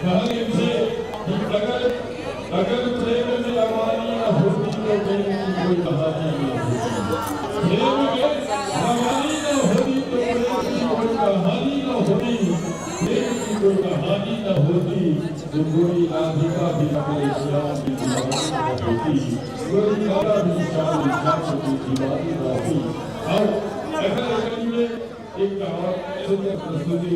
कहल गेल छै कि अगर अगर प्रेम में रवानी न होती तो प्रेम की कोई कहानी न होती। प्रेम में रवानी न होती तो प्रेम की कोई कहानी न होती। प्रेम की कोई कहानी न होती तो कोई राधिका भी अपने श्याम की दीवानी न होती, कोई राधा भी श्याम श्याम की दीवानी न होती। और अगर में एक और सुंदर प्रस्तुति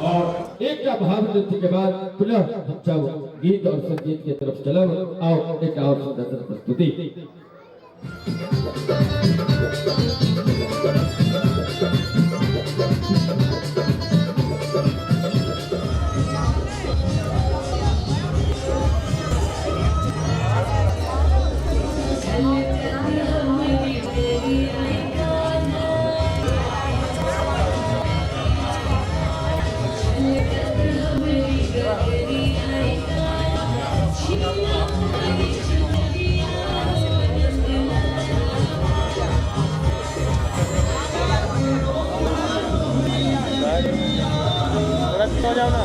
और एक भाव नृत्य के बाद पुनः हम सब गीत और संगीत की तरफ चलब। आओ एक और सुंदर प्रस्तुति। हो जाओ ना।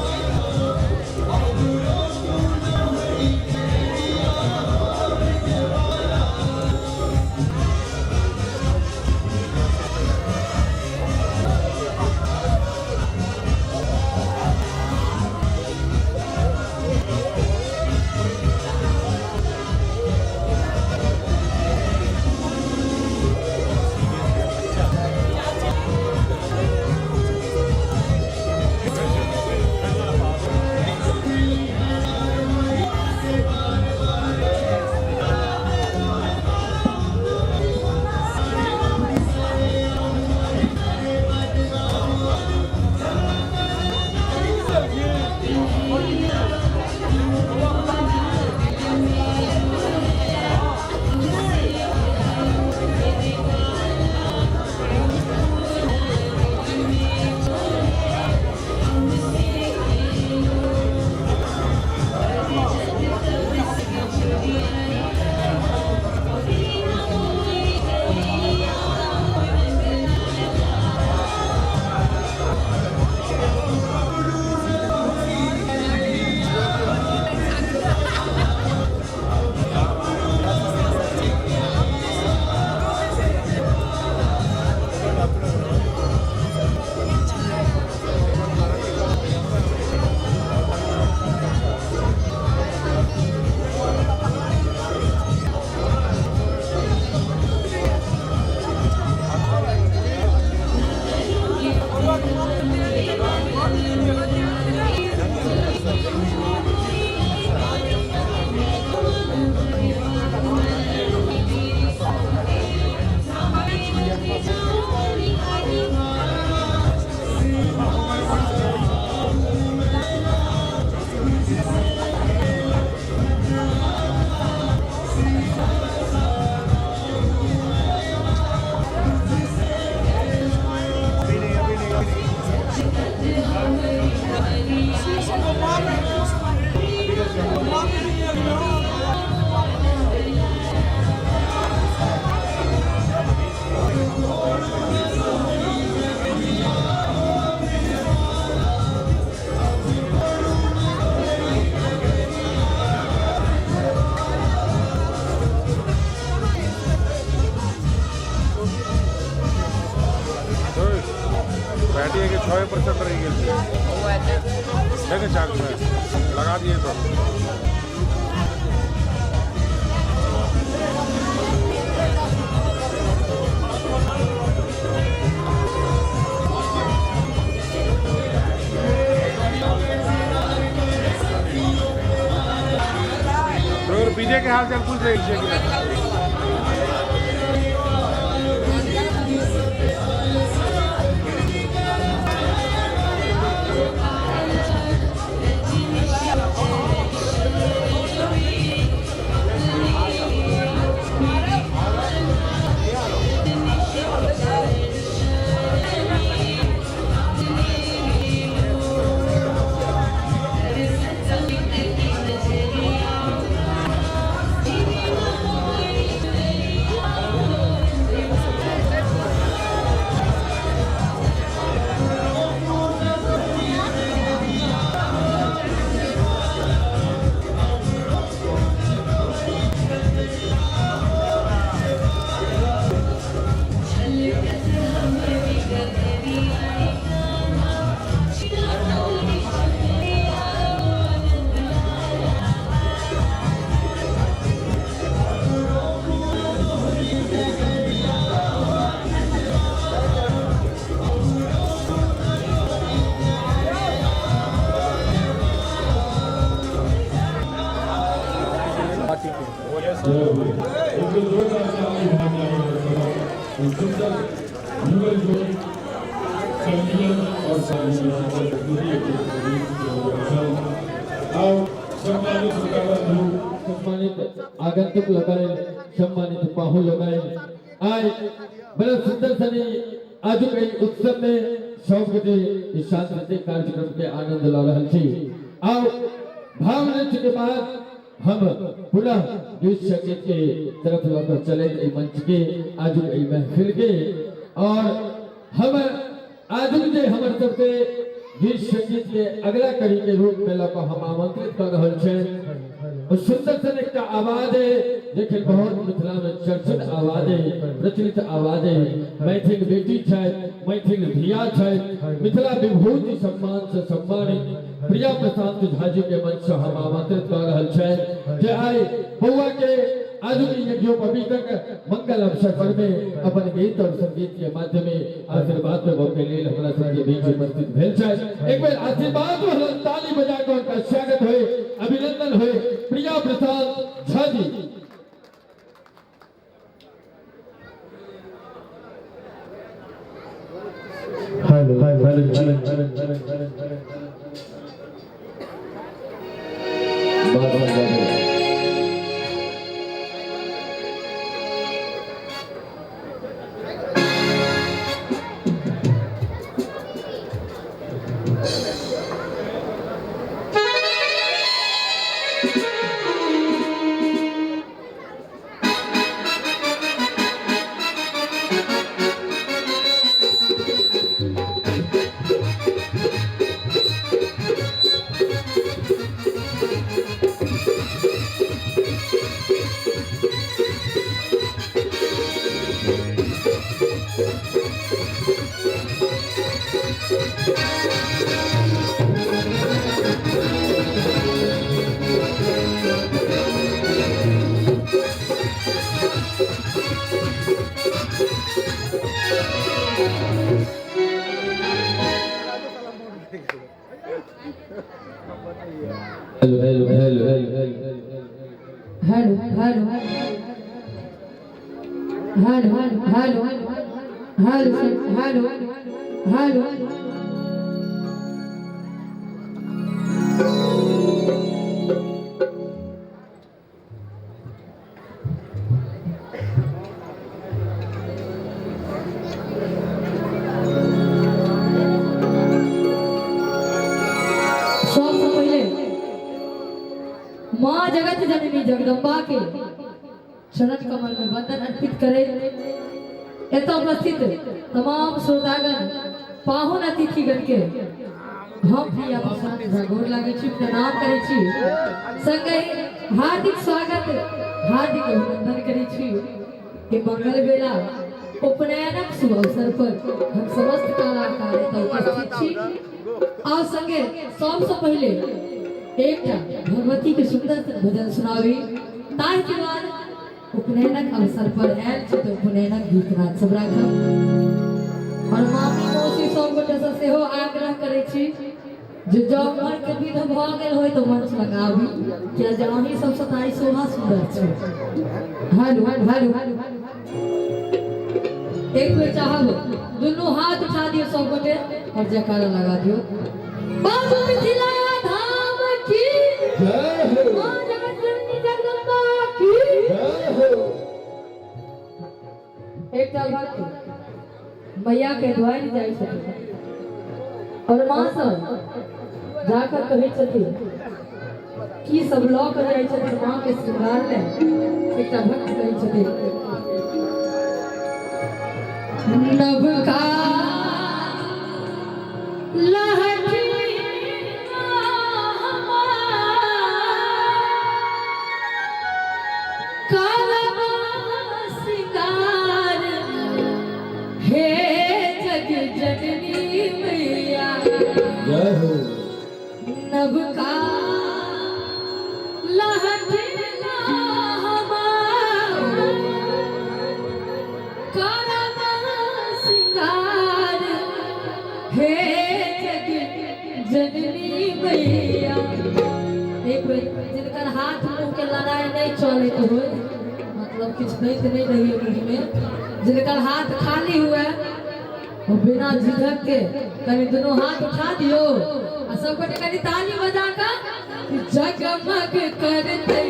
बैटरी के 6% रह गई है चार्ज में लगा दिए तो। तो पीजे के हाल चाल पूछ रहे हैं। और सम्मानित श्रोता सम्मानित आगंतुक लोकांनी, सम्मानित पाहुन लोकांनी, आइ बड़ा सुंदर सनी आजुक एहि उत्सव में सब गोटे इस सांस्कृतिक कार्यक्रम के आनंद ल रहल छी। आउ भाव नृत्य के बाद हम पुनः गीत संगीत के तरफ लऽ चले एहि मंच के, आजुक एहि महफिल के। और हम आजुक जे हमर सबके गीत संगीत के अगला कड़ी के रूप में लऽ कऽ हम आमंत्रित कऽ रहल छी, ओ सुंदर सन एकटा आवाज है जखन बहुत मिथिला में चर्चित आवाज है, प्रचलित आवाज है। मैथिल बेटी छथि, मैथिल धिया छथि, मिथिला विभूति सम्मान से सम्मानित प्रिया प्रशांत झा जी के मंच से हम आमंत्रित कर रहल छथि जे आइ बौआ के आजुक यज्ञोपवीतक मंगल अवसर पर में अपन गीत और संगीत के माध्यम में आशीर्वाद देबऽ के लेल हमरा सबके बीच उपस्थित भेल छथि। एक बेर आशीर्वाद वाला ताली बजा कऽ हुनका स्वागत होय, अभिनंदन होय। Priya Prasad Jha ji. Hello hello hello hello. बहुत बहुत बहुत। Hello hello hello hello hello hello hello hello hello hello hello. सबसँ पहिले माँ जगत जननी जगदम्बा के चरण कमल में वंदन अर्पित करे एतऽ उपस्थित तमाम श्रोतागण, पाहुन अतिथिगण के हम प्रिया प्रशांत झा गोर लागै छी, प्रणाम करै छी, संगहि हार्दिक स्वागत, हार्दिक अभिनंदन करै छी। ई मंगल बेला उपनयनक शुभ अवसर पर हम समस्त कलाकार एतऽ उपस्थित छी। आ संगे सबसँ पहिले एकटा भगवती के सुंदर सन भजन सुनाबी, ताहि के बाद उपनयनक अवसर पर आयल छी तऽ उपनयनक गीत नाद सब राखब। और मामी मौसी सब गोटे से सेहो आग्रह करै छी जे जँ उमर के विध भऽ गेल होय तऽ मंच लग आबी, किया जे अहीं सबसँ तऽ आइ शोभा सुन्दर छै। हेलो हेलो, एक बेर चाहब दुनू हाथ उठा दियौ सब गोटे और जयकारा लगा दियौ। बाबू मिथिला धाम की जय हो, माँ जगत जननी जगदम्बा की जय हो। एकटा भक्त मैया के द्वारि जाइ छथिन और माँ सब जाकर कहै छथिन की सब लऽ कऽ जाइ छथिन माँ के श्रृंगार ले। एकटा भक्त कहै छथिन, नवका लहठी कालबा सिंगार हे जग जननी मैया, जय हो। नवका लहठी कालबा सिंगार हे जग जननी मैया। एक बेर जिनकर हाथ मुँह के लड़ाई नहीं चलैत होय, मतलब किछु दैत नहीं रहिए मुँह में, जिनकर हाथ खाली हुए वो बिना झिझक के कनि दुनू हाथ उठा दियो आ सब गोटे कनि ताली बजा कऽ जगमग करतै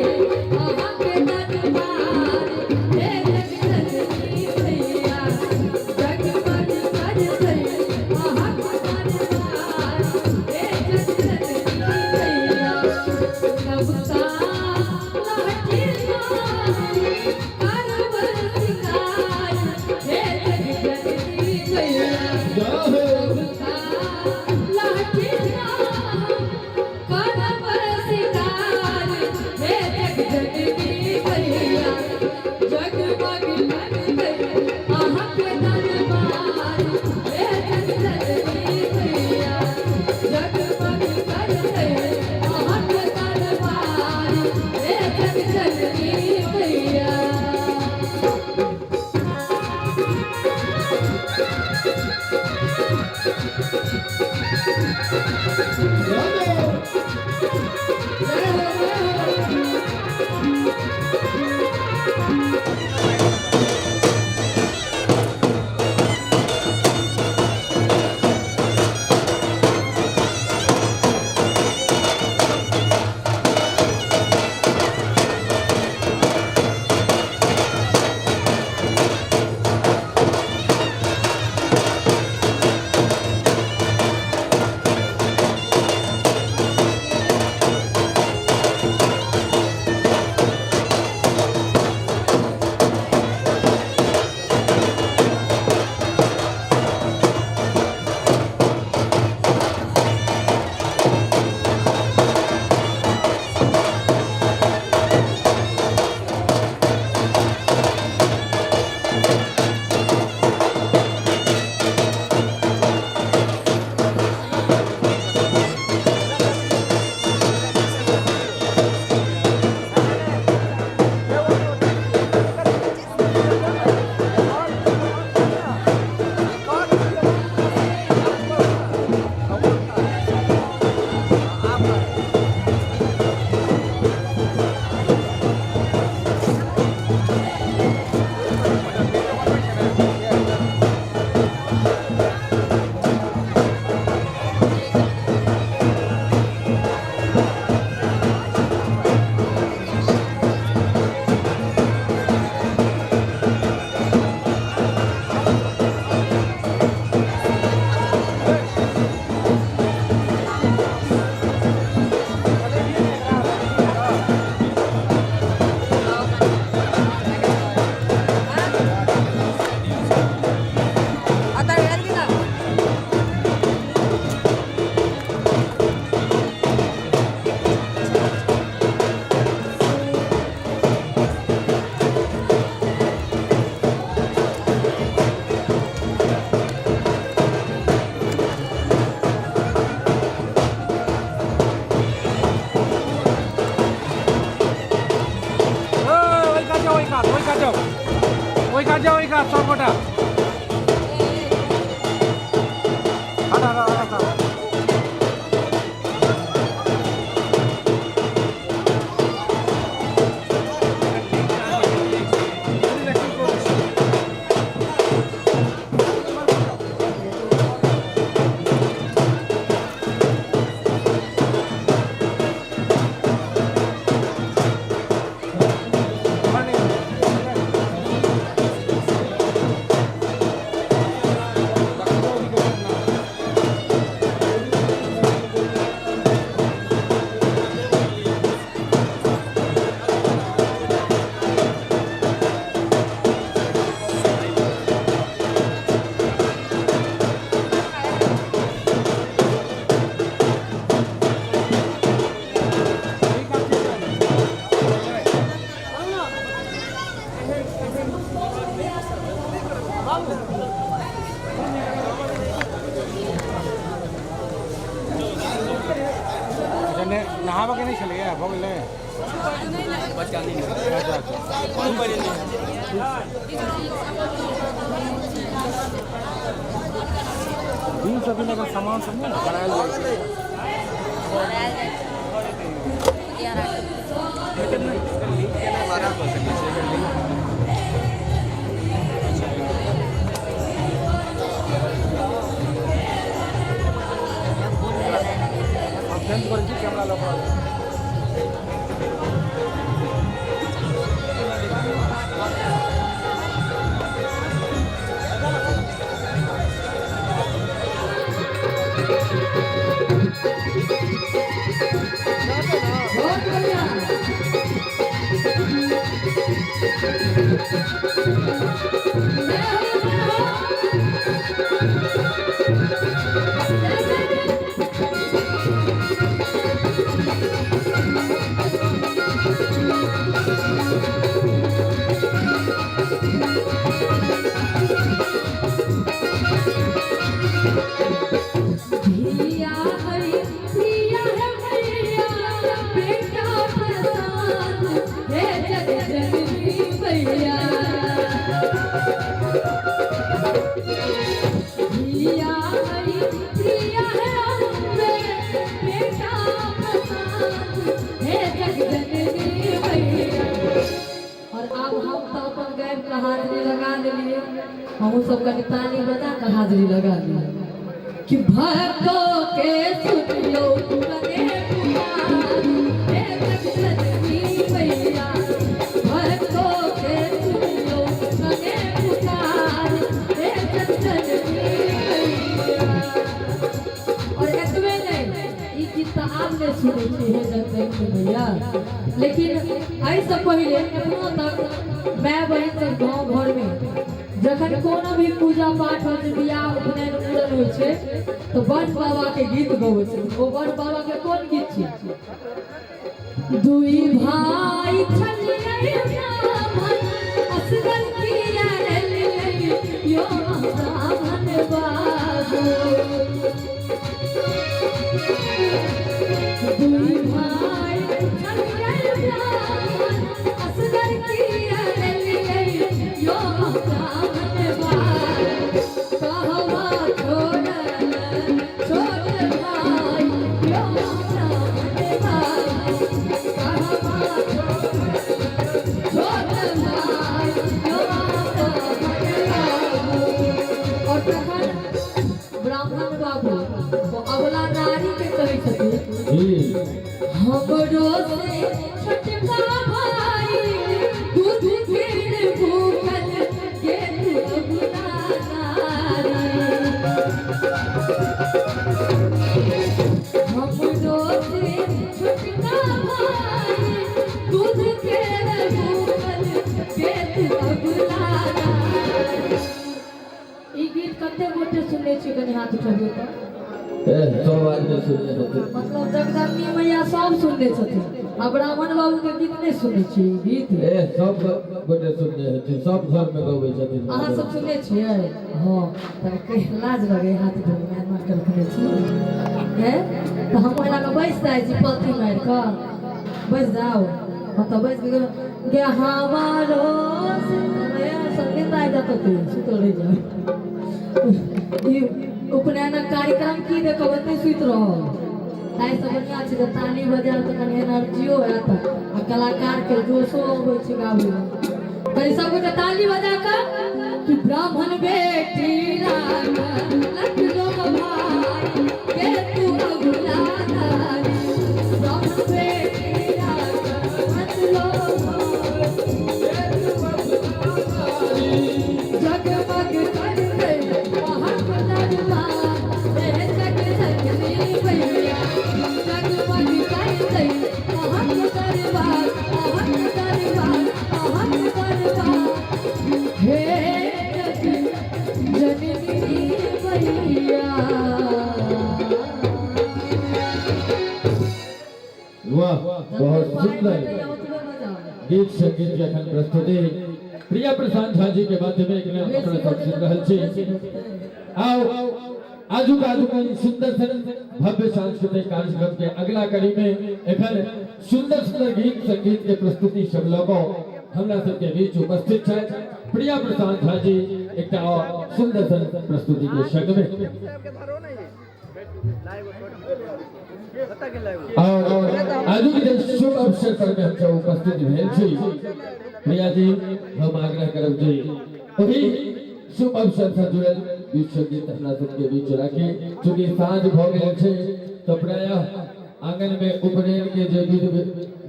अहाँके दरबार हे जगजननी मैया, जगमग करतै अहाँके दरबार हे जगजननी मैया। नवका लहठी करब सिंगार हे जगजननी मैया। नवका लहठी करब सिंगार हे जगजननी मैया, जगमग करतै अहाँके दरबार हे जगजननी मैया, जगमग करतै अहाँके दरबार हे जगजननी मैया। जय हो, जय हो। ওই কাজ যাও, ওই কাজ, ওই কাজ যাও, ওই কাজ যাও, ওই কাজ সবকটা। হাঁটা, হাঁটা, হাঁটা, হাঁটা। अच्छा, नहाबऽ के नहि छलैए, भऽ गेलै। अच्छा अच्छा, 3 दिन अगर सामान सब नहि ने करायल जाइ छै। लिंक केना कऽ सकै छियै एकर लिंक? चेंज करै छी कैमरा लऽ कऽ। बहुत बढ़िया। जय हो, जय हो। जय जय जय। धिया हरि प्रिया है भैया, बेटा प्रसाद हे जग जननी मैया। धिया हरि प्रिया है अम्बे, बेटा प्रसाद हे जग जननी मैया। और आब हम तऽ अपन गाबि कऽ हाजरी लगा देलियै। हमहूँ सब कनि ताली बजा कऽ हाजरी लगा दियै कि भक्तों के सुनियो कने पुकार, हे जग जननी मैया। भक्तों के सुनियो कने पुकार, हे जग जननी मैया। और एतबे नहि, ई गीत तऽ आब नहि सुनै छी हे जग जननी मैया, लेकिन एहिसँ पहिले एखनो तक माय बहिन सब गाँव घरमे जखन कोनो भी पूजा पाठ होइ छै, बियाह, उपनयन, मूड़न होइ छै, तऽ बड़ बाबा के गीत गबै छै। ओ बड़ बाबा के कोन गीत छै? दुई भाई छलियै ब्राह्मण, असगर किया एलियै यो ब्राह्मण बाबू। दुई भाई छलियै ब्राह्मण, असगर किया एलियै यो ब्राह्मण बाबू। कहवा छोड़ल छोट भाई यो ब्राह्मण बाबू। कहवा छोड़ल छोट भाई यो ब्राह्मण बाबू। और तखन ब्राह्मण बाबू ओ अबला नारी के कहै छथिन, हमरो से छोटका भाई दूध के भूखल के तू अबला नारी। हमरो से छोटका भाई दूध के भूखल के तू अबला नारी। ई गीत कते गोटे सुनने छी? कनि हाथ उठबियौ तऽ। सब आदमी सुनने हेतै। मतलब जगदम्बी मैया सब सुनने छथिन आ ब्राह्मण बाबू के गीत नहि सुनने छी ई गीत? सब गोटे सुनने हेथिन, सब घर में गबै छथिन। अहाँ सब सुनने छियै? हँ, तऽ कहि लाज लगे हाथ उठबैमे, मास्टर रखने छी हे तऽ हम एना कऽ बैस जाइ छी, पलथी मारि कऽ बैस जाउ। हम तऽ बैस के गे हमारो सब नींद आबि जायत तऽ सुतल रहि जाउ। ई उपनयनक कार्यक्रम की देखब, एतै सुति रहब। ताहिसँ बढ़िआँ छै जे ताली बजायब तऽ कनि एनर्जियो आयत आ कलाकारके जोशो अबै छै गाबैमे। कनि सब गोटे ताली बजा कऽ कि ब्राह्मण बेटी राख लो भाई के तू अबला नारी। ब्राह्मण बेटी राख लो भाई, जगमग करते महक दरबार हे जग जननी मैया। जगमग करते महक दरबार, महक दरबार, महक दरबार हे जग जननी मैया। वाह, बहुत सुंदर गीत संगीत के अखन प्रस्तुति प्रिया प्रशांत झा जी के माध्यम में अपना सब सुन रहल छी। आओ, आजुक आजुक ई सुंदर सन भव्य सांस्कृतिक कार्यक्रम के अगला कड़ी में एखन सुंदर सुंदर गीत संगीत के प्रस्तुति सब लऽ हमरा सबके बीच उपस्थित छथि प्रिया प्रशांत झा जी, एकटा और सुंदर सन प्रस्तुति के संग में। और आजुक जे शुभ अवसर पर में हमसब उपस्थित भेल छी, प्रिया जी, हम आग्रह करब जे ओही शुभ अवसर से जुड़ल गीत संगीत हमरा सबके बीच राखी। चूँकि साँझ भऽ गेल छै तऽ प्रायः आंगन में उपनयन के जे विध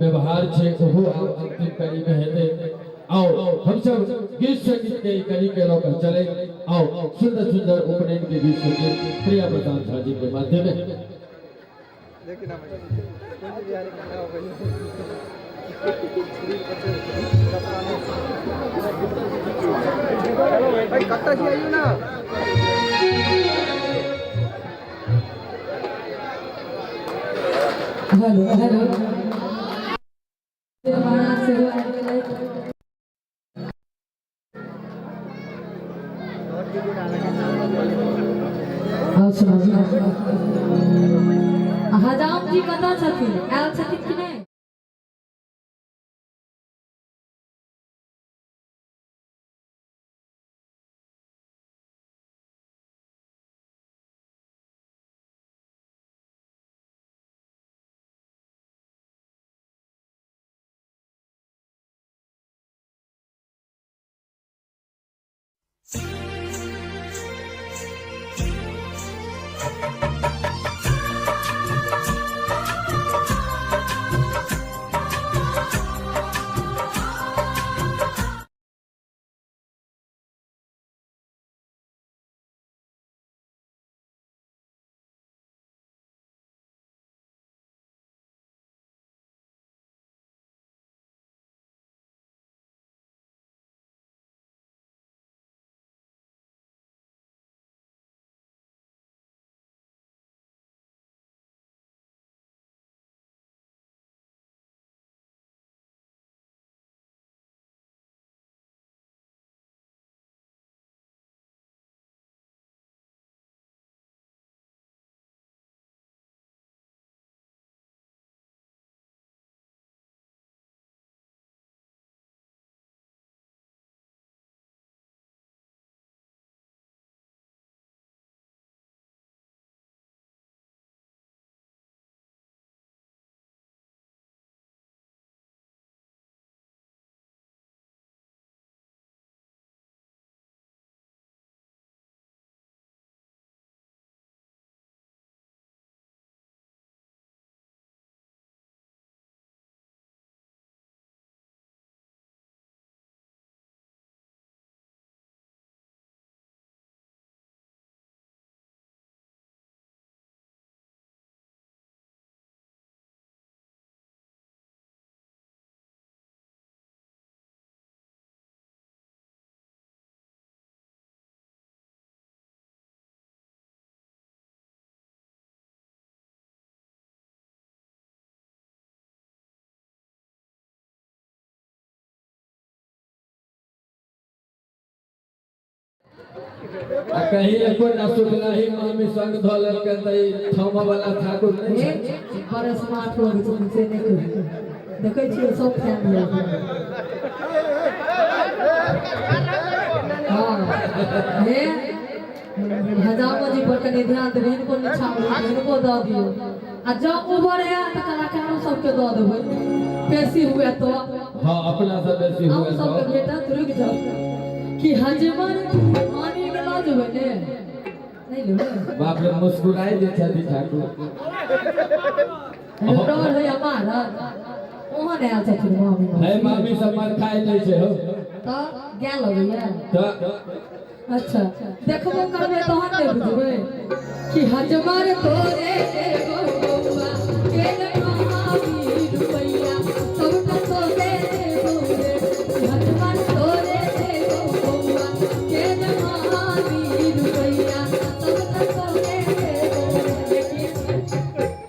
व्यवहार छै ओहो आब अंतिम कड़ी में हेतै। आओ हम सब गीत संगीत के कड़ी के लऽ कऽ चले। आओ सुंदर सुंदर उपनयन के गीत संगीत प्रिया प्रशांत झा जी के माध्यम में। हेलो हेलो, महाराज सेहो आबि गेलथि। आओर सुनाबू, हजाम जी कतऽ छथिन? आयल छथिन कि नहि? आ कहीं एको ना सुतला ही मामी संग धऽ लेलकै तऽ ई थमा वाला ठाकुर नहि छै। बड़ स्मार्ट लगै छथिन से नहि कहू, देखै छियै सब फैन भऽ गेल। हँ हे हजामो जी पर कनि ध्यान देबै, हिनको निछावर हिनको दऽ दियौ, आ जँ उबर आयल तऽ कलाकारो सबके दऽ देबै, बेसी हुए तऽ। हाँ अपना सब बेसी हम हुए सबके तऽ भेटत। रुकि जाउ, कि हजमन मामी के लऽ जेबै ने? नहि लेबै? बाप रे, मुस्कुराइ जे छथि ठाकुर। डर होइया मारत। ओहन आयल छथिन मामी। है मामी सब मार खाइ नहि छै हो। तऽ गाय लगैया। तऽ अच्छा देखबो करबै तहन ने बुझबै कि हजमर तोरे देबो बौआ के मामी रुपैया सबटा तोरे देबो रे, हजमर तोरे देबो बौआ के मामी रुपैया सबटा तोरे देबो। लेकिन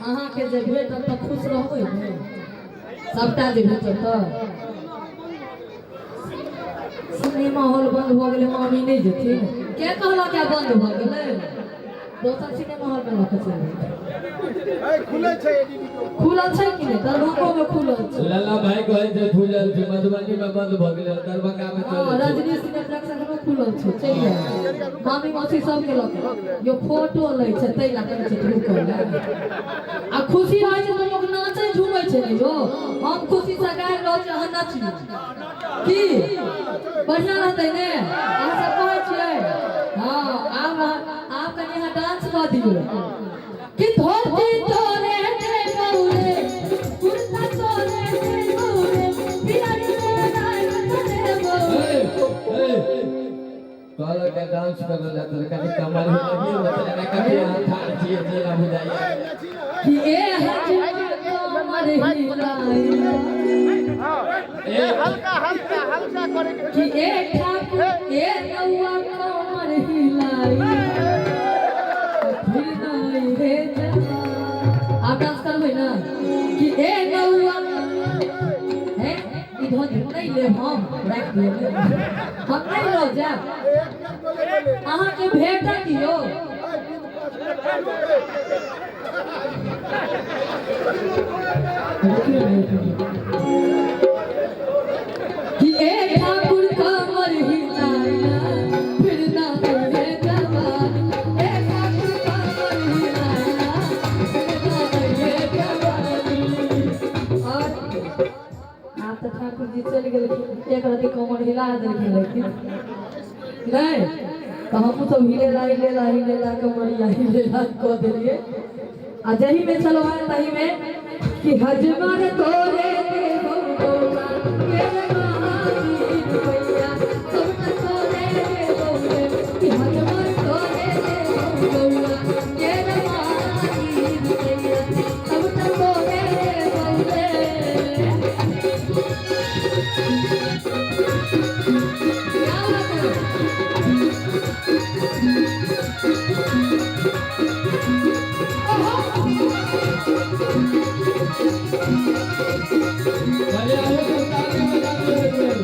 अहाँके जे भेटत तऽ खुश रहबै ने? सबटा जे भेटत तऽ? सिनेमा हॉल बंद भऽ गेलै, मामी नहि जेथिन? के कहलक है बंद भऽ गेलै? दोसर सिनेमा हॉल में लऽ कऽ चलि। खुलल छै कि नहि? दरभंगो में खुलल छै। लल्ला भाई कहै छै खुलल छै, मधुबनी में बंद भऽ गेलै, दरभंगा में हँ चलै छै। रजनी सिनेप्लेक्स एखनो खुलल छै, चलि जाउ मामी मौसी सबके लऽ कऽ। यो फोटो लै छै ताहि लए कहै छै रुकल लए। आ खुशी रहै छै तऽ लोक नाचै झूमै छै ने यौ। हम खुशी से गाबि रहल छी, अहाँ नचियौ, की बढ़िआँ रहतै ने? अहाँ सब कहै छियै? हँ आब आब कनि अहाँ डांस कऽ दियौ कि धोती तोरे देबौ। डांस करल जात रहे, कनी कमर हिला मतलब कभी हाथ ठाड़ छियै जेना बुझाइए कि ए हजमा कमर हिलाइला। हल्का हल्का हल्का करे कि ए ठाकुर ए नौआ कमर हिलाइला फिर नहीं रे जवा। आप डांस करबै ना कि ए नौआ हे ई धन नहीं लेब हम राखि दियौ हम नहीं लऽ जायब अहाँके भेटत यौ। कि ए ठाकुर कमर हिलाइला फिर ना रे जवान ए ठाकुर कमर हिलाइला फिर ना रे जवानी। और आब तऽ ठाकुर जी चलि गेलखिन एक रति कमर हिला देलखिन लेकिन नहीं तऽ हमहूँ सब हिलेला हिलेला हिलेला कमरिया हिलेला कऽ देलियै। आ जही में चलो है तही में कि हजमर तोरे देबौ बौआ के महावीर भैया सबटा तोरे देबौ रे कि हजमर तोरे देबौ बौआ के महावीर भैया सबटा तोरे देबौ रे। क्या बात है? अरे आयो तो ताली बजा दियो एक बेर।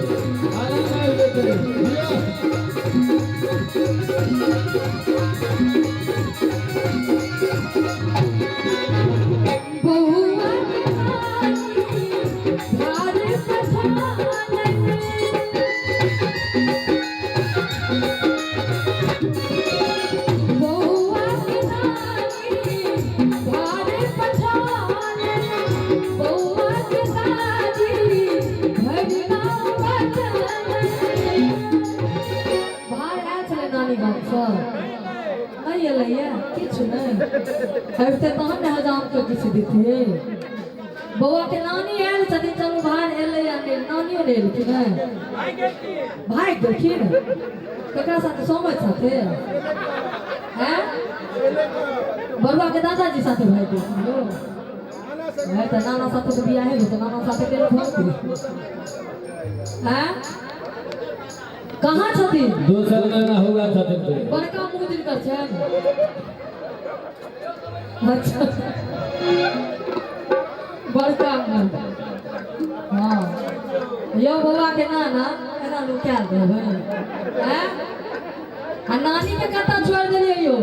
आनंद आबि जेतै। लिअ। बउआ के नानी भार पठानन बउआ के नानी भार पठानन बउआ के दादी भगना बचनन। भार आयल छलै नानी गामसँ नहीं एलैया किछु नहीं अबिते तहन ने हजामके किछु दितियै। बौआ के नानी आयल छथिन चलू भार एलैया नहि नानियो नहि एलखिन हैं भागि गेलखिन ककरा साथे सोमय साथे हैं बरुआ के दादाजी साथे भागि गेलखिन यौ। है तऽ नाना साथे तऽ बियाहे भेल तऽ नाना साथे केना भागतै हैं कहाँ छथिन? दोसर नाना हुआ छथिन ते। बड़का मुँह जिनकर छनि। अच्छा बड़का मुँह हाँ यौ बौआ के नाना एना नुकायल देबै हैं आ नानी के कतऽ छोड़ि देलियै यौ?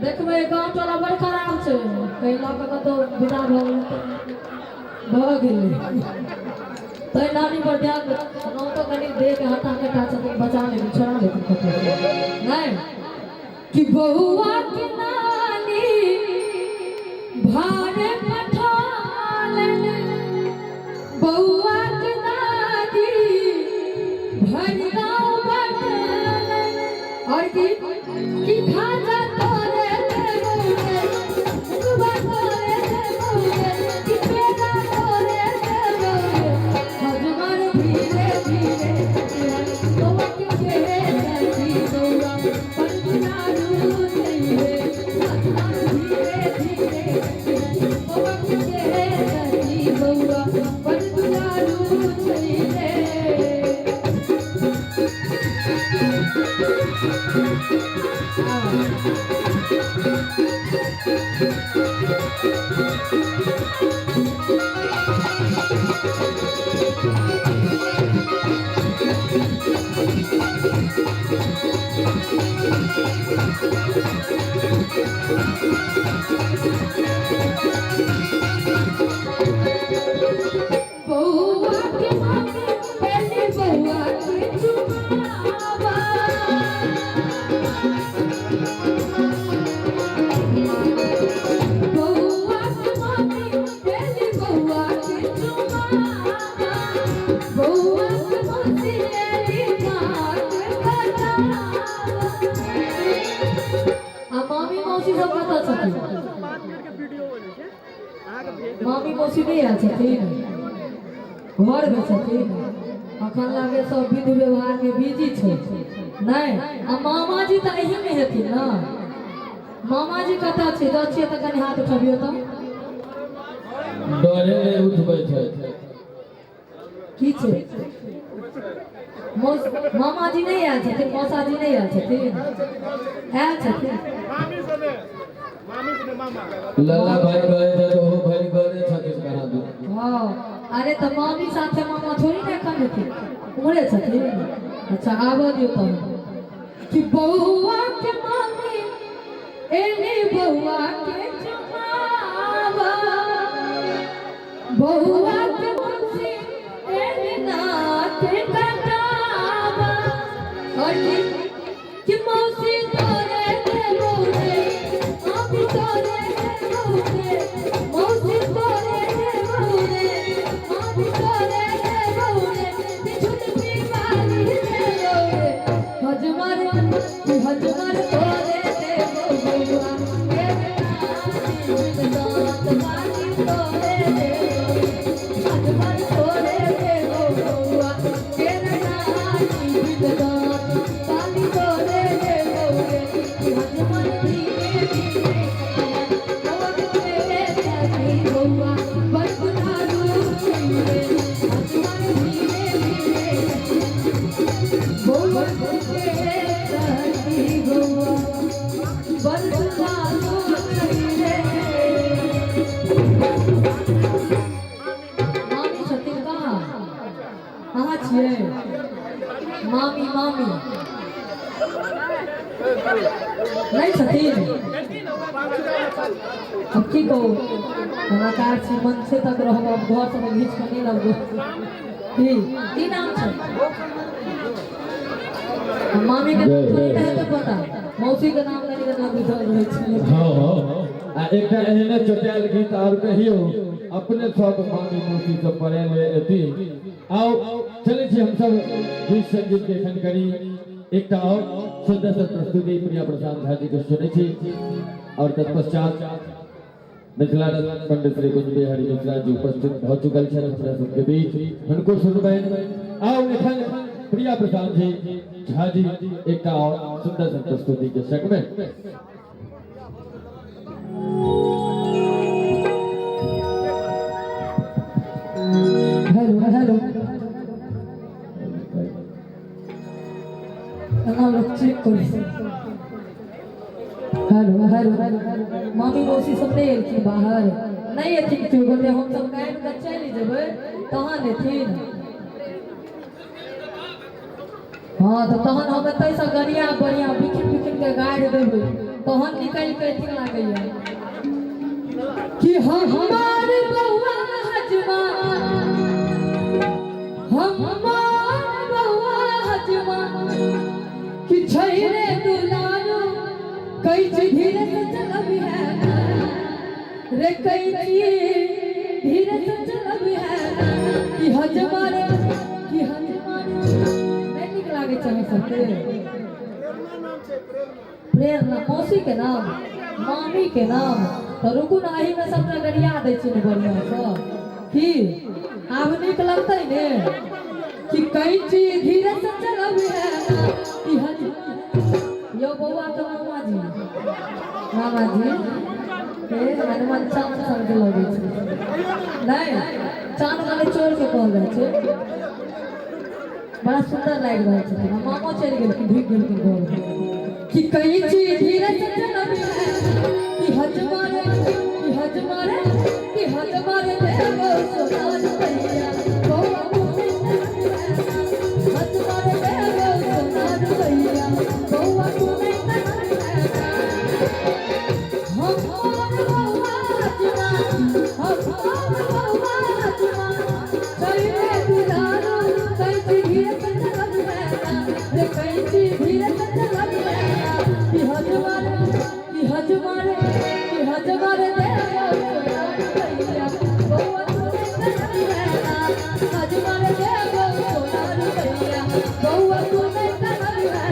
देखबै गाँव टोला बड़ खराब छै कहीं लऽ कऽ कतौ विदा भऽ गेलै तऽ भऽ गेलै। तैं नानी पर ध्यान दे तो कनि देख हटा कटा छथिन बचा लेथिन छोड़ा लेथिन कतौ नहीं कि बउआ के नानी भार पठालन बउआ के दादी भरि गाँव बटलन। और की कि खाजा तोरे देबौ रे मुगबा तोरे देबौ रे कि पेड़ा तोरे देबौ रे हजमर धीरे धीरे बौआ के सखी बौआ पर दुलारू रे हजमर धीरे धीरे बौआ के सखी बौआ पर दुलारू रे। बउआ के मामी पहले बउआ के चुमावा बउआ के मामी पहले बउआ के चुमावा बउआ के मौसी एली नाक कटावा। आ मामी मौसी सब कतऽ छथिन? मामी मौसी नहि आयल छथिन घरमे छथिन? अखन लागे सब विधि व्यवहार में बिजी छै। नहि आ मामाजी तऽ एहिमे हेथिन ने? मामाजी कतऽ छै? दऽ छियै तऽ कनि हाथ उठबियौ तऽ। डरे नहि उठबै छै। की छै मामाजी नहि आयल छथिन? मौसाजी नहि आयल छथिन? आयल छथिन। लल्ला भाई कहै छै तऽ ओहो भरि घरे छथिन कहाँ दू। हँ, अरे तऽ मामी साथे मामा थोड़ी ने एखन हेथिन, उम्हरे छथिन। अच्छा आबऽ दियौ तहन। कि बौआ के मामी एली बौआ के चुमावा, बौआ के मौसी एली नाक कटावा, और की कि मौसी तोरे देबौ रे, मामी तोरे देबौ रे, मौसी तोरे देबौ रे, मामी तोरे देबौ रे, झुलपी वाली देबौ रे, हजमर कि हजमर तोरे देबौ बौआ के दाँत वाली तोरे देबौ, हजमर तोरे देबौ बौआ के दाँत वाली तोरे देबौ रे, कि हजमर धीरे धीरे बौआ बरकुनारू रे, हजमर धीरे धीरे बौआ बरकुनारू रे। मामी छथिन कहाँ? अहाँ छियै मामी? मामी नहि छथिन? अब की कहू, कलाकार छी, मंचे तक रहब, अब घर सब घीच कऽ नहि लगबो। की की नाम छै मामी के? नाम थोड़ी ने हेतै पता, मौसी के नाम कनि कनि बुझल रहै छै। हँ हँ, आ एकटा एहने चोटायल गीत और कहियौ, अपने सब मामी मौसी सब पढ़े ले एती। आओ चलै छी हमसब गीत संगीत के एखन करी एकटा और सुंदर सा प्रस्तुति प्रिया प्रसाद झा जी के सुनै छी और तत्पश्चात मिथिला रत्न पंडित श्री कुंज बिहारी मिश्रा जी उपस्थित भऽ चुकल छथि हमरा सबके बीच, हुनको सुनबनि। आओ एखन प्रिया प्रसाद जी झा जी एकटा और सुंदर सा प्रस्तुति के संग में। हेलो हेलो, एना लोक चेक करै छै। हेलो हेलो, मामी मौसी सब नहि एलखिन बाहर? नहि एथिन केओ गोटे? हम सब गाबि कऽ चलि जेबै तहन एथिन। हँ तऽ तहन हम एतहिसँ गरिया बढ़िआँ बिखिन बिखिन के गाड़ि देबै, तहन निकलि कऽ एथिन। लागैया कि हमार बौआ हजमा, हमार बौआ हजमा कि छै रे दुलारू, कैची धीरे से चलबी है रे, कैची धीरे से चलबी है, कि हजमा रे, कि हजमा रे। नहि नीक लागै छै अहाँ सबके? प्रेरणा मौसी के नाम, मामी के नाम। तऽ रुकू ने, एहिमे सबटा गरिया दै छी ने बढ़िआँसँ। की आब नीक लगतै ने? कि कैची धीरे से चलबी है, कि हजमा। यौ बौआ के मामाजी, मामाजी हे, हनुमान चाँद सन के लगै छै। नहि, चाँद वाले चोर के कहल जाइ छै। बड़ा सुंदर लागि रहल छथिन। आ मामो चलि गेलखिन, ढुकि गेलखिन घर। कि कैची धीरे से चलबी है, कि हजमा रे, कि हजमा रे, कि हजमा रे देबो सोना रुपैया, बौआ हजमा रे देबो सोना रुपैया, बौआ तू नहीं हमार बौआ हजमा, हमार बौआ हजमा छै रे दुलारू, कैची धीरे से चलबी है रे, कैची धीरे से चलबी है, कि हजमा रे, कि हजमा रे, कि हजमा रे देबो सोना रुपैया, बौआ तू नहीं चलबी है, हजमा रे देबो सोना रुपैया, बौआ तू नहीं चलबी है।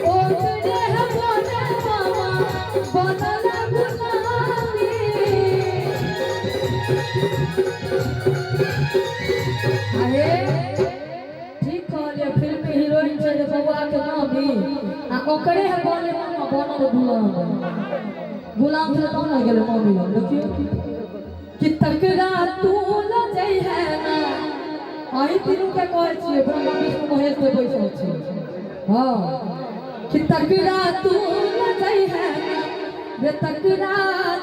ओकरे है बोले मामा बनल गुलामी। अरे ठीक कहलियै, फिल्म के हीरोइन छै जे बौआ के मामी आ ओकरे है बोले मामा बनल गुलाम। गुलाम से कौन आ गेलै मामी लग? देखियौ कि तकरा तू ल जाइ है ना। अही तीनू के कहै छियै, ब्रह्मा विष्णु महेश के बैसल छै। हाँ, कि तकरा तू ल जाइ है ना रे, तकरा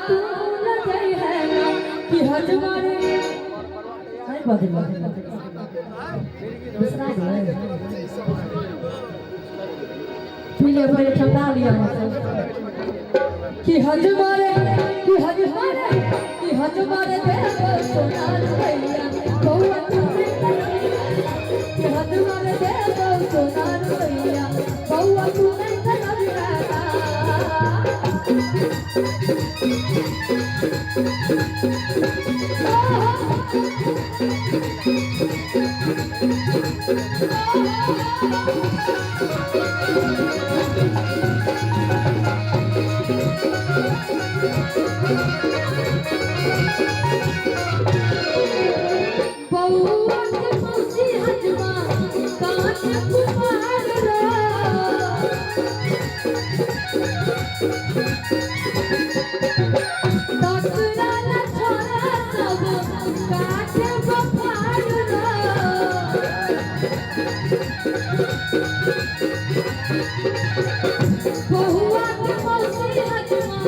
तू ल जाइ है ना कि हजमारे नहीं बदल बिसरा गेलै। पी लिअ पहिले, ठंडा लिअ। कि हजमारे, कि हजमारे, कि हजमारे देव सोनार भैया बौआ तू, कि हजमारे देव सोनार भैया बौआ तू नहीं थकबिहा। बौआ के मौसी हजमा कांच कुमार रो। तकरा न छोरा सब काटे बफार रो। बहुआ के मौसी हजमा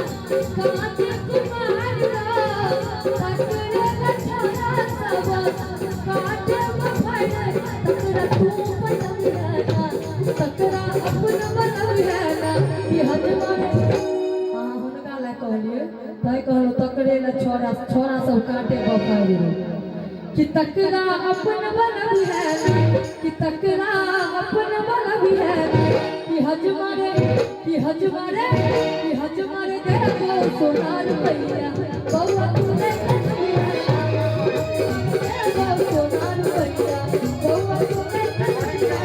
कांच कुमार रो, तकरा न छोरा सब काटे बफार। तकरा तू बनबिहा ना, तकरा अपन बनबिहा ना कि हजमा। अहाँ हुनका लए कहलियै तैं कहलहुँ तकरे लए छोरा छोरा सब काटे बफार रो। कि तकरा अपन बनबिहा ना, कि तकरा अपन बनबिहा ना कि हजमारे, कि हजमारे, कि हजमारे देखो सोनार भैया बौआ तू नहीं थकबिहा। देखो सोनार भैया बौआ तू नहीं थकबिहा।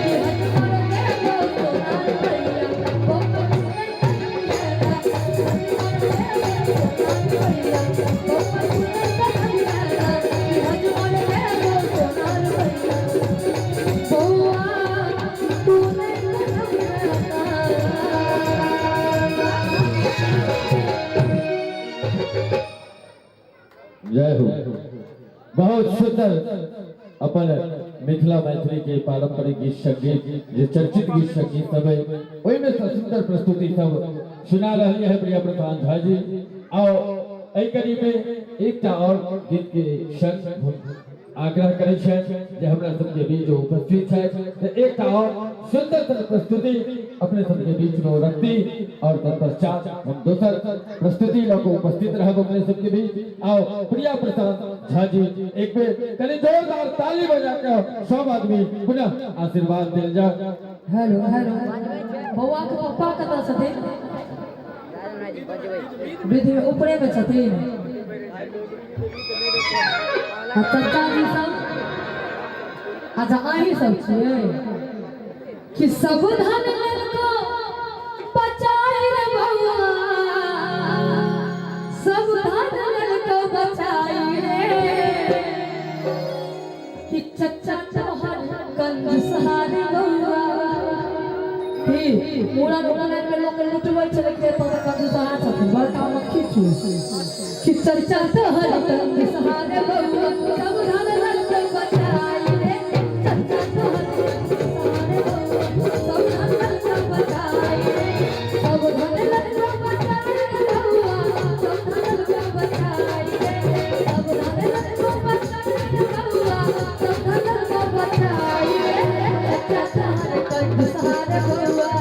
कि हजमारे देखो सोनार भैया बौआ तू नहीं थकबिहा। हजमारे देखो सोनार भैया बौआ तू नहीं थकबिहा। कि हजमारे देखो सोनार भैया बौआ तू नहीं थकबिहा। जय हो, बहुत सुंदर। अपन मिथिला मैथिली के पारंपरिक गीत संगीत, जे चर्चित गीत संगीत सब है, ओहिमे से सुंदर प्रस्तुति सब सुना रही है प्रिया प्रधान झा जी। आओ, एहि कड़ी में एकटा और गीत के संग आग्रह करै छथि जे हमरा सबके बीच उपस्थित छथि, तऽ एकटा और सुंदर सन प्रस्तुति अपने सबके बीच में रखती और तत्पश्चात हम दोसर प्रस्तुति लऽ कऽ उपस्थित रहब अपने सबके बीच। आओ, प्रिया प्रसाद झा जी, एक बेर कनि जोरदार ताली बजा के सब आदमी पुनः आशीर्वाद देल जाए। हेलो हेलो, बौआ के पप्पा कतऽ छथिन? विधि में ऊपरे में छथिन। आ चाचा जी सब? अच्छा, अहीं सब छियै। कि सब धन लेलको बचाई रे बौआ, सब धन लेलको बचाई रे कि चचा तोहर कंजूसहारे बौआ। की मुड़न उपनयन में लोक लुटबै छलै खेत, तऽ कंजूसहार छथिन, बड़का मक्खी चूस। कि चचा तोहर कंजूसहारे बौआ, सब धन लेलको बचाई रे, चचा तोहर कंजूसहारे बौआ, सब धन लेलको बचाई रे, सब धन लेलको बचाई रे बौआ, सब धन लेलको बचाई रे, सब धन लेलको बचाई रे बौआ, सब धन लेलको बचाई रे, चचा तोहर कंजूसहारे बौआ,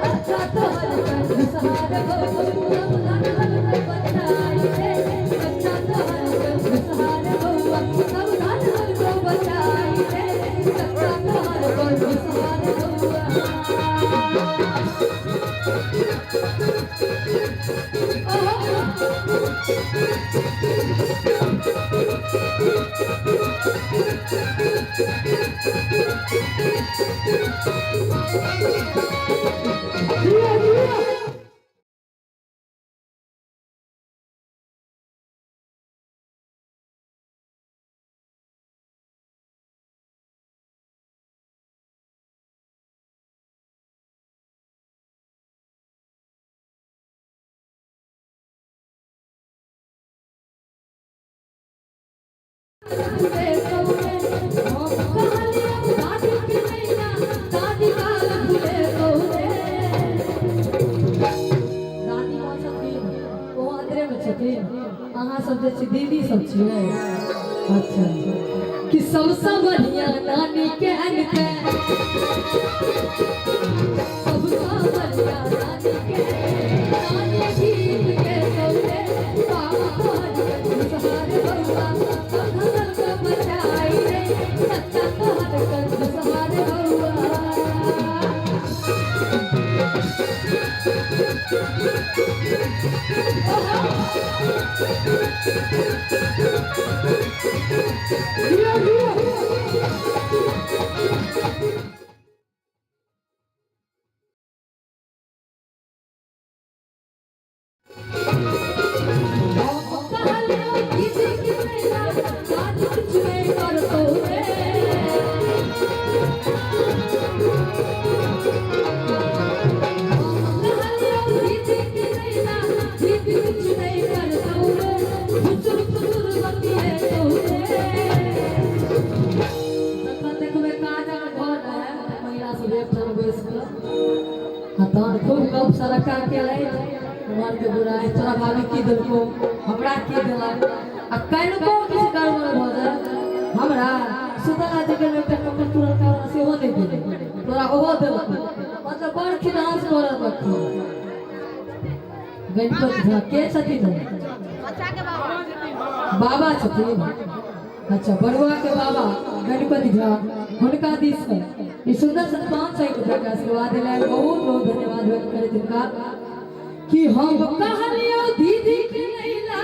अच्छा तोहर कंजूसहारे बौआ, सब धन लेलको बचाई रे, चचा तोहर कंजूसहारे बौआ, सब धन लेलको बचाई रे, चचा तोहर कंजूसहारे बौआ। ओहो। दादी काल फुले तोरे। दादी माँ छथिन, ओ अंदरे में छथिन। अहाँ सब जे छी दीदी सब छियै। अच्छा, कि सबसँ बढ़िया नानी के अनते, सबसँ बढ़िया नानी के, नानी गीत के तोरे। बाबा तोहर कंजूसहार बउआ, सब धन के बचाई रे, सच्चा तोहर कंजूसहार बउआ। कहलियो दीदी के नैना, दादी किछु नहि करतौ रे। कहलियो दीदी के नैना, दीदी किछु नहि करतौ रे, फुसुर फुसुर बतिएतौ रे। जखन देखबै काजक घर रहै, महिला सब एकठाम बैस कऽ आ तहन खूब गप सड़क्का केलथि, उमर के बुराइ, तोरा भाभी की देलको, हमरा की देलक, आ कनिको किछु गड़बड़ भऽ जाय, हमरा सुतला जी के एकटा कपड़ तुरंत सेहो नहि देलै, तोरा ओहो देलको, मतलब बड़ खिदांस करऽ लगथिन। गणपति झा के छथिन? बाबा छथिन। अच्छा, बरुआ के बाबा गणपति झा, हुनका दिस से ई सुंदर सन 500 रुपया के आशीर्वाद दिलनि, बहुत बहुत धन्यवाद व्यक्त करैत हिनका। कि हम कहलियो दीदी के नैना,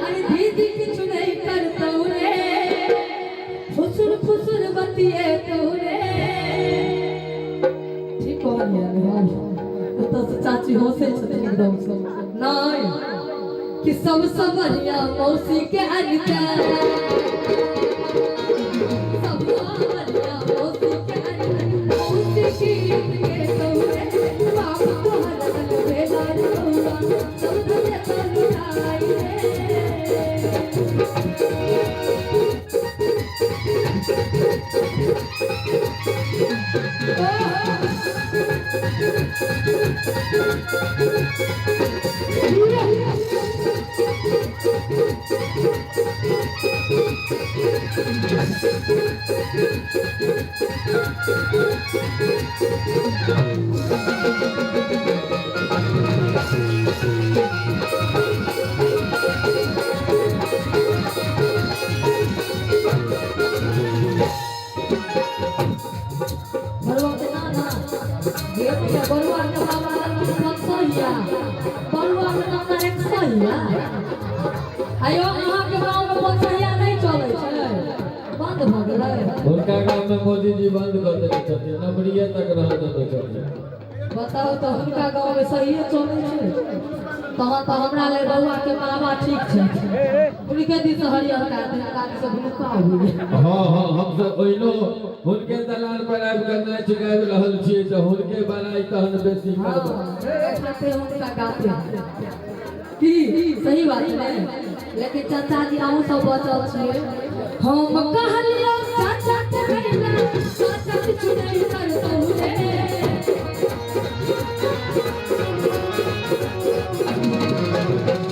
अरे दीदी किछु नहि करतौ रे, फुसुर फुसुर बतिएतौ रे। ठीक कहलियै ने? ओतऽ से चाची हंसै छथिन एकदम से। नहि कि सबसँ बढ़िया मौसी के अनते, सबसँ बढ़िया मौसी के अनते, मौसी गीत के तौरे। बाप तोहर अलबेला रे बउआ, सब धन तो लुटाई रे। बरुआ के नाना ये भैया, बरुआ के बाबा लड़की 500 हिया, बरुआ के नाना 100 हिया। आयो, अहाँ के गाँव में 500 हिया नहि चलै छै? बंद भऽ गेलै? हुनका गाँव में मोदी जी बंद कर देने छथिन, नंबरिये तक रह देने छथिन। बताउ तऽ, हुनका गाँव में सहिए चलै छै? तहन तऽ हमरा लेल बउआ के बाबा ठीक छै, हुनके दिस हरियरका, तिनका दिस ब्लूका होइए। हाँ हाँ, हमसब ओहिनो हुनके दलान पर आबि कऽ नाचि गाबि रहल छियै, तऽ हुनके बड़ाइ तहन बेसी करबै। खाते हुनका गाते हैं की सही बात है। लेकिन चाचा जी, अहूँ सब बचल छियै। हम कहलियो चाचा के नैना, चाचा किछु नहि करतौ रे।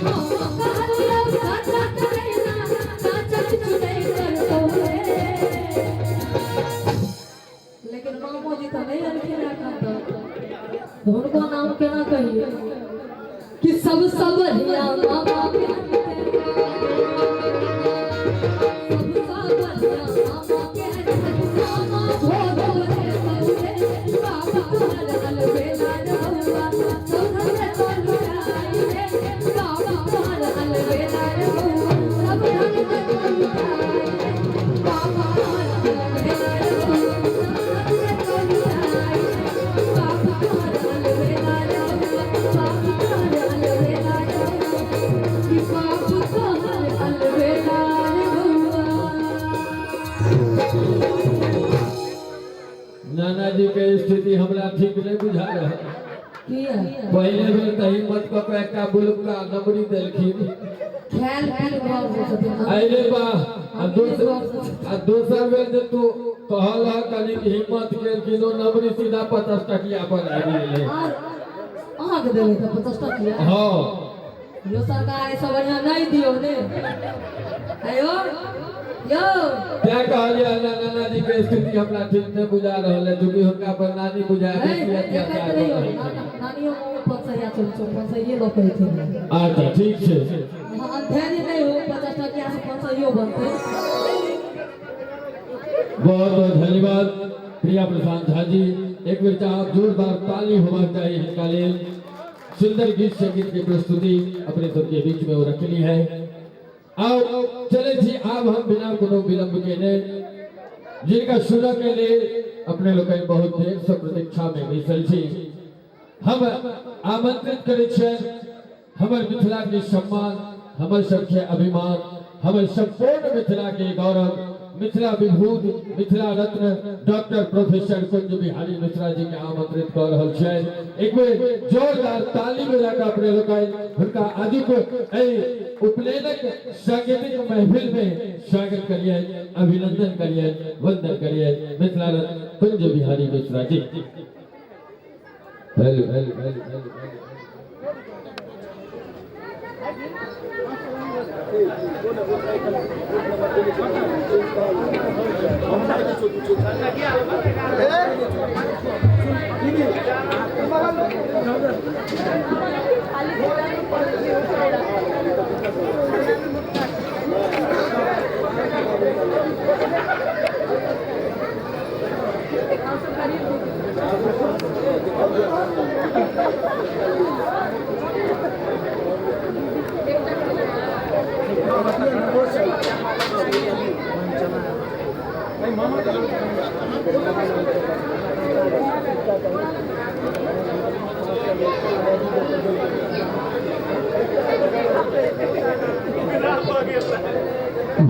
हम कहलियो चाचा के नैना, चाचा किछु नहि करतौ रे। लेकिन मामो जी तऽ नहि एलखिन एखन तक, तऽ हुनको नाम केना कहियै? कि सबसँ बढ़िया मामा के अनते, सबसँ बढ़िया मामा के अनते, मामा भोग देतौ रे। बाप तोहर अलबेला रे बउआ, सब धन तो लुटाई रे। बाप तोहर अलबेला रे बउआ, सब धन तो लुटाई रे। बाप तोहर अलबेला रे बउआ, सब धन तो लुटाई रे। बाप तोहर अलबेला रे बउआ, बाप तोहर अलबेला रे बउआ, कि बाप तोहर अलबेला रे बउआ। नानाजी के स्थिति हमरा ठीक नहि बुझा रहल। किया? पहिले बेर तऽ हिम्मत कऽ कऽ एकटा बुलुका नमरी देलखिन। खायल पील घर जे छथिन। अरे बा, आ दोसर आ दोसर बेर जे तू कहल ह कनी हिम्मत के किनो नंबरी सीधा 50 टकिया पर आबि गेलै। आर अहाँके देबै तऽ 50 टकिया? हाँ। यो सरकार ऐसा बढ़िया नहीं दियो ने। आयो यो तैं कहलियै ना नाना जी के स्थिति हमरा ठीक नहि बुझा रहल है, चूँकि हुनका पर नानी बुझा ए, बेसी देखैत अत्याचार रहियौ कऽ रहल छै। नानियो 500 चल छौ, 500 लऽ के अयथिन। अच्छा ठीक छै। हाँ, धैर्य नहीं हो, 50 टकिया से 500 बनतै। बहुत बहुत धन्यवाद प्रिया प्रशांत झा जी। एक बेर चाहब जोरदार ताली होबाक चाही हिनका लेल। सुंदर गीत संगीत के प्रस्तुति अपने सबके बीच में वो रखनी है। आओ चले छी आब हम बिना कोनो विलंब के ने जिनका सुनऽ के लेल अपने लोग बहुत देर से प्रतीक्षा में बैसल छी, हम आमंत्रित करै छियनि हमर मिथिला के सम्मान, हमर सबके अभिमान, हमर संपूर्ण मिथिला के गौरव, मिथिला विभूत, मिथिला रत्न डॉक्टर प्रोफेसर कुंज बिहारी मिश्रा जी के आमंत्रित कर रहल छियनि। एक बेर जोरदार ताली बजा कऽ अपने लोकनि हुनका आजुक एहि उपनयनक सांगीतिक महफिल में स्वागत करियनि, अभिनंदन करियनि, वंदन करियनि Mithila Ratna Kunj Bihari Mishra ji. Hello hello hello hello.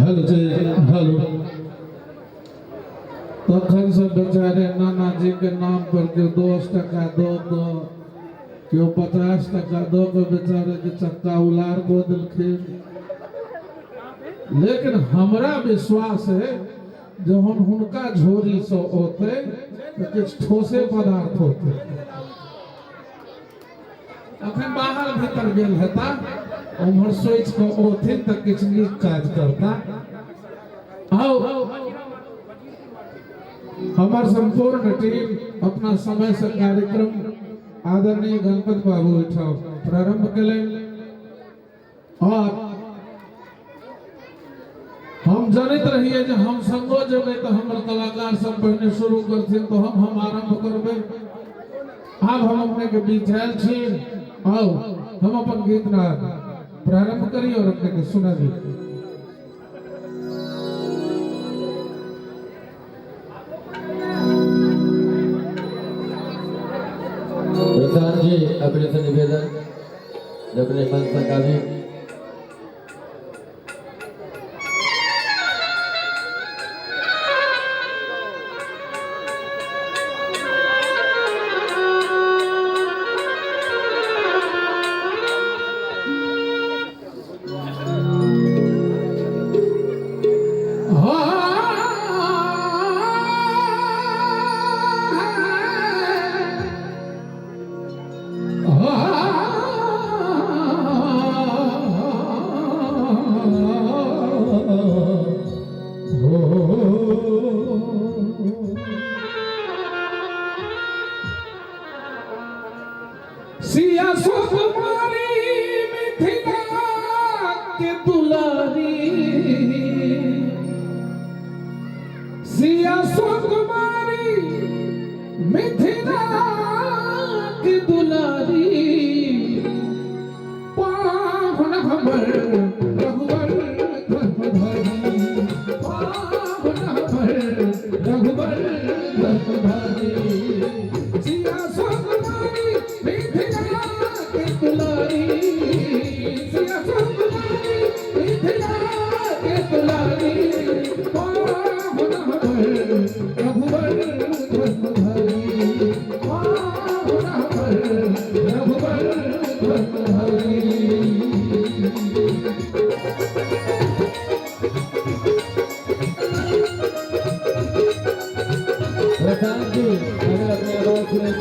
Hello जय हेलो। तखन से बेचारे नाना जी के नाम पर केओ 10 टका दऽ कऽ, केओ 50 टका दऽ कऽ बेचारे के चक्का उलार कऽ देलखिन। लेकिन हमरा विश्वास है जहन हुनका झोरी से औते तऽ किछु ठोसे पदार्थ होते। अखन बाहर भीतर गेल हेता, उम्हर सोचि कऽ औथिन तऽ किछु नीक काज करता। आओ हमार संपूर्ण टीम अपना समय से कार्यक्रम आदरणीय गणपत बाबू ओहिठाम प्रारंभ केलनि और हम जनैत रहिए जे हम संगो जेबै तऽ हमर कलाकार सब पहिने शुरू करथिन तऽ हम आरंभ करबै। आब हम अपने के बीच आयल छी, आओ हम अपन गीत नाद प्रारंभ करी और अपने के सुनाबी। प्रशांत जी अपने से निवेदन अपने मन से गावी। सिया सुकुमारी मिथिला के दुलारी, सिया सुकुमारी मिथिला के दुलारी, पाहुन हमर रघुवर धर्मधारी, पाहुन हमर रघुवर धर्मधारी। सिया सुकुमारी मिथिला के दुलारी, सिया सुकुमारी मिथिला के दुलारी, पाहुन हमर रघुवर धर्मधारी, पाहुन हमर रघुवर धर्मधारी। निशांत जी अगर अपनी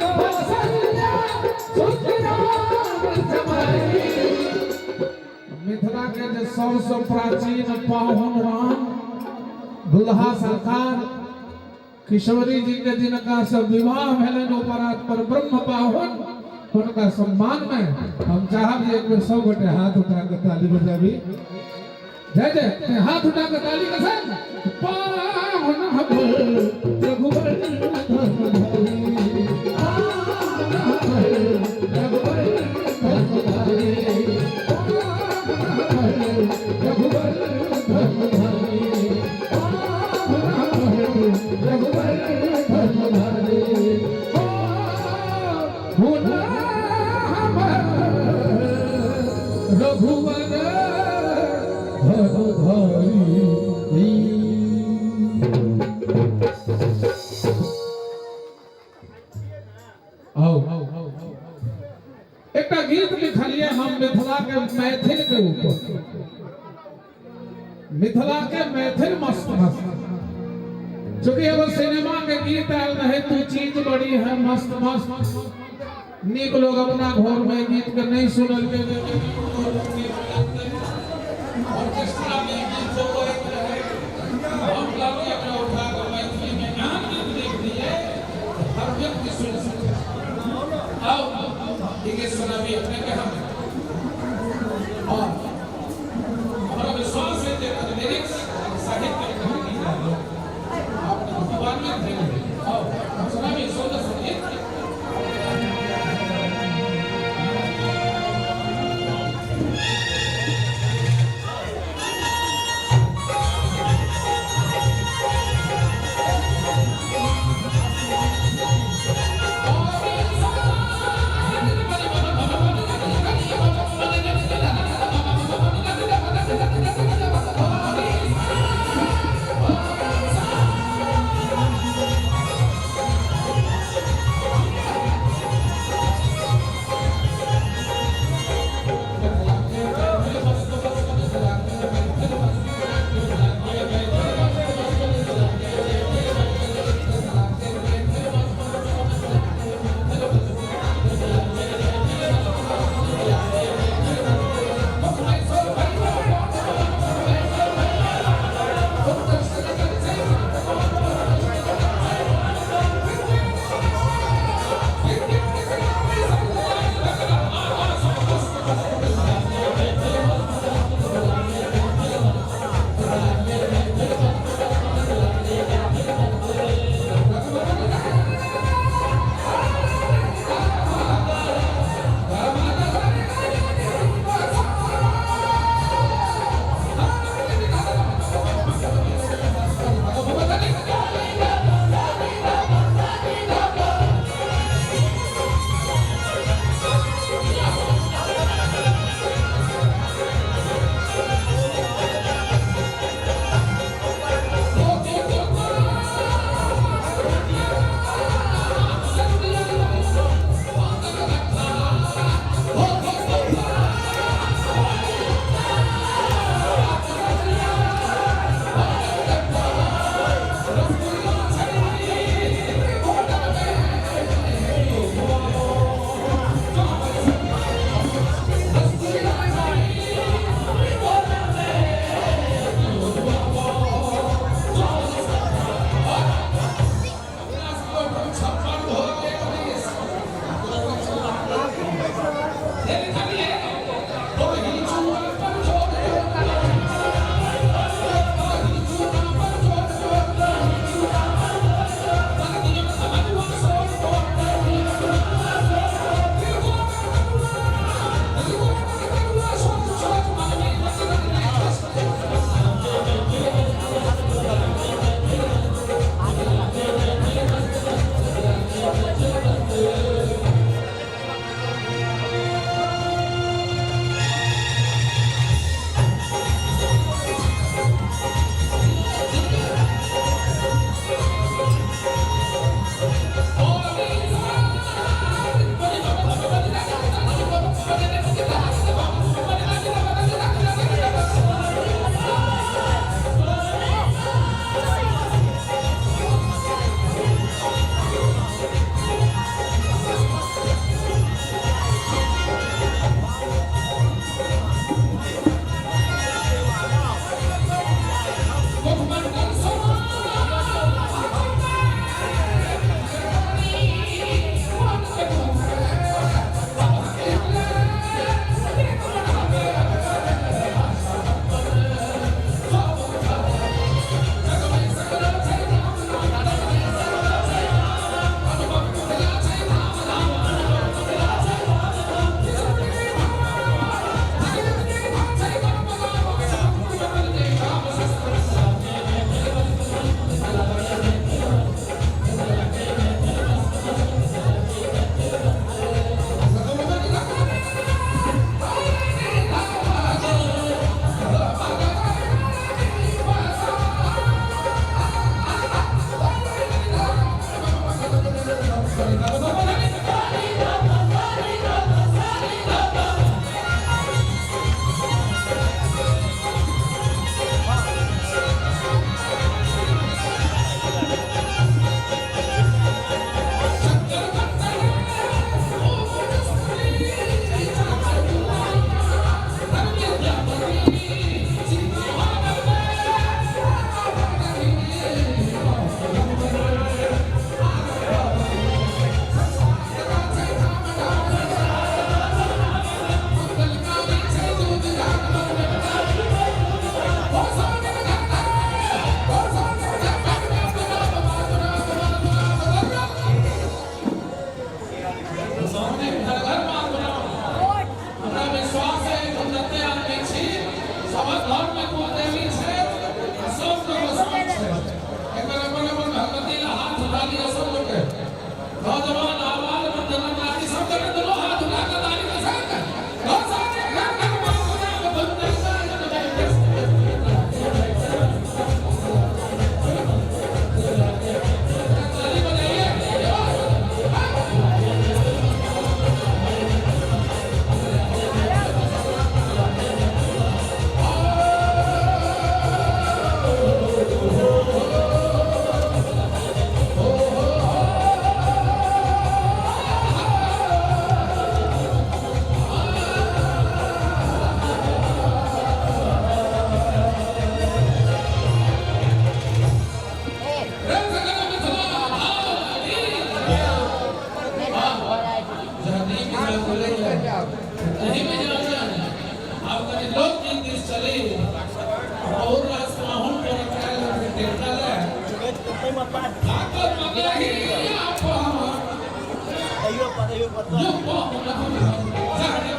आवाज सुनेंगे तो मन पर मिथिला के जे सबसे प्राचीन पाहुन राम दुल्हा सरकार किशोरी जी के जिनका से विवाह भेलनि उपरात पर ब्रह्म पाहुन हुनका सम्मान में हम चाहब जे एक बेर सब गोटे हाथ उठा के ताली बजाबी। जय जय हाथ उठा के ताली के संग पाहुन रघुवर एकटा गीत लिखलिए हम मिथिला के मैथिल के ऊपर, मिथिला के मैथिल मस्त मस्त। चूंकि एगो सिनेमा के गीत आयल रहे तू चीज बड़ी है मस्त मस्त, नीक लोग अपना घर में गीत के नहीं सुनल के ऑर्केस्ट्रा में गीत होइत रहे। हम कहलिए एकरा उठा के मैथिली में एहन गीत लिख दिए हर व्यक्ति सुन सके। आओ ठीक है सुनाबी अपने के हम और हमारा विश्वास है कि सबहक घर में कुलदेवी छै आ सब के गोसाउनि छै। एक बेर अपन अपन भगवती ला हाथ उठा लिअ सब गोटे। नौजवान आबाल वृद्ध नर नारी सब गोटे दुनू हाथ उठा कऽ ताली के संग गोसाउनि घर घर माँ पूजा के ताली बजाइए। प्रेम से करो मिथिला धाम की जहनी की जल बोले नहीं में जान आप कनी लोकगीत दिस चली और रास माहौल पर कैल टेका ले ठाकुर मगही आप यो पाहुन जहनी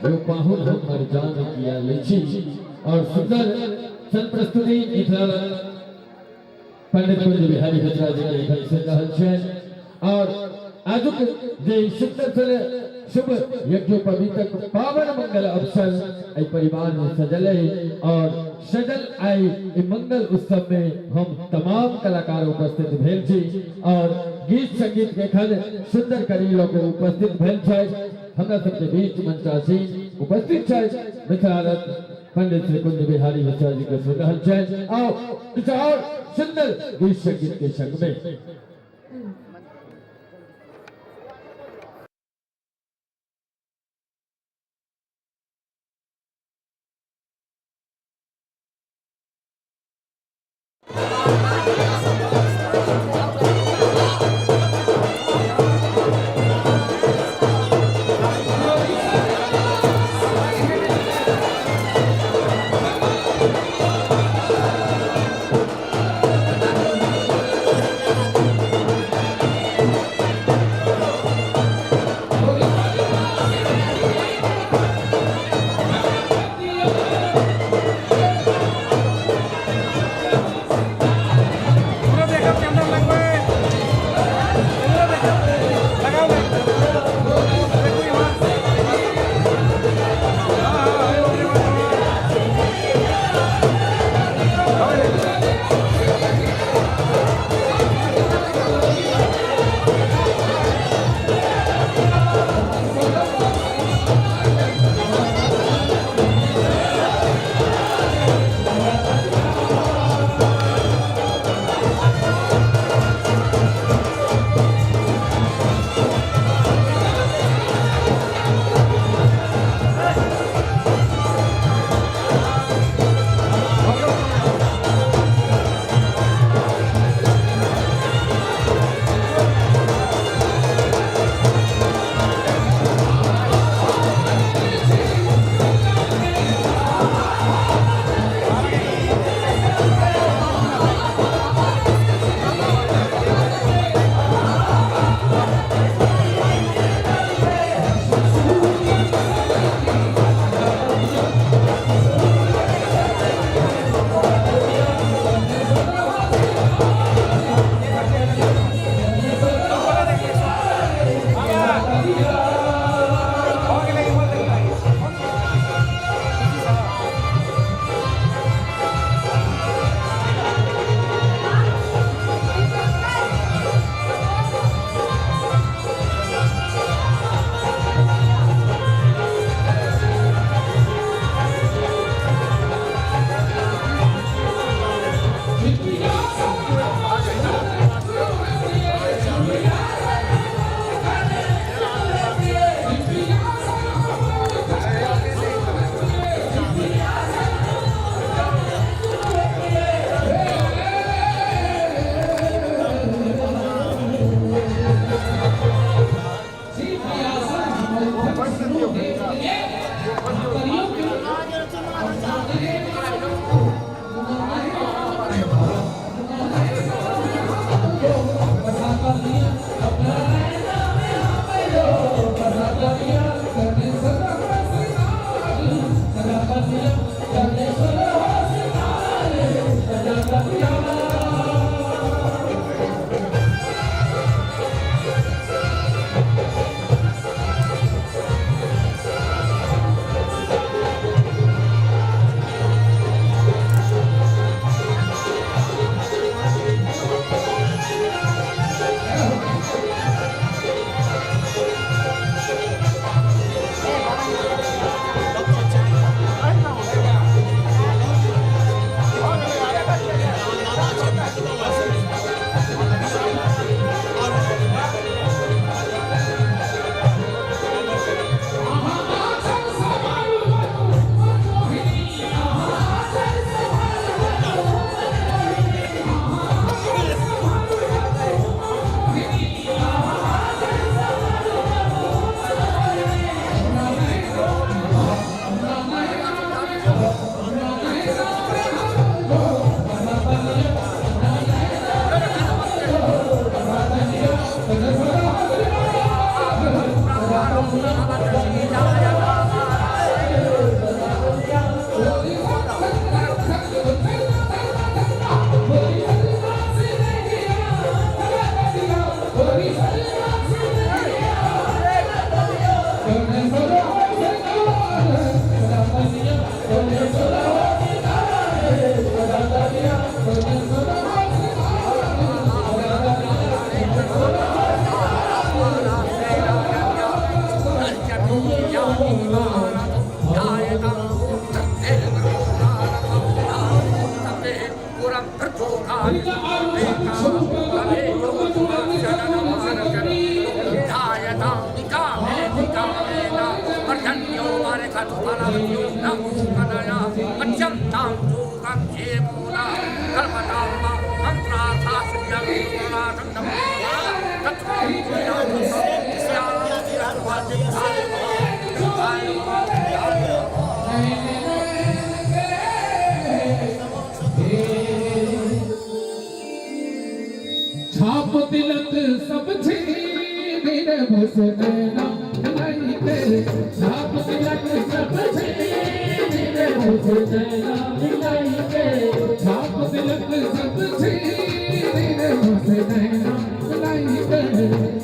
लई पाहुन हमर जान किया लीची और सुंदर सन प्रस्तुति मिथिला पंडित कुंज बिहारी मिश्रा जी के एखन सुनि रहल छनि और आजुक जे सुंदर सन शुभ यज्ञोपवीतक पावन मंगल अवसर एहि परिवार में सजल है और सजल आई ई मंगल उत्सव में हम तमाम कलाकार उपस्थित भेल छी और गीत संगीत के एखन सुंदर करी लोग उपस्थित भेल छथि। हमरा सबके बीच मंचासीन उपस्थित छथि मिथिला रत्न पंडित श्री कुंज बिहारी मिश्रा जी के सुन रहल छथि। आओ किछु और सुंदर गीत संगीत के संग में। छाप तिलक सब छीनी रे मुझसे नैना मिलाई के, छाप तिलक सब छीनी रे मुझसे नैना मिलाई के, छाप तिलक सब छीनी रे मुझसे नैना मिलाई के,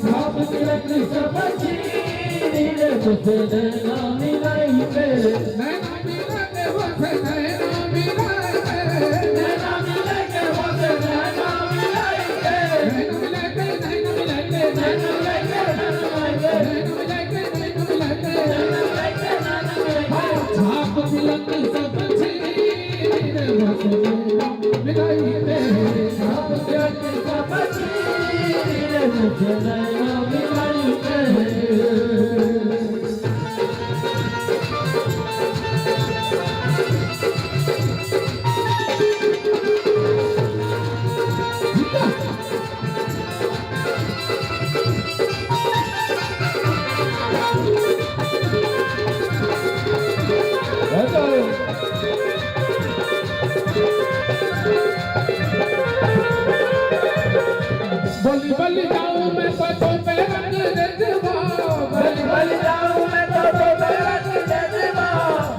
छाप तिलक सब छीनी रे मुझसे नैना मिलाई के, नैना मिला के मुझसे नैना मिला के, नैना मिला के मुझसे नैना मिलाई के, नैना मिला के नैना मिला के नैना मिला के नैना मिला के नैना मिला के नैना मिला के नैना मिला के, छाप तिलक सब छीनी रे मुझसे नैना मिलाई के, छाप तिलक सब छीनी रे मुझसे नैना मिलाई के। बलि बलि जाऊं मैं तो पे रंग रजवा, बलि बलि जाऊं मैं तो पे रंग रजवा,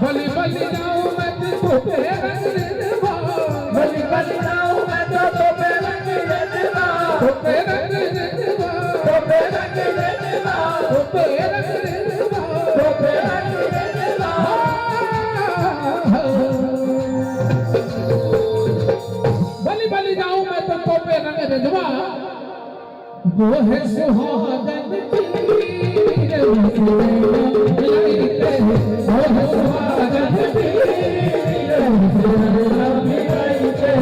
बलि बलि जाऊं मैं तो पे रंग रजवा, बलि बलि जाऊं मैं तो पे रंग रजवा, तो पे रंग रजवा, तो पे रंग रजवा, तो पे रंग रजवा, तो पे रंग रजवा। बलि बलि जाऊं मैं तो पे रंग रजवा, वो है सुहागन पीर मिलाई के, वो है सुहागन पीर मिलाई के,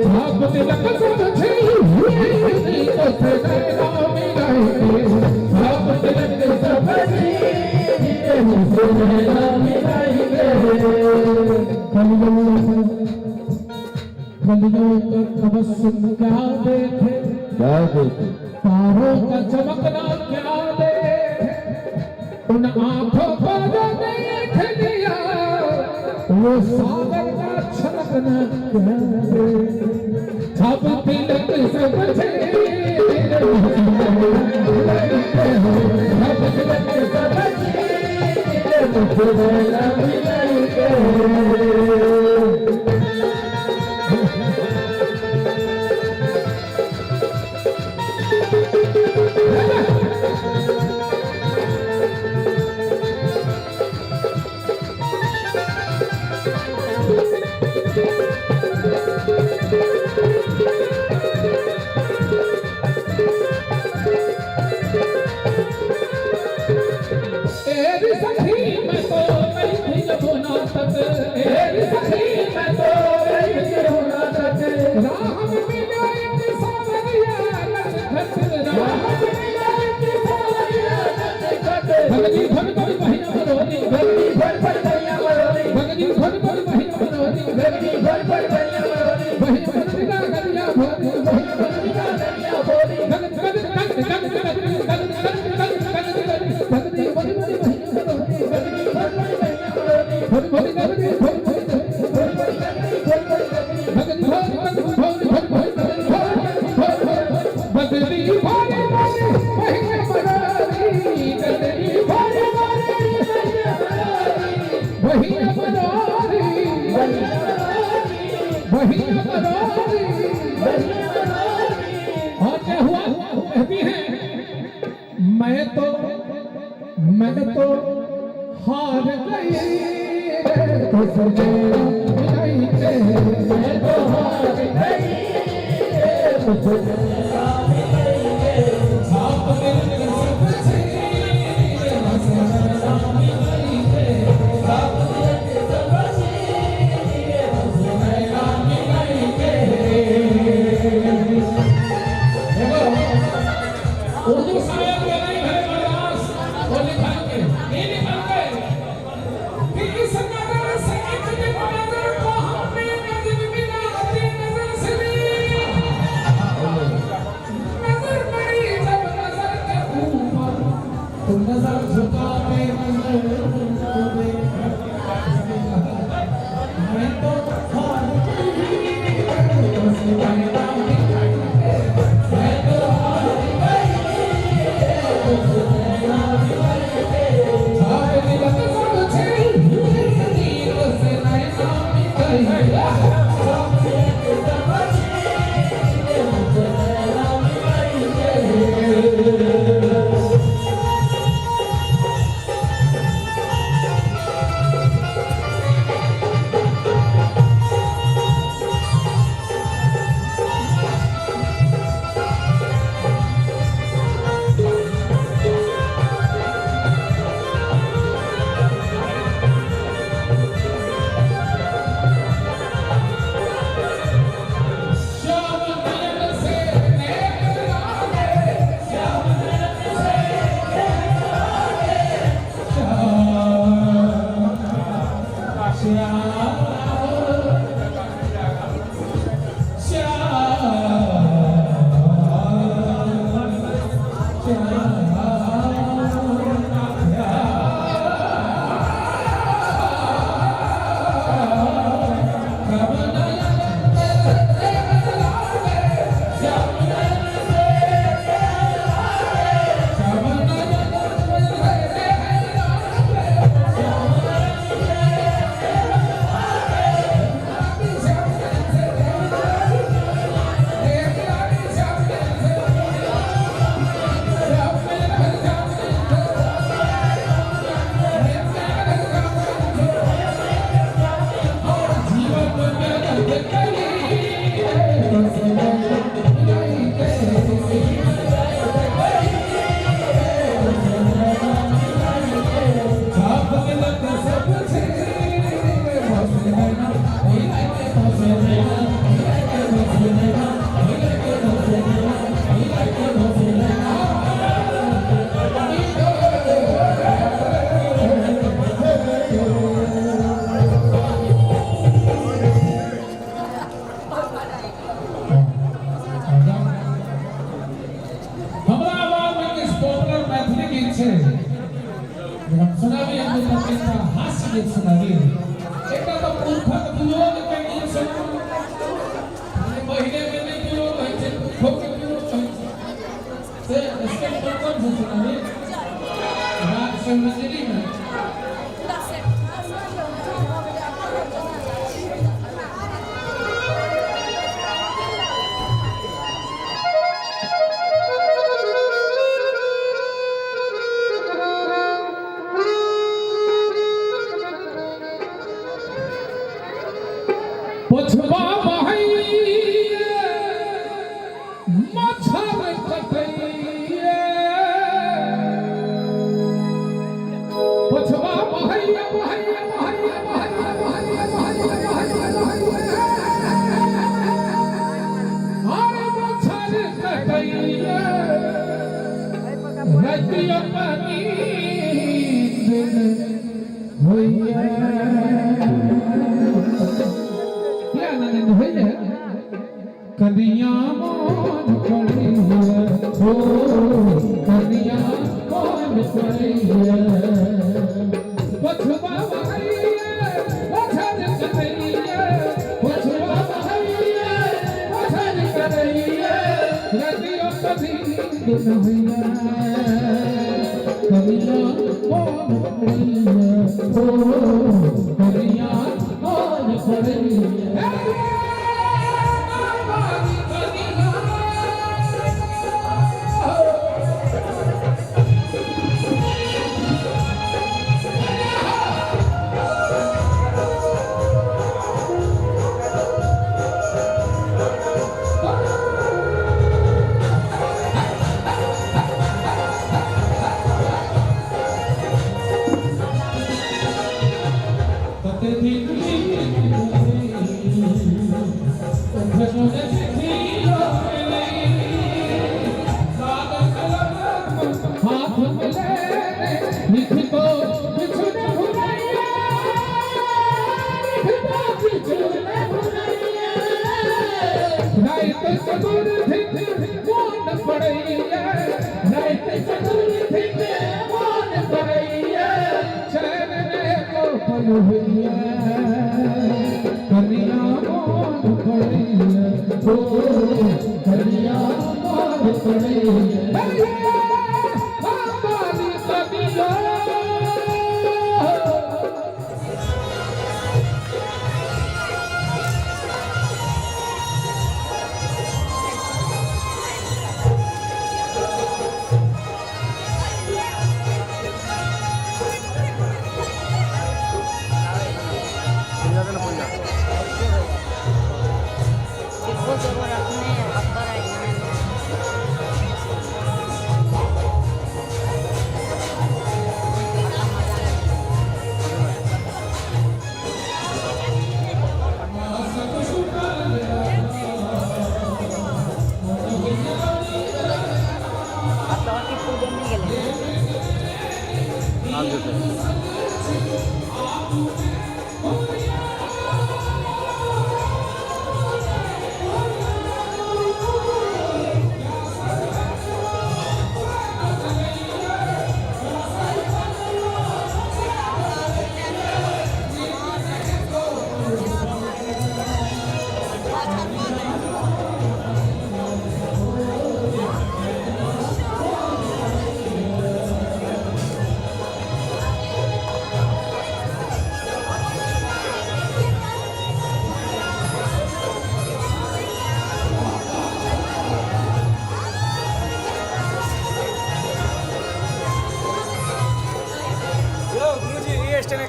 छाप तिलक सब छीनी मुझसे नैना मिलाई के, छाप तिलक सब छीनी मुझसे नैना मिलाई के। कलियों का तबस्सुम क्या देखे, क्या देखे, तारों का चमकना क्या देखे, उन आंखों को जो देख लिया वो सागर का छलकना क्या देखे, छाप तिलक सब छीनी रे छाप तिलक सब छीनी रे मुझसे नैना मिलाई के। तेरी सखी मैं तो गई थी यमुना तट, तेरी सखी मैं तो गई थी यमुना तट, राह में मिला एक सावरिया नटखट, राह में मिला एक सावरिया नटखट, भगनी भर भर बहिया मरोनी, भगनी भर भर बहिया मरोनी, भगनी भर भर बहिया मरोनी, भगनी भर भर बहिया मरोनी, बहिया मरोनी का गरिया भोली, बहिया मरोनी का गरिया भोली, गगन गगन गगन गगन गगन गगन गगन गगन भगनी भरी भरी बहिया मरोनी, भगनी भर भर बहिया मरोनी, भरी भरी गगनी भरी भरी भरी भरी गगनी भरी भरी गगनी, भगनी भरी भरी भरी भरी भरी भरी भरी बदली भरी भरी बहिया मरोनी, बदली भरी भरी बहिया मरोनी, बहिया मरोनी, बहिया मरोनी, बहिया मरोनी। और क्या हुआ कहती है, मैं तो हार गई रे मुझसे मिलाई के, मैं तो हार गई रे मुझसे मिलाई के, छाप तिलक सब छीनी रे मुझसे नैना मिलाई के, छाप तिलक सब छीनी रे मुझसे नैना मिलाई के। देखो उर्दू शायर के नहीं है बर्दाश्त, वो लिखा के नहीं लिखा के कि इस तू नजर झुका दे, नजर झुका दे। मैं तो हार गई, तुझसे नैना मिलाई के। मैं तो हार गई, तुझसे नैना मिलाई के। छाप दिलक सब छीन, तुझसे नैना मिलाई के। छाप दिलक सब छीन, तुझसे नैना मिलाई के। श्याम नयन से नेक लागे, श्याम नयन से नेक लागे, श्याम श्याम हमरा आवाज में किछु पॉपुलर मैथिली गीत छै जे हम सुनाबी। हम एकटा हास्य गीत सुनाबी, एकटा तऽ पुरखक वियोग के गीत सुनू। महीने में नहि वियोग होइ छै, पुरखो के वियोग होइ छै। से स्टेप कोन से सुनाबी? राग शिवरंजनी में। पछबा बहैये, मच्छर कटैये। पछबा बहैये, बहैये, बहैये, बहैये, बहैये, बहैये, बहैये, बहैये। अरे मच्छर कटैये, रतिया नींद होइए। किया नींद होइए? कनिया मोन पड़ैये हो, कनिया मोन पड़ैये। पछबा बहैये, मच्छर कटैये। पछबा बहैये, मच्छर कटैये, रतिया नींद होइए। कनिया मोन पड़ैये हो, कनिया मोन पड़ैये। हाथ में लेने लिख तो किछु न भुलैया, लिख तो किछु न भुलैया। रात चतुर्थी मोन पड़ैया, रात चतुर्थी। होइए कनिया मोन पड़ैए ओ कनिया मोन पड़ैए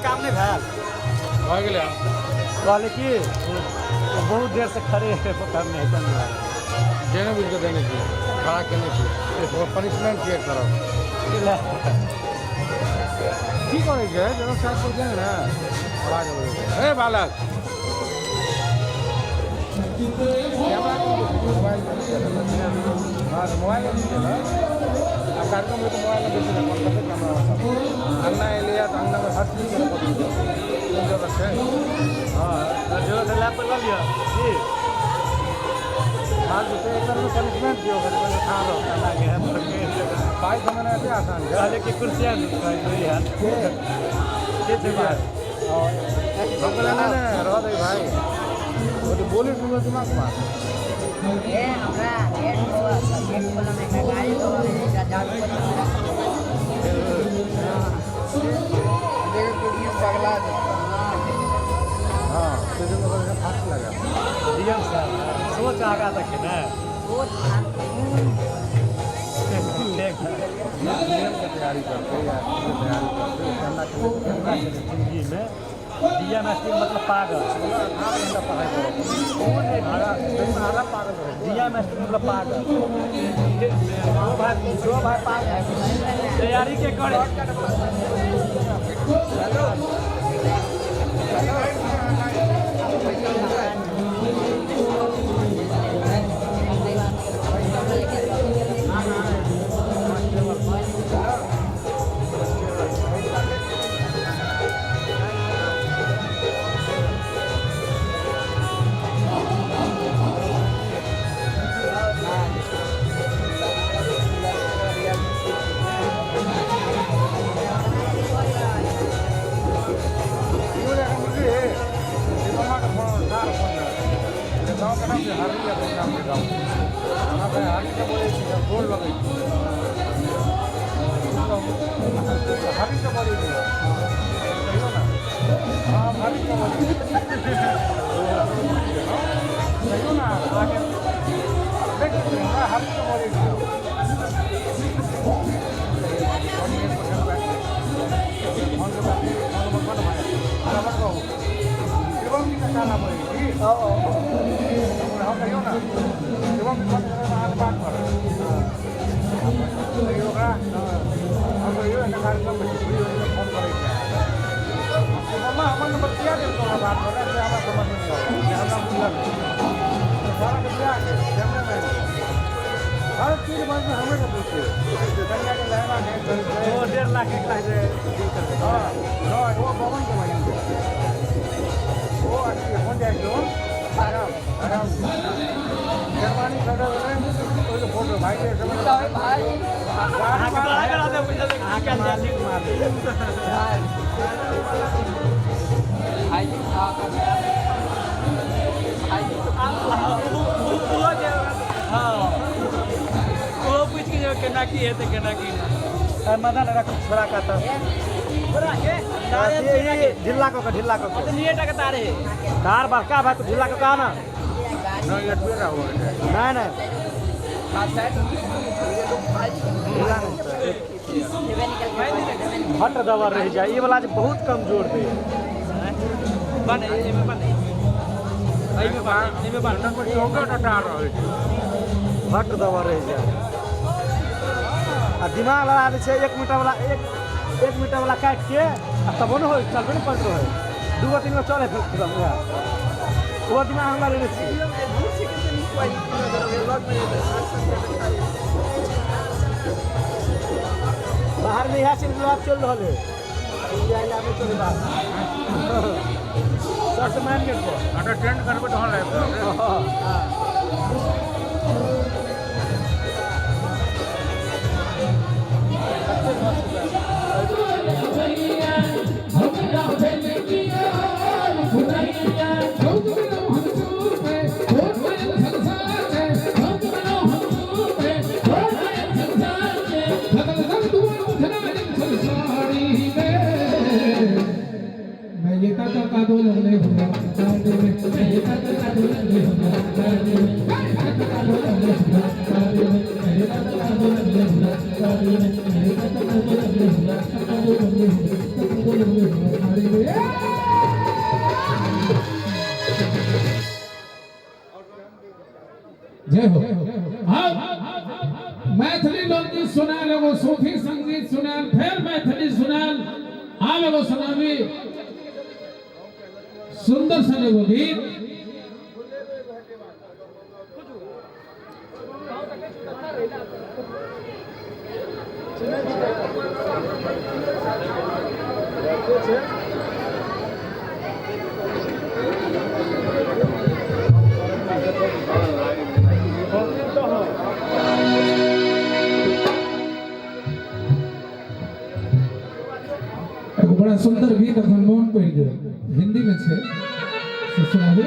काम नहीं भेल भऽ गेलै। कहले कि बहुत देर से खड़े है पकड़ने जेने बुझि कऽ देने छियै, खड़ा केने छियै, पनिशमेंट छियै एक तरफ। की करै छै जेना साइड पर जाइ ने आवाज अबै छै। हे बालक, हाँ तऽ मोबाइल आब कार्यक्रम तऽ मोबाइल बेसी नहि फोन करतै, कैमरा सब अङ्गना एलैए तऽ अङ्गनामे हर चीजके रिकॉर्डिंग कोन जरूरत छै। हाँ जरूरत है लैप पर लऽ लिअ की हाल जे छै एक तरहसँ पनिशमेंट दियौ, खा रहो पाइ कमेनाइ एते आसान छै। कहले कि कुर्सी के छै बाहर। हम कहलियै नहि नहि रह दे भाइ, ओ तऽ बोली सुनबै दिमाग मार। हाँ फास्ट लगा डीएम साहब सोच आगा देखे ने के तैयारी करते या तैयारी करते कैमरा के कैमरा के जिंदगी में डीएम एस पी मतलब पागल। 18 घंटा पढ़ाई करो, आधा पागल रहे। डीएम एस पी मतलब पागल। जो भाई पागल तैयारी के करे। हर चीज बस हमें के पूछे कन्या के लहंगा के वो 1.5 लाख 1 लाख हाँ वो पवन के बहिन के वो अच्छी हो जाए जो आराम आराम शेरवानी खड़ा हो फोटो भाई के भाई मालिक मालिक। ओहो पूछि के केना की हेतै केना की नहि। मदन रखू छोड़ा का तऽ ढिल्ला कऽ के, ढिल्ला कऽ के। तार है। तार बड़का भाई, तो ढिल्ला कऽ के आना। नहीं नहीं, ढिल्ला नहीं, हट दबर रह जाए। ई वाला जे बहुत कमजोर दे। बन एहिमे, बन एहिमे, बन एहिमे, बन। हट दबर रह जाए आ दिमाग लड़ा दै छै। 1 मीटर वाला, एक एक मीटर वाला काटि के आ तबो ने होइ, चलबे ने करैत रहै। दूगो तीन गो चले, फेर खतम। उएह ओहो दिमाग हमरा लेने छियै। बाहर में इएह चीज आब चलि रहल है। इंडिया में चले बाहर सबसे मेन गेट पर। ट्रेंड करबै तहन लाइव। मैं ये काका का दो लगले हुआ गाने में, मैं ये काका का दो लगले हुआ गाने में, काका का दो लगले हुआ गाने में, मैं ये काका का दो लगले हुआ गाने में, मैं ये काका का दो लगले हुआ, काका दो लगले हुआ, काका दो लगले हुआ गाने में। जय हो। अब मैथिली लोकगीत सुनायल, एगो सूफी संगीत सुनायल, फिर मैथिली सुनायल। आब एगो सुनाबी सुंदर सन एगो गीत। एगो बड़ा सुंदर गीत अखन मोन पड़ि गेल, हिंदी में छै, से सुनाबे।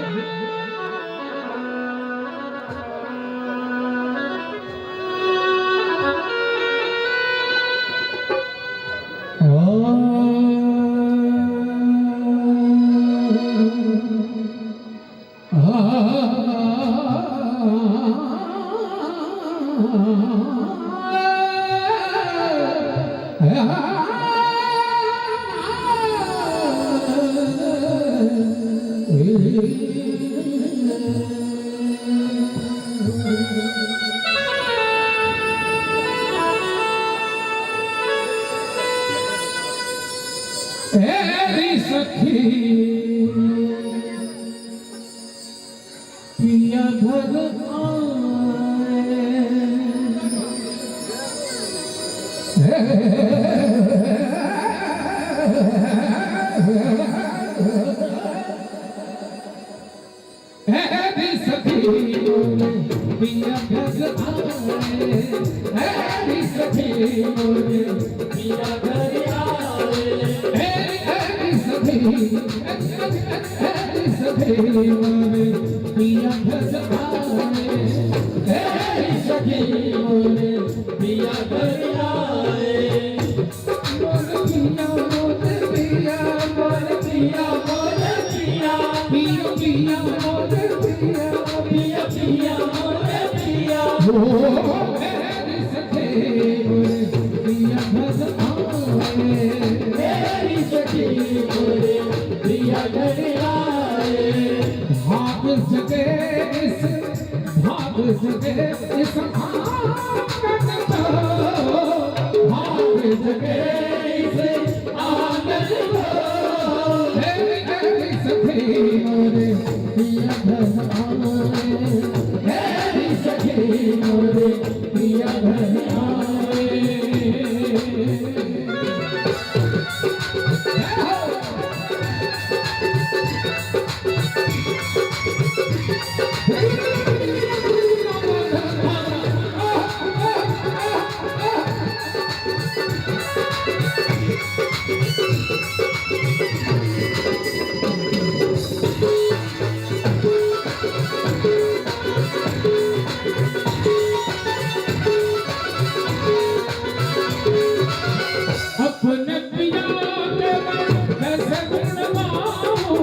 एरी सखी, पिया घर आए। एरी सखी मोरे पिया घर आए, एरी सखी मोरे पिया घर आए, एरी एरी सखी, एरी सखी मोरे पिया घर आए, एरी सखी मोरे पिया घर आए। मोर पिया, मोर पिया, मोर पिया, मोर पिया, पिया पिया मोर पिया, पिया पिया मोर पिया। ओ मेरी सखी मोरे पिया घर आए, मेरी सखी मोरे पिया घर आए। भाग सके इस, भाग सके इस आंगन को, भाग सके इस आंगन को। मेरी मेरी सखी मोरे पिया घर आए, मेरी सखी मोरे पिया घर आए। जय हो। अपने पिया के मैं कैसे गुण गाऊं,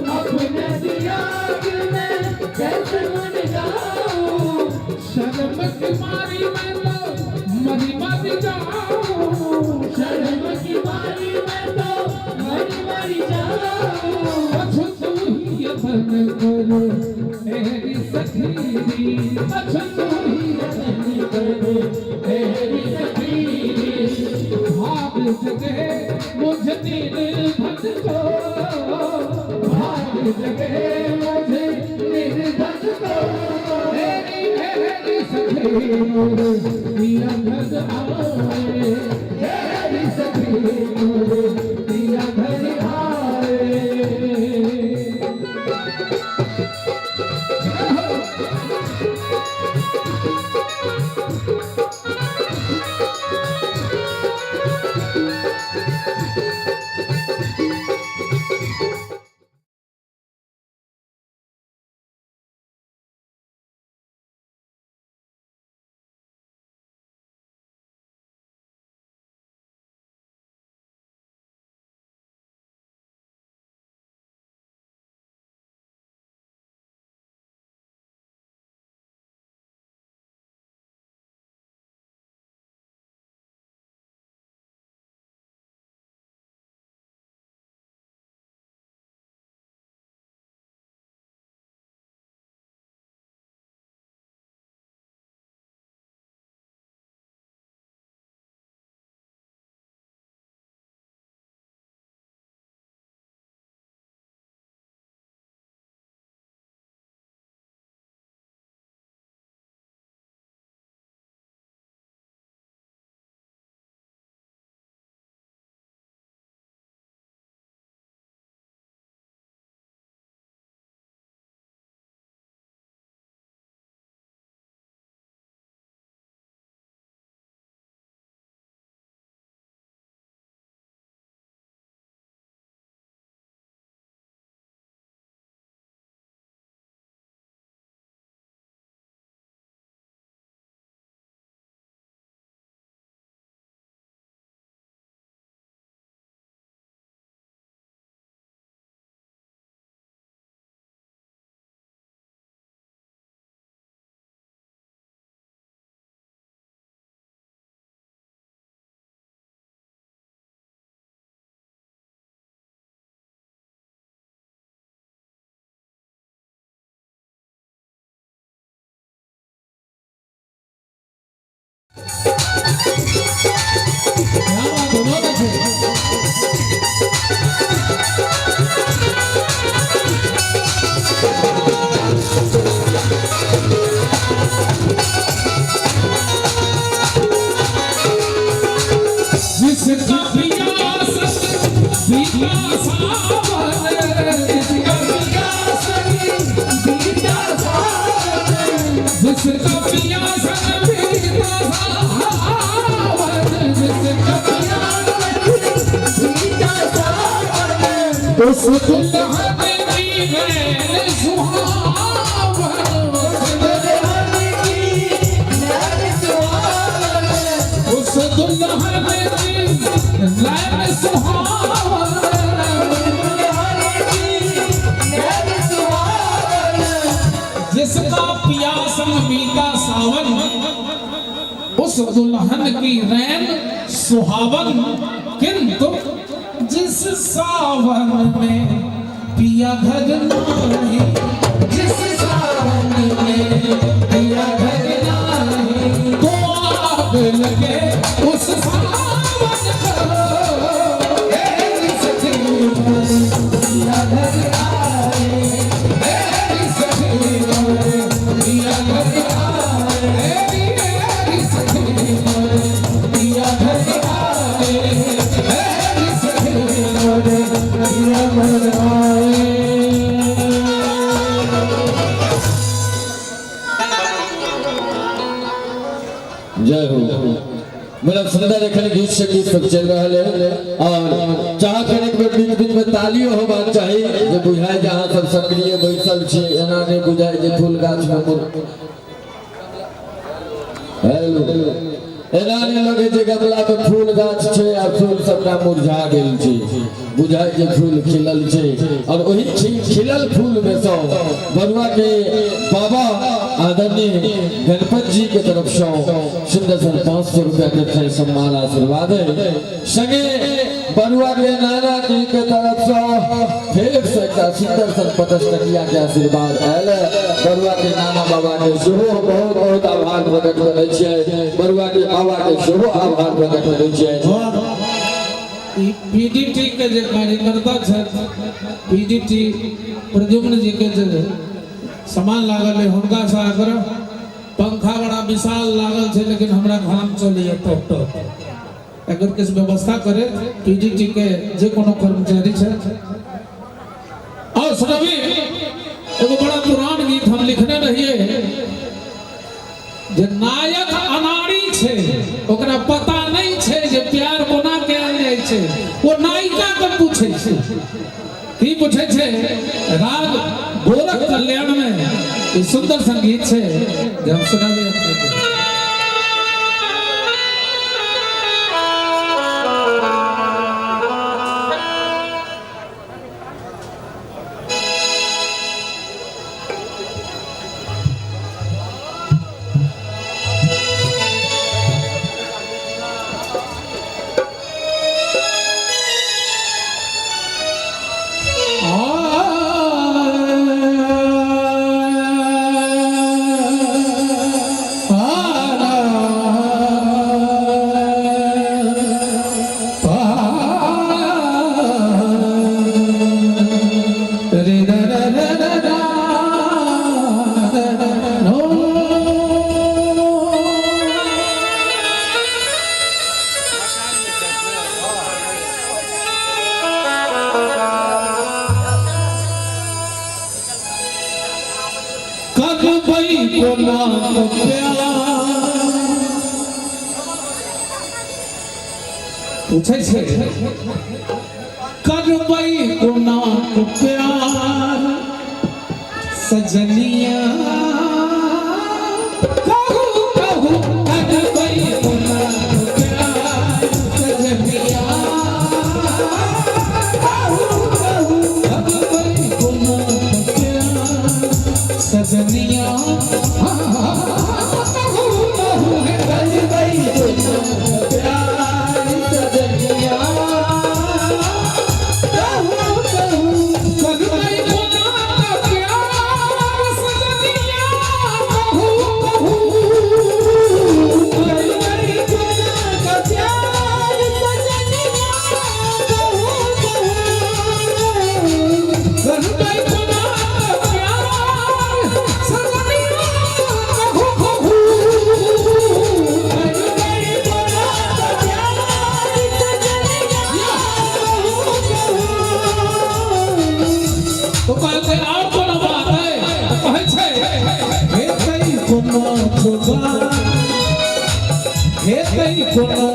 अपने दिया के मैं कैसे गुण गाऊं, शर्म की मारी मैं तो मरी मरी जाऊं, शर्म की मारी मैं तो मरी मरी जाऊं। कछु तू ही यतन कर मेरी सखी, कछु तू ही यतन कर मेरी सखी। भाग जगे मुझे निर्धन को, भाग जगे मुझे निर्धन को, मेरी मेरी सखी मोरे पिया घर आए, मेरी सखी मोरे पिया घर आए। जिसका पिया संग बीता सावन, जिसका पिया संग बीता सावन, जिसका पिया संग बीता सावन, जिसका पिया संग बीता सावन, उस दुल्हन की नैन सुहावन, उस दुल्हन की नैन सुहावन, उस दुल्हन की नैन सुहावन, जिसका पिया संग बीता सावन, उस दुल्हन की रैन सुहावन। किंतु जिस सावन में पिया घर नाही, जिस सावन में पिया घर नाही, तो आग लगे उस सावन को। मेरी सखी मोरे पिया घर आए, मेरी सखी मोरे पिया घर आए, मेरी सखी मोरे पिया घर आए, मेरी सखी मोरे पिया घर आए। जय हो। मतलब सुंदर एखन गीत संगीत सब चल रहा है और चाह करने के बीच बीच में तालियो होबाक चाही जे बुझाय जे अहाँ सब सक्रिय बैसल छी, एना नहीं बुझाय जे फूल गाछ में मुर। हेलो एना नहि लगै छै गमला में फूल गाछ छै आ फूल सबटा मुरझा गेल छै, बुझाइ जे फूल खिलल छै। और ओही खिलल फूल में सँ बरुआ के बाबा आदरणीय गणपत जी के तरफ सँ सुंदर सन 500 रुपया के छै सम्मान आशीर्वाद है। संगे बरुआ के नाना जी के तरफ सँ फेर से एकटा सुंदर सन 50 टकिया के आशीर्वाद आयल है। बरुआ के नाना बाबा के सेहो बहुत बहुत आभार प्रकट करै छियै, बरुआ के बाबा के सेहो आभार प्रकट करै छियै। पीडीटी के जे कार्यकर्ता छथि, पीडीटी प्रद्युम्न जी के जे सामान लागल है हुनका से आग्रह, पंखा बड़ा विशाल लागल छै लेकिन हमरा घाम चलैया टप टप, अगर किछु व्यवस्था करे पीडीटी के जे कोनो कर्मचारी छथि। और सुनबी एगो बड़ा पुरान गीत हम लिखने रहिए जे नायक अनाड़ी छै, ओकरा पता नहीं छै जे प्यार कोना कयल जाइ छै, ओ नायिका के पूछै छै। की पूछै छै? राग गोरख कल्याण में ई सुंदर संगीत छै जे हम सुनाबी अपने के। पूछै छै करबै कोना प्यार सजनिया, कहू कहू करबै कोना प्यार सजनिया, कहू कहू करबै कोना प्यार सजनिया, कहू कहू करबै कोना प्यार सजनिया, कहू कहू करबै कोना प्यार सजनिया, कहू कहू करबै कोना प्यार सजनिया, कहू कहू करबै कोना प्यार सजनिया, कहू कहू करबै कोना प्यार सजनिया, कहू कहू। तो कहलकै और कोनो बात है? तो कहै छै हेतै कोनो जोगार, हेतै कोनो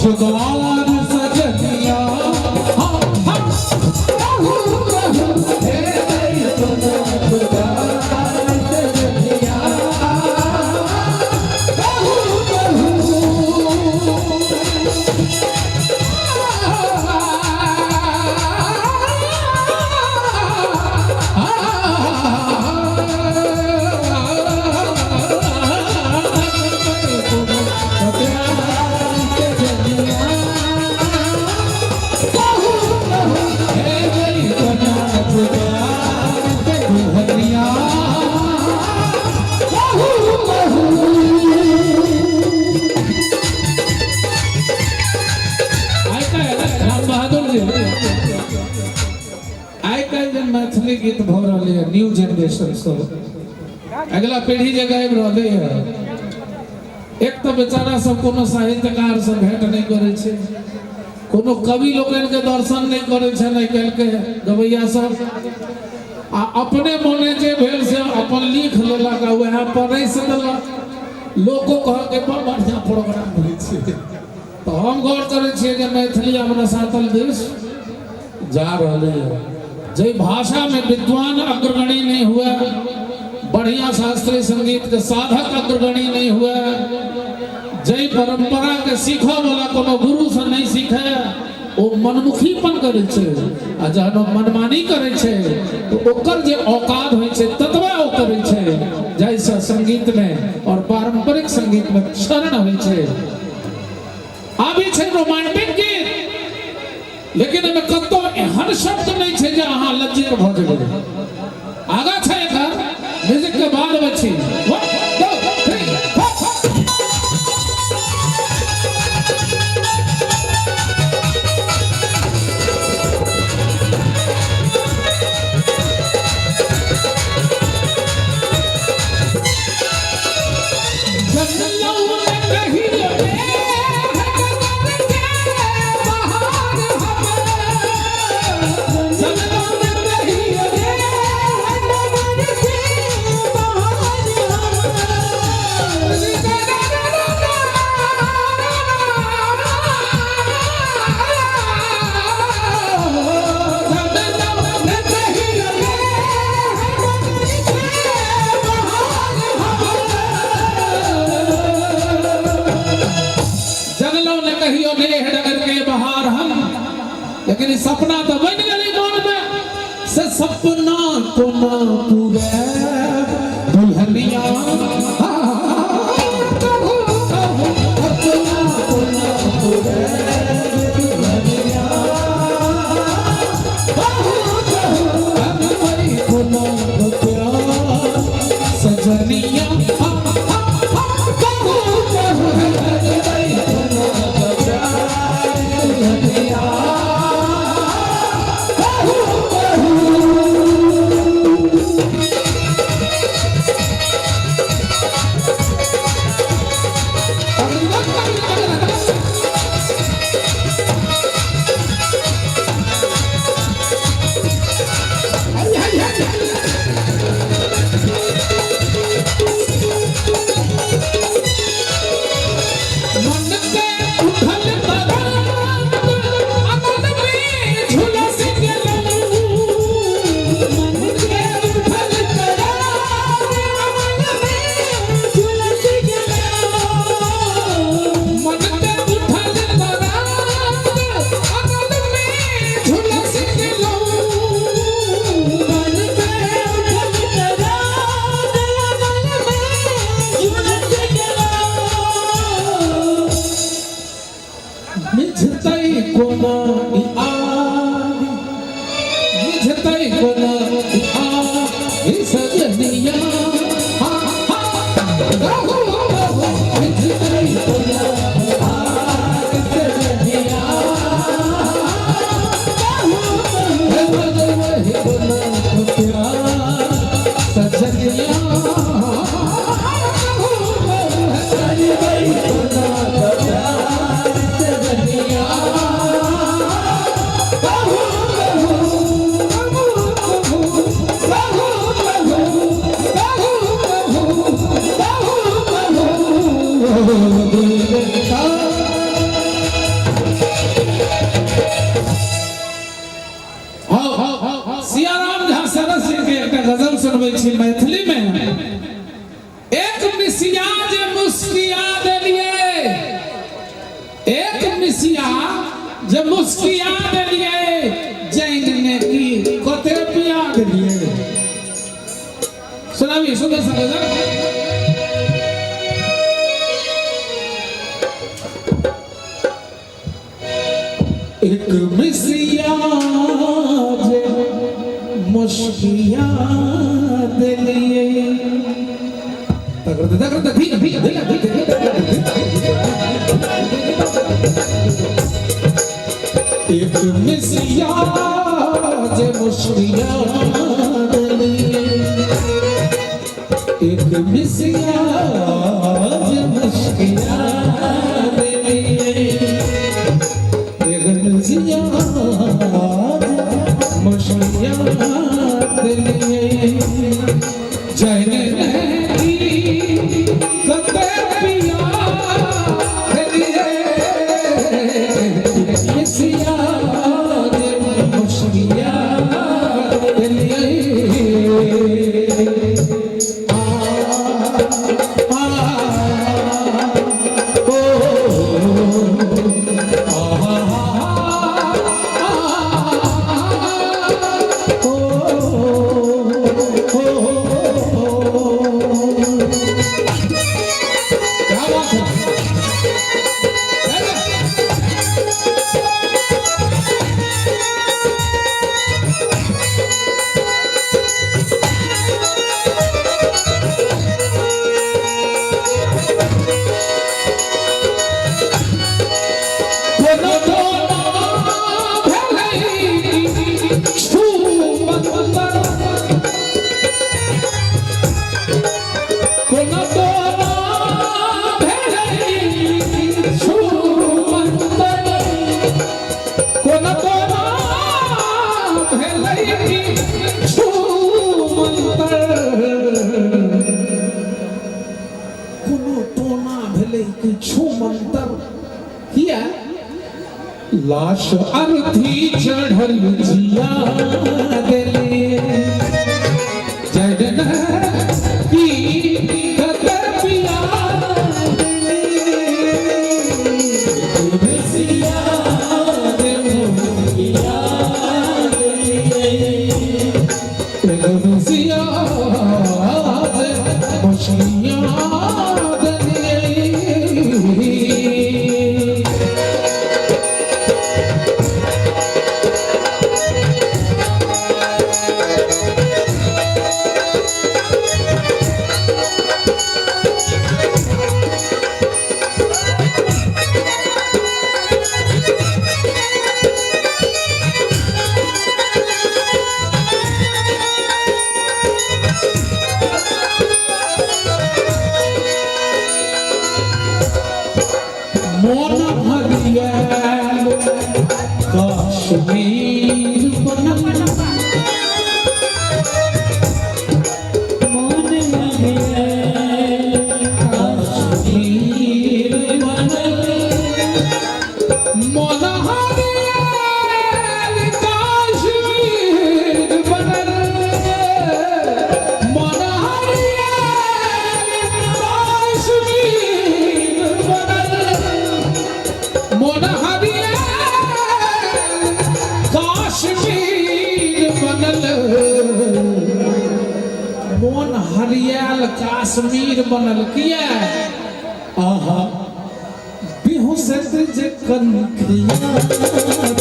जोगार सजनिया, हाँ हाँ कहू कहू हेतै कोनो जोगार सजनिया, कहू कहू। राम बहादुर जी, आइ काल्हि जे मैथिली गीत भऽ रहलै है, न्यू जनरेशन सब अगिला पीढ़ी जे गाबि रहलै है, एक तऽ बेचारा सब कोनो साहित्यकार से भेंट नहि करै छै, कोनो कवि लोकनि के दर्शन नहि करै छै आइ काल्हि के गवैया सब, आ अपने मोने जे भेल से अपन लिख लेलक आ वएह परसि देलक, लोको कहलकै बड़ बढ़िआँ प्रोग्राम होइ छै। तऽ हम गौर करै छियै जे मैथिली आब रसातल देश जा रहलै है। जाहि भाषा में विद्वान अग्रगणी नहीं हुए, बढ़िया शास्त्रीय संगीत के साधक अग्रगणी नहीं हुए, जाहि परंपरा के सीखऽ वाला कोनो गुरु से नहि सीखे ओ मनमुखीपन करै छै आ जहन ओ मनमानी करै छै तऽ ओकर जे औकात होइ छै ततबे ओ करै छै जाहिसँ संगीतमे और पारंपरिक संगीतमे क्षरण होइ छै। आब ई छै रोमांटिक गीत, लेकिन एहिमे कतौ एहन शब्द नहि छै जे अहाँ लज्जित भऽ जेबै। आगा छै एकर म्यूजिक के बाद बची। 1 2 3 4। जनलहुँ ने कहियो नेह डगर के बहार हम, लेकिन ई सपना तऽ बनि गेलै मन में, से सपना कोना पूरे दुल्हनिया, कहू कहू सपना कोना पूरे दुल्हनिया, कहू कहू बनबै कोना प्यार सजनिया, कहू कहू बनबै कोना प्यार दुल्हनिया, कहू कहू। मन के उठल तरंग अनल में झुलस गेलहुँ, मन के उठल तरंग अनल में झुलस गेलहुँ, मन के उठल तरंग अनल में झुलस गेलहुँ, मन के उठल तरंग अनल में झुलस गेलहुँ। मिझतै कोना ई आग, मिझतै कोना ई आग सजनिया, हा हा कहू कहू मिझतै कोना आग सजनिया, कहू कहू बनबै कोना प्यार सजनिया, कहू कहू बनबै कोना प्यार सजनिया, कहू कहू कहू कहू कहू कहू कहू कहू कहू दुर्गा। सियाराम झा सरस जी के एकटा गजल सुनबै छी मैथिली में। एक मिसिया जे मुस्किया देलिए, एक मिसिया जे मुस्किया देलिए, जैन ने की कते पिया देलिए। सुनाबी सुंदर सा गजल। एक मिसिया जे मुस्किया देलिए, तगड़ तगड़ धी धी धी धी। एक मिसिया जे मुस्किया देलिए, एक मिसिया जे मुस्किया देलिए, एक मिसिया जे मुस्किया देलिए, जैन की कते पिया देलिए, मिसिया जे मुस्किया देलिए। आ लाश अर्थी चढ़ल जिया देलिए जगन की कते पिया देलिए मछलियां मोन हरियल कश्मीर बनल मोन हरियल कश्मीर बनल मोन हरियल कश्मीर बनल मोन हरियल कश्मीर बनल मोन हरियल काश्मीर बनल मोन हरियल काश्मीर बनल किया आहा बिहुसत जे कनखिया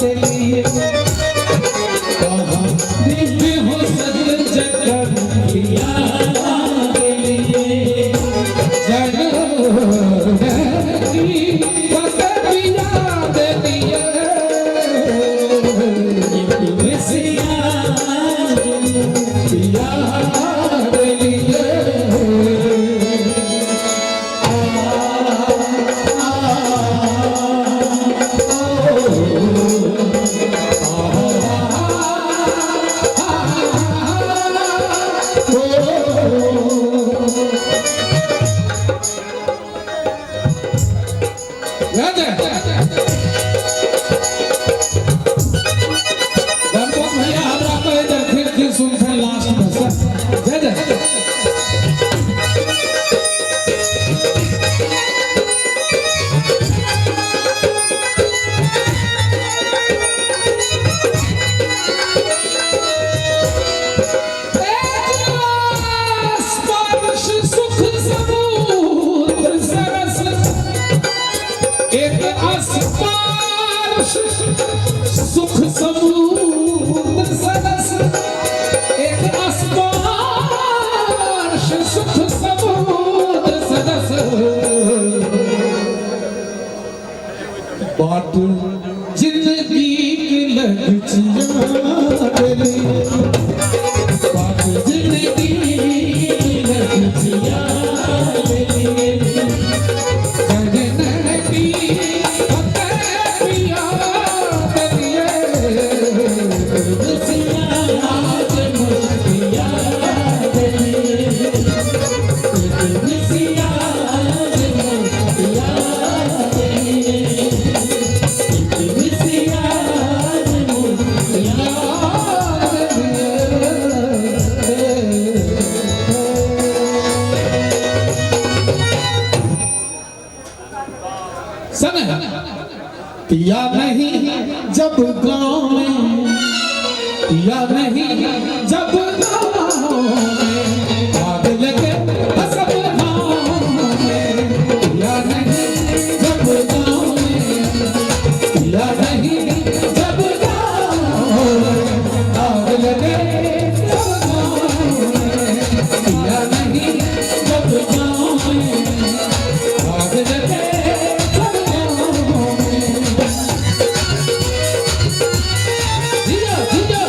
देलिए आहा बिहुसत जे कनखिया देलिए गणपत भैया हमरा कहे देलखिन कि सुनथिन लास्ट में सर जय जय स्पर्श सुख सबूत सरस एक अस्पर्श सुख समुद्र सरस एक अस्पर्श सुख समुद्र सरस बाट जिंदगी के लग जिया देलिए बाट जिंदगी के लग जिया देलिए समय पिया नहीं जब गाँव में पिया नहीं जब गाँव में आग लगे सब गाँव में पिया नहीं जब गाँव में पिया नहीं जब गाँव में आग लगे सब गाँव में पिया नहीं जब गाँव में आग लगे सब गाँव में जिया जिया।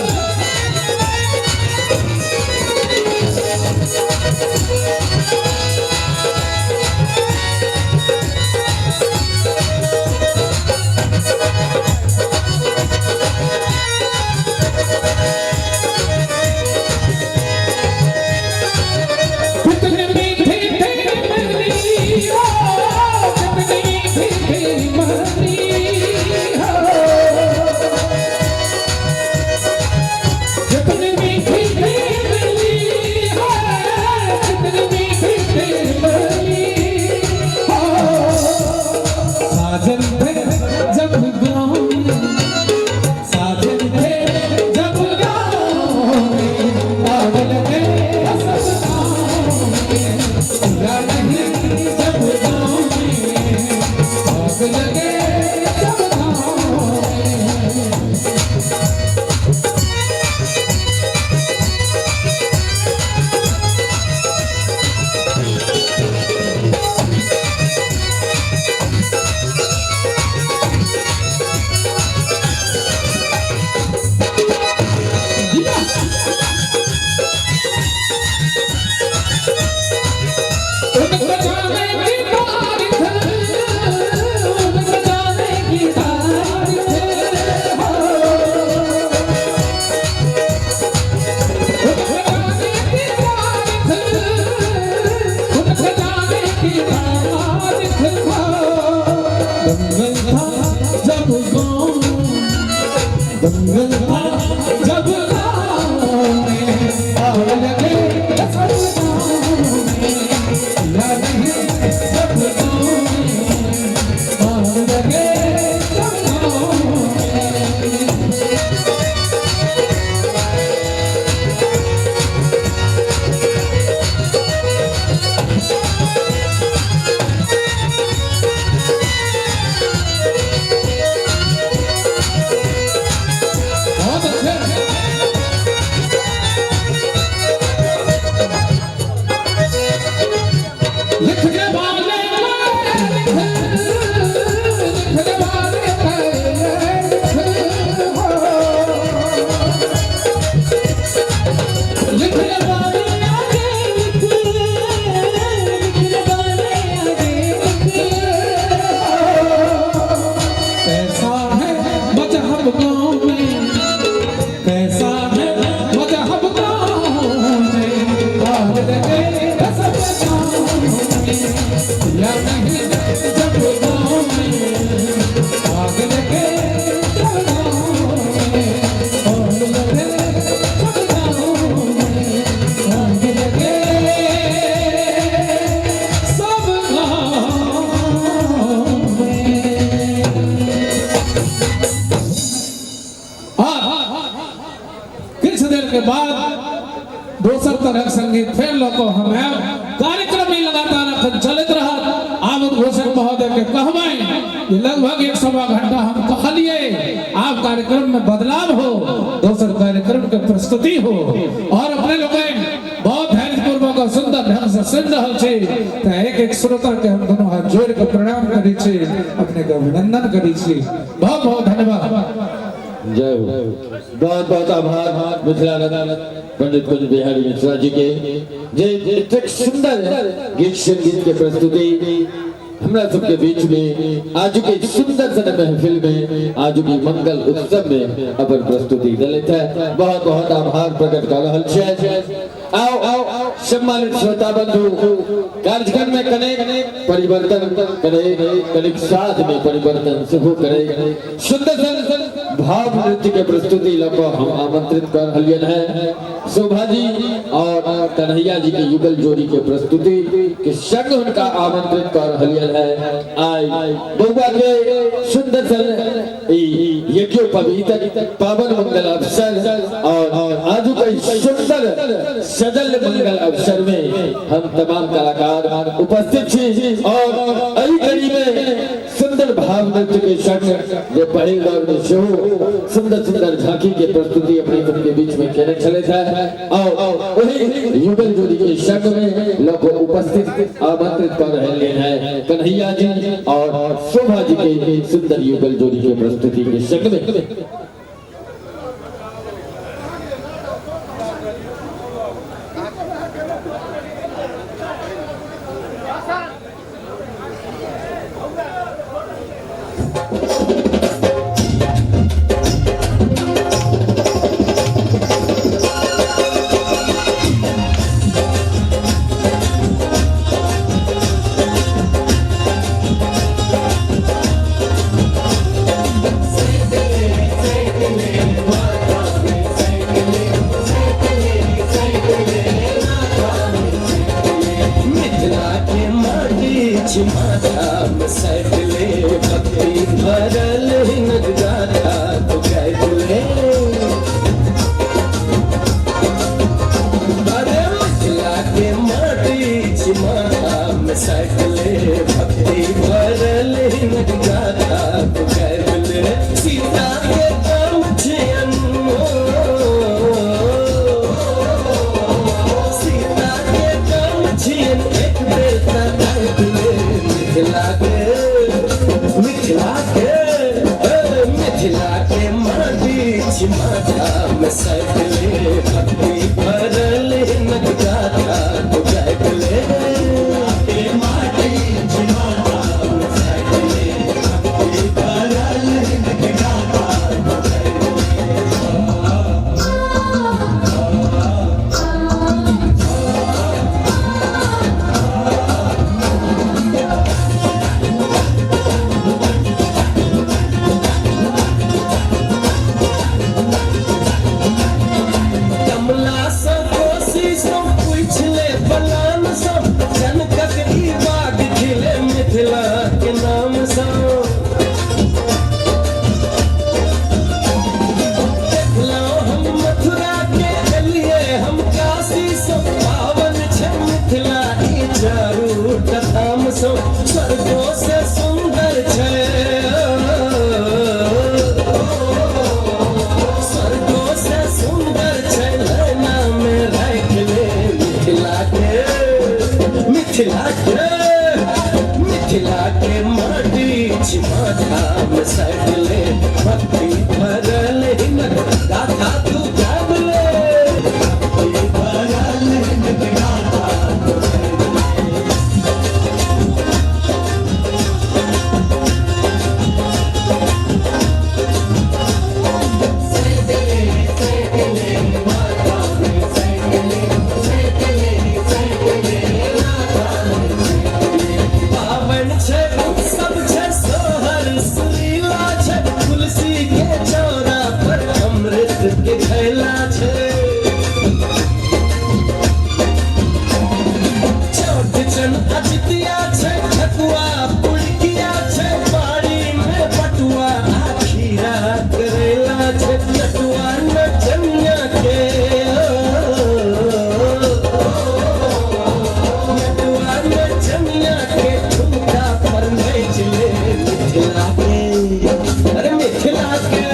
दंगल था जब गाँव में, आग लगे सब गाँव में, या नहीं जब गाँव में, आग लगे सब गाँव में। बहुत अच्छे। लिख के वाले लिख, लिख के वाले लिख, लिख के वाले आगे लिख, लिख के वाले आगे लिख। कैसा है मजहब गाँव में, कैसा है मजहब गाँव में, आग लगे सब गाँव में, या नहीं जब गाँव में, आग लगे सब गाँव में, आग लगे सब गाँव में, आग लगे सब गाँव में। और किछु देर के बाद दोसर तरह संगीत फेर लऽ कऽ हम आयब। कार्यक्रम ई लगातार अखन चलैत रहत। आब उद्घोषक महोदय के कहबै जे लगभग 1.25 घंटा हम कहलिए, आब कार्यक्रम में बदलाव हो, दोसर कार्यक्रम के प्रस्तुति हो। और अपने लोग बहुत धैर्यपूर्वक और सुंदर ढंग से सुन रहल छी, तऽ एक एक श्रोता के हम दोनों हाथ जोड़ के प्रणाम करै छी, अपने के अभिनंदन करै छी। बहुत बहुत धन्यवाद। जय हो। बहुत बहुत आभार मिथिला रत्न पंडित कुंज बिहारी मिश्रा जी के, जे एतेक सुंदर गीत संगीत के प्रस्तुति हमरा सबके बीच में आज के सुंदर सन महफिल में आज के मंगल उत्सव में अपन प्रस्तुति दिलैत है। बहुत बहुत आभार प्रकट कर रहल छियै। आओ आओ सम्मानित श्रोता बंधु, कार्यक्रम में कनेक परिवर्तन करे, कनेक साथ में परिवर्तन सेहो करे, सुंदर सन भाव नृत्य के प्रस्तुति लऽ कऽ हम आमंत्रित कर रहलियन है शोभा जी और कन्हैया जी के युगल जोड़ी के प्रस्तुति के संग हुनका आमंत्रित कर रहलियन है। आइ बउआ के सुंदर सन ई यज्ञोपवीत पावन मंगल अवसर और आजू के सुंदर सजल मंगल अवसर में हम तमाम कलाकार उपस्थित छी और एहि कड़ी में सुंदर भाव नृत्य के संग जे पहिल दौर में सेहो सुंदर सुंदर झांकी के प्रस्तुति अपने सबके बीच में केने छलथि है और वही युगल जोड़ी के संग में लोग उपस्थित आमंत्रित कर रहे हैं कन्हैया जी और शोभा जी के सुंदर युगल जोड़ी के प्रस्तुति के संग में। मिथिला के माटी छी माथा में सैतले, भक्ति भरल हिनक गाथा तो गाइले। अरे मिथिला के माटी छी माथा में सैतले, भक्ति भरल हिनक गाथा तो गाइले। सीता के काम छै अनमोल, सीता के काम छियन एक बेर ताकले। मिथिला के, मिथिला के, ए, मिथिला के माटी छी माथा में सैतले, भक्ति भरल हिनक गाथा तो गाइले। माटी छी माथा में सैतले, भक्ति भरल हिनक गाथा तो गाइले। मिथिला के मिथिला के माटी छी माथा में सटले भक्ति भरल हिनक गाथा तू गाबले भक्ति भरल हिनक गाथा तू गाबले। पावन छै उत्सव छै सोहर सुरीला छै तुलसी के चौरा पर अमृत के घैला छै चौठचन अजितिया छै ठकुआ पुड़किया छै बाड़ी में बटुआ आ खीरा करैला छै नटुआ नचनिया के नटुआ नचनिया के ठुमका पर नाच ले मिथिला के अरे मिथिला के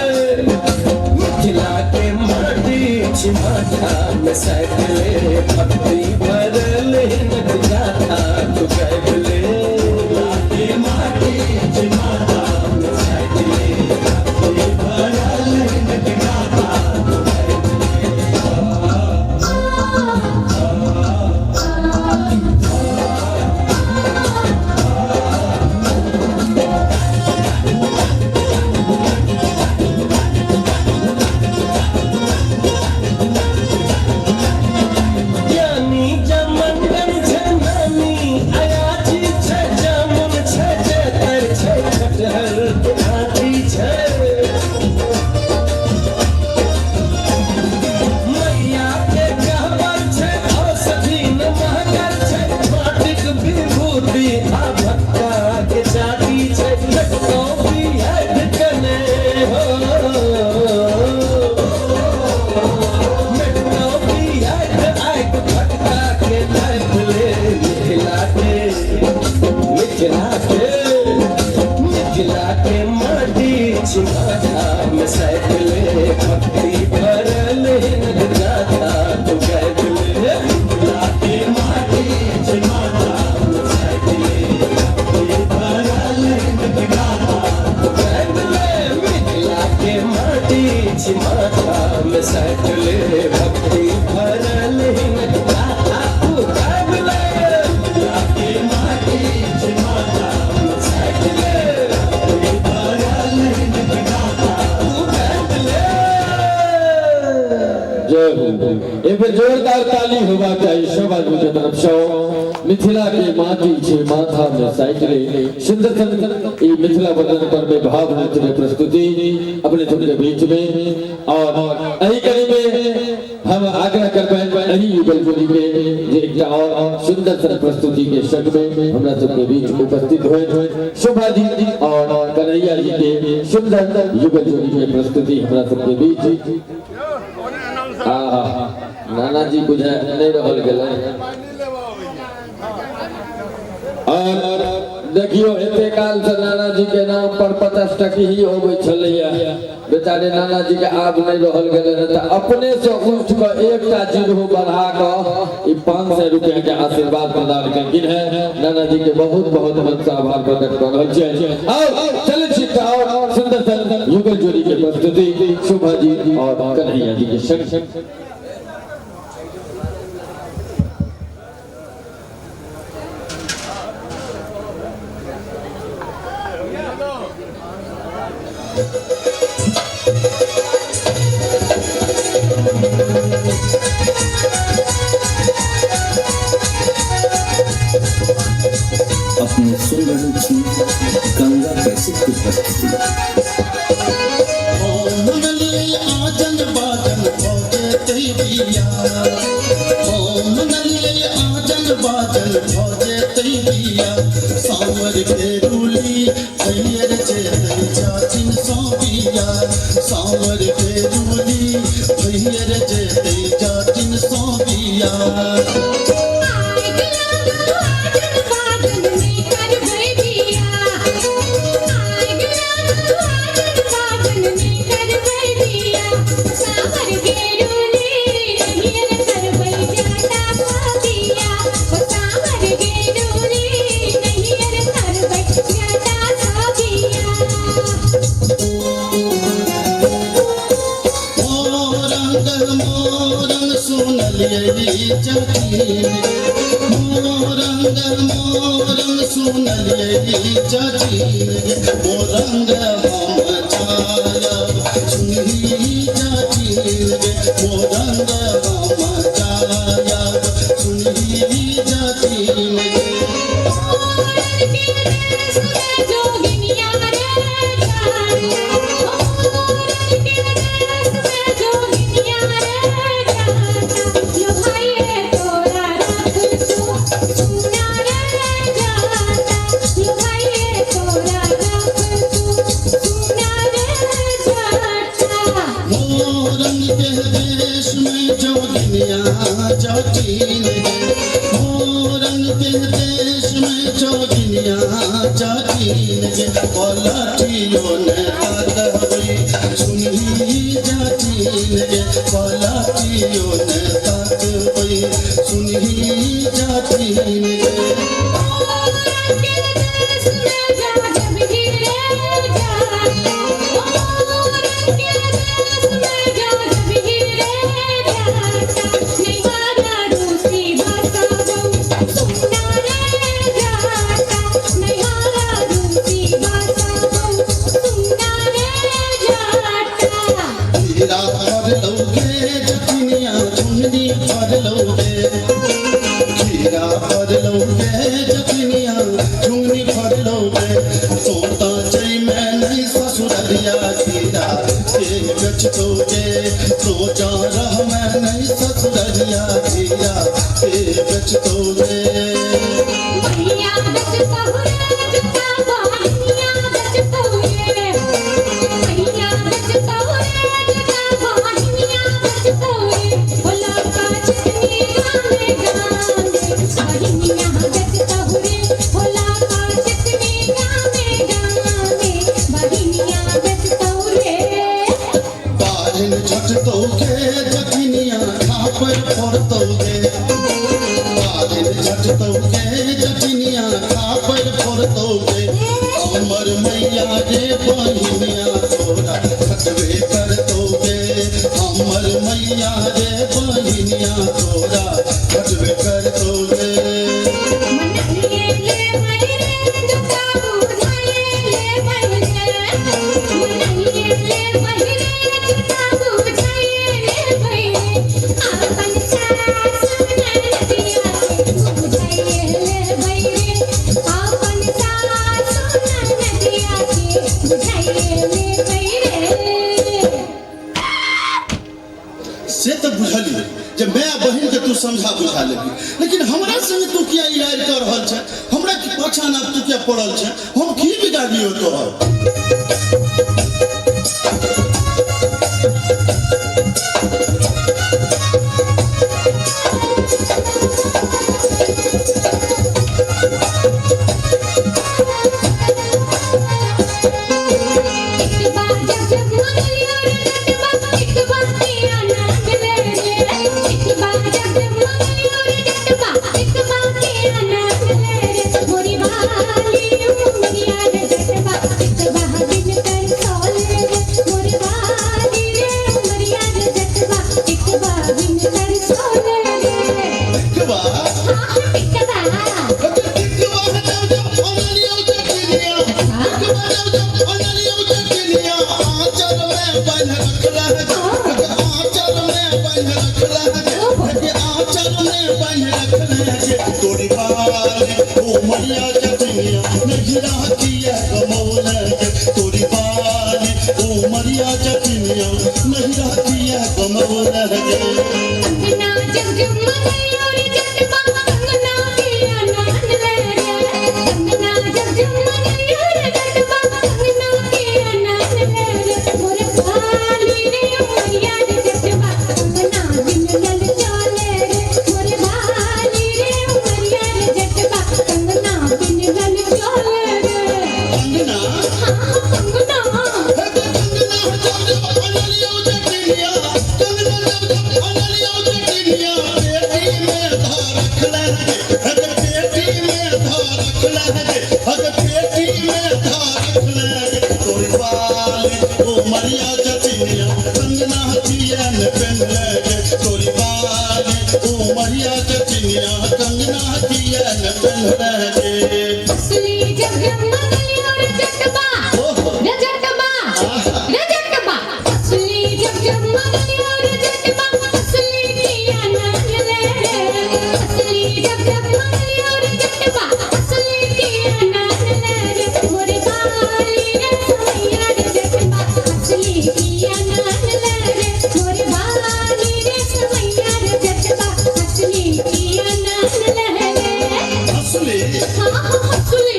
मिथिला के माटी छी माथा में सटले भक्ति भरल हिनक गाथा तू गाबले मिथिला के माटी छी माथा में सटले भक्ति भरल हिनक गाथा तू ज्ञानी जमंगन छै नानी अयाची छै जामुन छै जेतर छै कटहर के आठी छै मैया के गहबर छै औषधि न महगर छै माटिक विभूति आ भक्ता के चाटी छै लटको भी है कने हो मिथिला के मिथिला के माटी छिमाथा में सैकले भक्ति भरल हिनक गाथा तू गाबले मिथिला के माटी छिमाथा में सैकले भक्ति भरल हिनक गाथा तू गाबले मिथिला के माटी छिमाथा में सैकले भक्ति भरल हिनक गाथा तू गाबले मिथिला के माटी छिमाथा में सैकले भक्ति भरल हिनक गाथा तू गाबले। जय हो। एक बेर जोरदार ताली होबाक चाही सब आदमी के तरफ से। मिथिला के माटी छे माथा में साइकिल सुंदर सुंदर ई मिथिला वर्णन पर में भाव नृत्य के प्रस्तुति अपने सबके बीच में। और एही कड़ी में हम आग्रह करबै एही युगल जोड़ी के जे एकटा और सुंदर सन प्रस्तुति के संग में हमरा सबके बीच उपस्थित होए शोभा जी और कन्हैया जी के सुंदर युगल जोड़ी के प्रस्तुति हमरा सबके बीच। आहा, नाना जी बुझा नहीं रहल गेलै। और देखियो एते काल से नाना जी के नाम पर 50 टकी ही अबै छलैया, बेचारे नाना जी के आब नहीं रहल गेलै तऽ अपने से उठ कऽ एकटा जीरो बढ़ा कऽ ई 500 रुपया के आशीर्वाद प्रदान केलखिन है। नाना जी के बहुत बहुत मन से आभार प्रकट कऽ रहल छियै। आओ चलै छी तऽ और सुंदर सुंदर युगल जोड़ी के प्रस्तुति शोभा जी और कन्हैया जी के संग। अपने सुन रहे छी गंगा कैसेट की प्रस्तुति। आजन बाजन भौजे बिया आजन बाजन भौजे बिया सावर के रूली भैयर चेतन चाचिन सौबिया सावर के रूली भैयर चेतन चाचिन सौबिया। Yeah. सुनलियै चाची मोरंग मोरंग सुनलियै चाची मोरंग हम जायब सुनही चाची मोरंग हम जायब सुनही चाची। मोरंग के देश में जोगिनिया चौचीन मोरंग के देश में जोगिनिया चौचीन के पलटियो ने ताकबै सुनही जाचीन के पलटियो ने ताकबै सुनही जाचीन के। हीरा पर लौके जखनिया चुनरी पर लौके खीरा पर लौके जखनिया चुनरी पर लौके सोता चई में नहीं ससुरिया खीरा के बेचतोगे सोचा रह मैं नहीं ससुरिया खीरा के बेचतोगे। बारिन झटतोगे जखनिया खापर फोड़तोगे बारिन झटतोगे जखनिया खापर फोड़तोगे अमर मैया रे बहिनिया तोरा खटबे करतोगे अमर मैया रे बहिनिया तोरा खटबे करतोगे। से तो बुझलियै जे my बहिन के तू समझा बुझा लेबी, लेकिन हमरा संगे तू किया इराद कर रहल छै, हमरा के पाछाँ आब तू किया पड़ल छै, हम की बिगाड़लियौ तोहर? पेन्हले गे। असली जब जब मंगलियो रे जटबा, रे जटबा, रे जटबा। असली जब जब मंगलियो रे जटबा, असली किया नान ले रे। असली जब जब मंगलियो रे जटबा, असली किया नान ले रे। मोरे बाली रे सवैया रे जटबा, असली किया नान ले रे। मोरे बाली रे सवैया रे जटबा, असली किया नान ले रे। हंसुली। हाँ हाँ असली।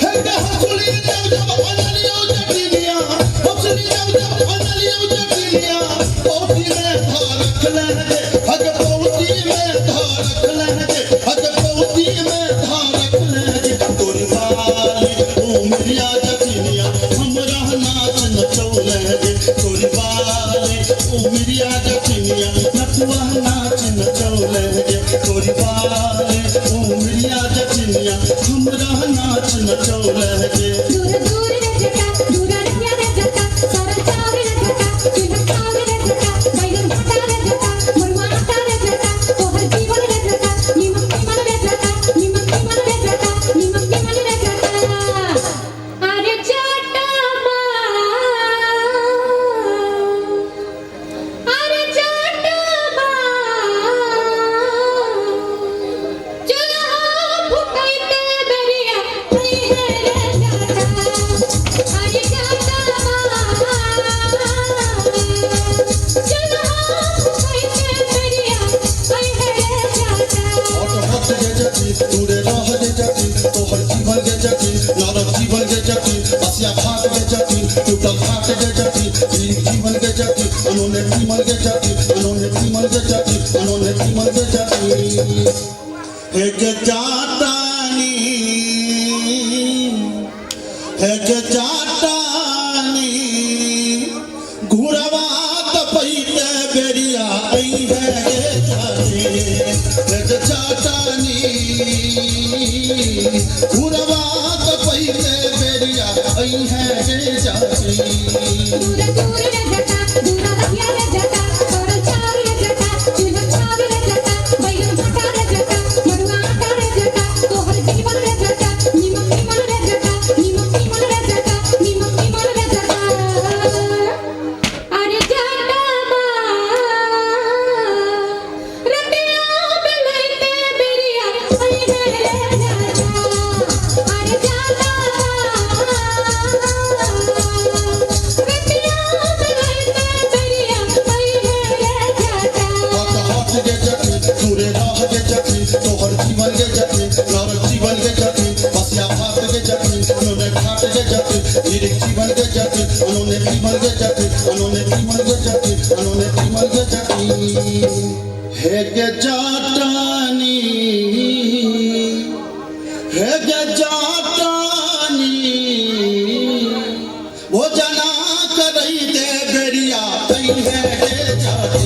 हे गे हंसुली जब जब अनलियो जटिलिया, हंसुली जब जब अनलियो जटिलिया, पौती में धारख ले गे, हग पौती में धारख ले गे, हग पौती में धारख ले गे। तोरी बाली उमरिया जटिलिया, हमरा नाच नचौले गे। तोरी बाली उमरिया जटिलिया, नटुआ नाच नचौले गे। तोरी बाली उमरिया जटिलिया, हमरा नाच नचौले गे। दूर दूर रे जटा, दूर रहिया रे जटा, सरल चाव रे जटा, चूल्हा छाव रे जटा, बैगन भाटा रे जटा, मुरमा आटा रे जटा, तोहर जीवन रे जटा, नीमक तीमन रे जटा, नीमक तीमन रे जटा, नीमक तीमन रे जटा। अरे जटबा, अरे जटबा, चूल्हा फुकैते बेरिया आई है रे जटा। अरे जटबा, चूल्हा फुकैते बेरिया आई है रे जटा। हट हट गे जटी, दूरे रह गे जटी, तोहर जीवन गे जटी, नरक जीवन गे जटी, बसिया भात गे जटी, टूटल भात गे जटी, वीर जीवन गे जटी, अनोने तीमन गे जटी, अनोने तीमन गे जटी, अनोने तीमन गे जटी। हे गे जाटानी, हे गे जाटानी, घुरवा तपैते बेरिया आई है गे जाटी। हे गे जाटानी, घुरवा तपैते बेरिया आई है गे जाटी। दूर दूर रे जटा, दूर रहिया रे जटा, सरल चाव रे जटा, चूल्हा छाव रे जटा, बैगन भाटा रे जटा, मरुआ आटा रे जटा, तोहर जीवन रे जटा, नीमक तीमन रे जटा, नीमक तीमन रे जटा, नीमक तीमन रे जटा। अरे जटबा, रतिया बेलैते बेरिया आई है रे जटा। अरे जटबा, रतिया बेलैते बेरिया आई है रे जटा। हट हट गे जटी, दूरे रह गे जटी, तोहर जीवन गे जटी, नरक जीवन गे जटी, बसिया भात गे जटी, अनोने घाट गे जटी, वीर जीवन गे जटी, अनोने तीमन गे जटी, अनोने तीमन गे जटी, अनोने तीमन गे जटी। हे गे जाटानी, हे गे जाटानी, भोजना करई दे बेरिया आई है गे जाटी।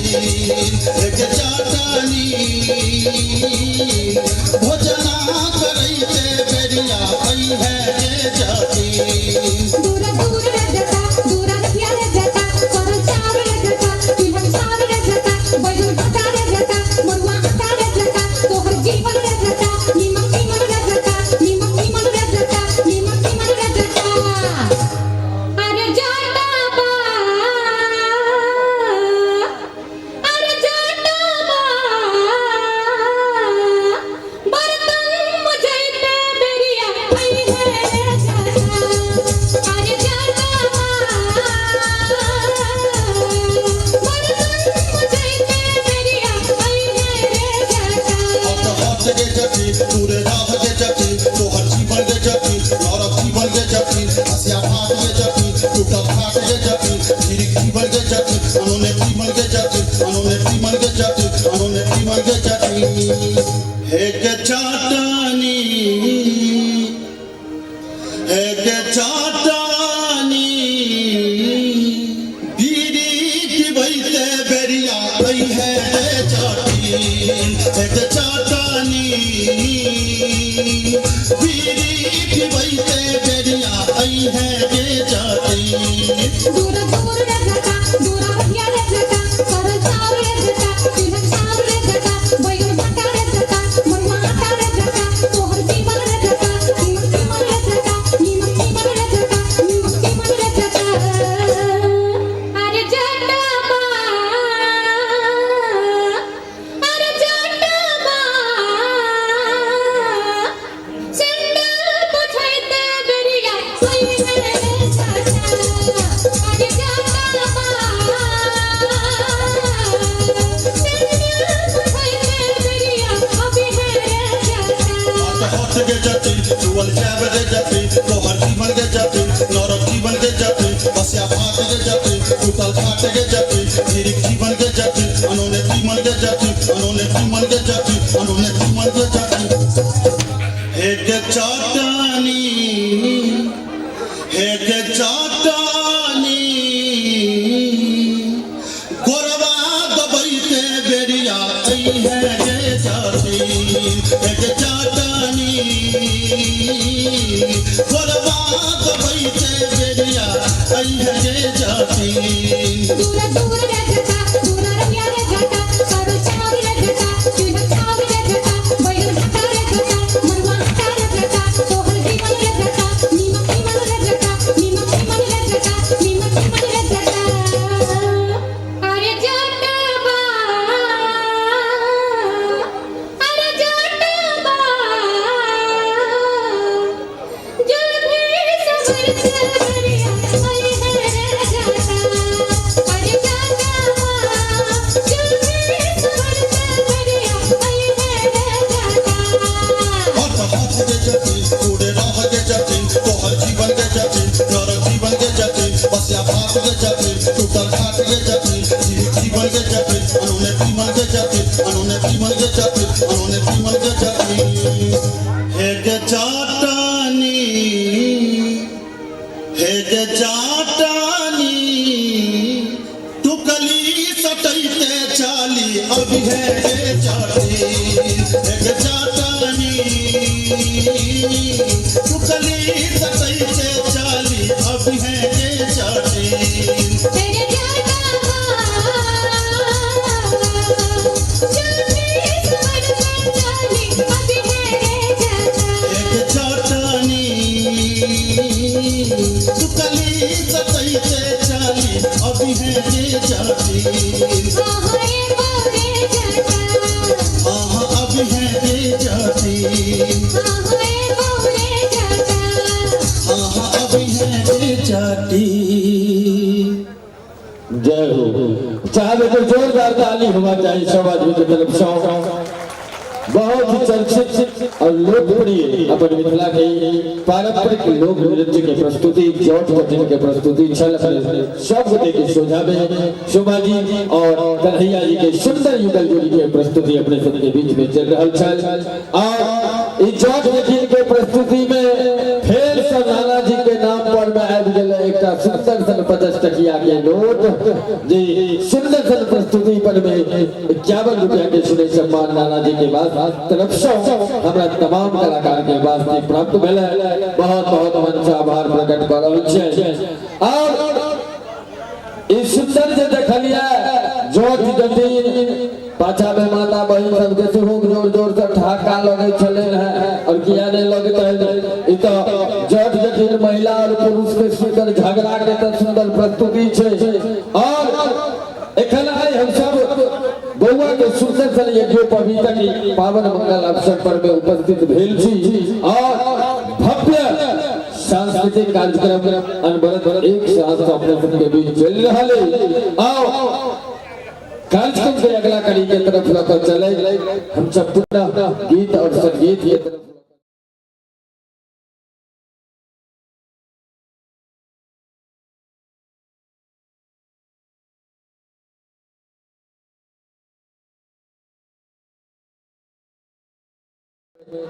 हे गे जाटानी, भोजना करई दे बेरिया आई है गे जाटी। दूर दूर रे जटा, दूर रहिया रे जटा, सरल चाव रे जटा, चूल्हा छाव रे जटा, बैगन भाटा रे जटा, मरुआ आटा रे जटा, तोहर जीवन रे जटा, नीमक तीमन रे जटा, नीमक तीमन रे जटा, नीमक तीमन रे जटा। अरे जटबा, के जाति अनोने तीमन के जाति अनोने तीमन के जाति अनोने तीमन के जाति हे के चाटनी हे के चाटनी गोरवा दबैते बेरिया ऐ है गे जाति हे के चाटनी गोरवा दबैते बेरिया ऐ है गे जाति दूर दूर रे घटा दूर रंगिया रे घटा करो चाव रे घटा चूल्हा चाव रे घटा बैगन घटा रे घटा मरुआ घटा रे घटा तोहर जीवन रे घटा नीमक नीमन रे घटा नीमक नीमन रे घटा नीमक नीमन रे घटा अरे जटवा अरे जटवा जुल्फी सबर सवरिया अरे है जाता अरे जाता जुल्फी सबर सवरिया अरे है जाता हाथ हाथ के जाति पूरे राह के जाति तोहर जीवन के जाति नरक जीवन के जाति बसिया भात के जाति टूटल खाट के जाति जीवित जीवन के जाति अनोने तीमन के जाति अनोने तीमन के जाति अनोने तीमन के जाति हे के चाटनी हे के चाटनी टुकली सटैते चाली अभी है के चाटी हे के चाटनी टुकली सटैते चाली अभी है के चाटी तेरे जाता जुल्फी सबर चाली अभी है जाता एक चाटनी टुकली सटैते चाली अभी है के चाटी हाय मोरे जाता आहा अभी है के चाटी हाय मोरे जाता आहा अभी है के चाटी जय हो। चाहे तो जोरदार ताली होना चाहिए सब आदमी के तरफ से। बहुत ही चर्चित और लोकप्रिय अपन मिथिला के पारंपरिक लोक नृत्य के प्रस्तुति जौट जटिन के प्रस्तुति छल सब गोटे के सोझा में शोभा जी और कन्हैया जी के सुंदर युगल जोड़ी के प्रस्तुति अपने सबके बीच में चल रहा छल। और ई जौट जटिन के प्रस्तुति में फेर से नाना जी के नाम पर में आबि गेल एकटा सुंदर सन 50 टकिया के नोट जी। सुंदर सन प्रस्तुति पर में 51 रुपया के सुने सम्मान नाना जी के बाद तरफ से हमरा तमाम कलाकार के वास्ते प्राप्त भेल। बहुत बहुत मन से आभार प्रकट कर रहल छियै। और ई सुंदर जे देखलियै जोत जटिन पाछा में माता बहिन सबके सेहो जोर जोर से ठहाका लगै छलनि हेँ और किया नहीं लगतै। ई तो जट जटिन महिला और पुरुष के सुंदर झगड़ा के तऽ सुंदर प्रस्तुति छै। और एखन आइ हम सब बौआ के सुंदर सन यज्ञोपवीतक पावन मंगल अवसर पर में उपस्थित भेल छी और भव्य सांस्कृतिक कार्यक्रम अनवरत एक साथ अपने सबके बीच चलि रहल है। आओ कार्यक्रम के अगला कड़ी के तरफ लकर चले हम सब पुनः गीत और संगीत के तरफ।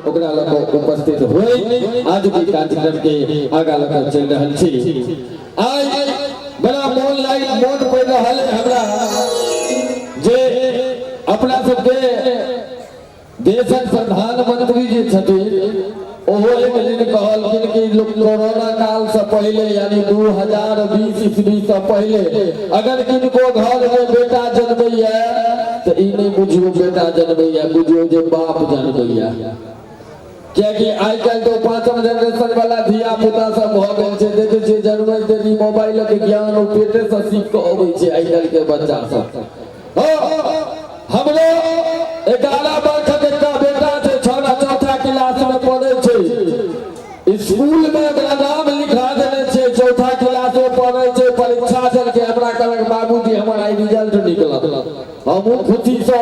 ओकरा लऽ कऽ उपस्थित होई आज के कार्यक्रम के आगा लऽ कऽ चलि रहल छी। आइ बड़ा मोन लागि मोन पड़ि रहल है हमरा जे अपना सबके देशक प्रधानमंत्री जे छथिन ओहो एक दिन कहलखिन कि लोग कोरोना काल से पहले यानी 2020 ईस्वी से पहले अगर किनको घर में बेटा जन्मैया तो ई नहीं बुझियो बेटा जन्मैया, बुझियो जे बाप जन्मैया। कियाकि आइ काल्हि तो पांचम जनरेशन वाला धिया पुता सब भऽ गेल छै। देखै छियै जन्मै देरी मोबाइल के ज्ञान ओ पेटे से सीख कऽ अबै छै आइ काल्हि के बच्चा सब। हमरो 11 वर्षक एकटा बेटा छै, चौथा क्लास में पढ़ै छै। स्कूल में ओकरा नाम लिखा देने छै, चौथा क्लास में पढ़ै छै। परीक्षा चल के हमरा कहलक बाबूजी हमर आइ रिजल्ट निकलत। हमहूँ खुशीसँ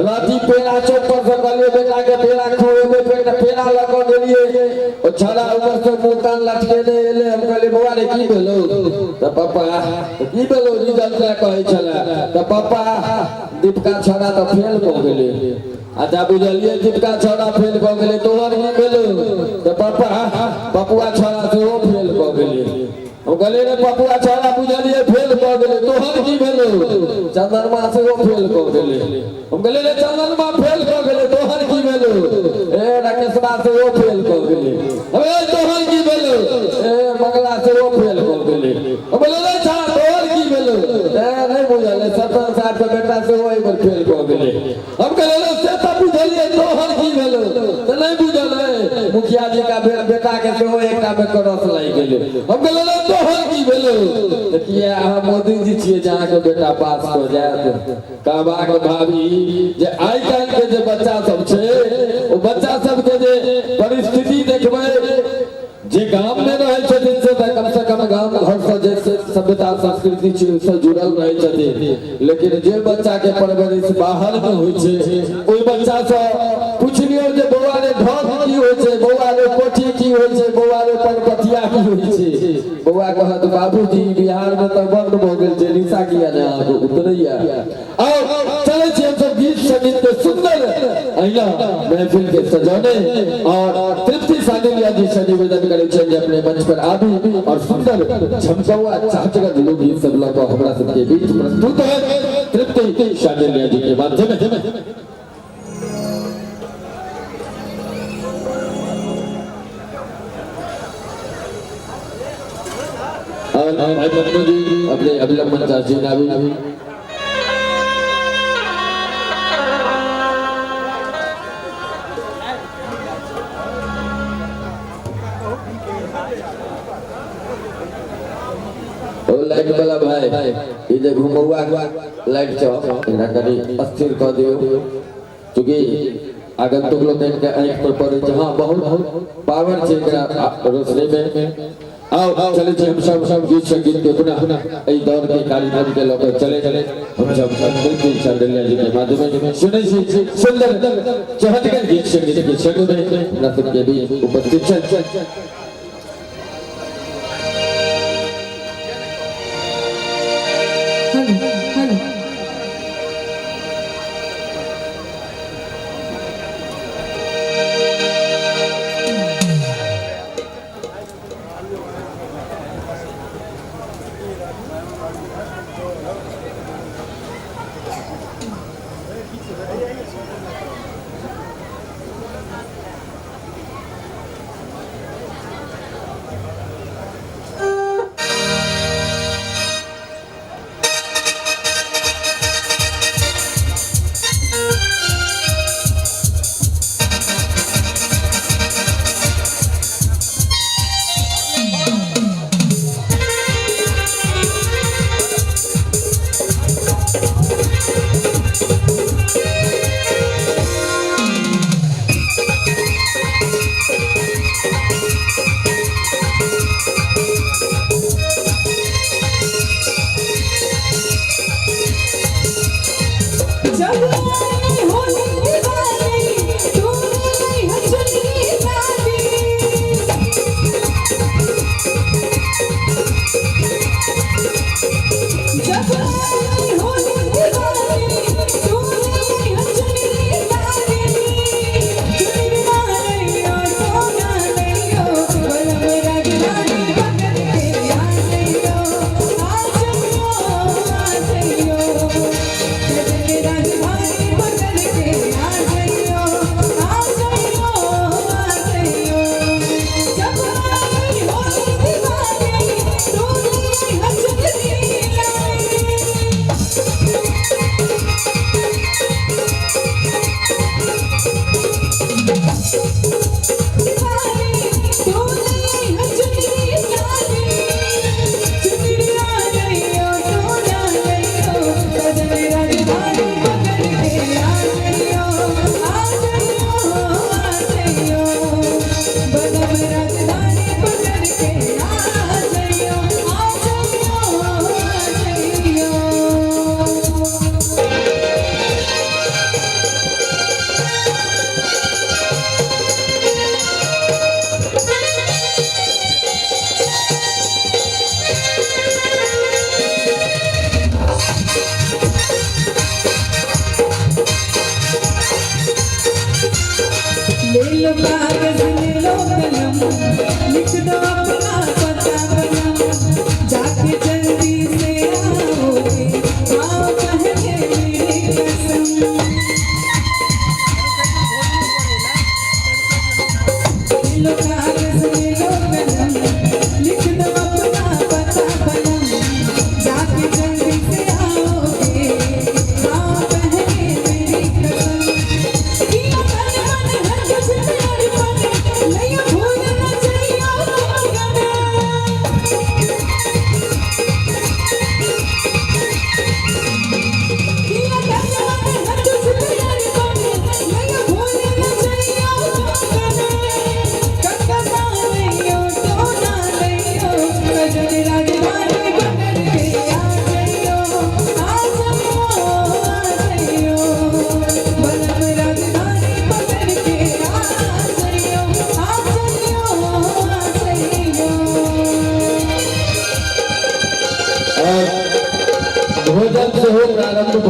राति पेड़ा चौक पर से कहलियै बेटा के पेड़ा खुएबै, पेड़ा लऽ कऽ गेलियै। ओ छौड़ा ऊपर से मुँह कान लटकेने एलै। हम कहलियै बौआ रे की भेलौ? तऽ पप्पा की भेलौ रिजल्ट लए कहै छलै? तऽ पप्पा दीपका छौड़ा तऽ फेल भऽ गेलै। अच्छा बुझलियै दीपका छौड़ा फेल भऽ गेलै, तोहर की भेलौ? तऽ पप्पा पपुआ छौड़ा सेहो फेल भऽ गेलै। हम कहलियै रे पपुआ छौड़ा बुझलियै फेल भऽ गेलै, तोहर की भेलौ? चंदनमा सेहो फेल भऽ गेलै। हम कहलियै रे चंदनमा फेल भऽ गेलै, तोहर की भेलौ? ए राकेशवा सेहो फेल भऽ गेलै। अबे तोहर की भेलौ? ए मंगला सेहो फेल भऽ गेलै। हम कहलियै रे छौड़ा तोहर की भेलौ? ए नहि बुझल, सरपंच साहब के बेटा सेहो एहि बेर फेल भऽ गेलै। हम कहलियै से तऽ बुझलियै, तोहर की भेलौ? तऽ नहि बुझल है, मुखिया जी का बेटा के सेहो एकटा मे क्रॉस लागि गेलै। हम कहलियै तोहर की भेलौ? तऽ किया अहाँ मोदी जी छियै जे अहाँके बेटा पास कऽ जायत? कहबाक भाभी जे आइ काल्हि के जे बच्चा सब छै, ओ बच्चा सबके जे परिस्थिति देखबै, जे गाम में रहै छथिन से तऽ कम से कम गाम घर से जे सभ्यता संस्कृति छै ओहिसँ जुड़ल रहै छथिन, लेकिन जे बच्चा के परवरिश बाहर में होइ छै ओहि बच्चा से पूछि लियौ जे बौआ रे ढक की होइ छै, बौआ रे कोठी की होइ छै, बौआ रे पनपथिया की होइ छै? बौआ कहत बाबूजी बिहार में तऽ बंद भऽ गेल छै, निशा किया नहि अहाँके उतरैया? आओ चलै छी हमसब गीत संगीत के सुंदर अहिना महफिल के सजौने और तृप्ति सानिलिया जी से निवेदन करै छियनि जे अपने मंच पर आबी और सुंदर झमकौआ चाहचगर लोकगीत सब लऽ कऽ हमरा सबके बीच प्रस्तुत है तृप्ति सानिलिया जी के माध्यम। और भाई पन्नू जी अपने अभिलंब मंच आसीन आबी। ओ लाइट वाला भाई, ई जे घुमौआ लाइट छौ एकरा कनि अस्थिर कऽ दियौ, चूँकि आगंतुक लोकनि के आँखि पर पड़ै छै। हाँ बहुत पावर छै एकरा रोशनी में। आओ चलै छी हम सब सब गीत संगीत के पुनः एहि दौर के कार्यक्रम के लऽ कऽ चले चले हम सब तृप्ति चंदेलिया जी के माध्यम में सुनै छी सुंदर चहटगर गीत संगीत के संग में हमरा सबके बीच उपस्थित छथि। Hello hello. जब आई होली दिवाली तूने नहीं चुनरी लाली। जब आई होली दिवाली तूने नहीं चुनरी लाली। चुनरी मारैयो सोना लैयो बलम राजधानी बगल के आ जइयो, आ जइयो, आ जइयो। राजधानी बगल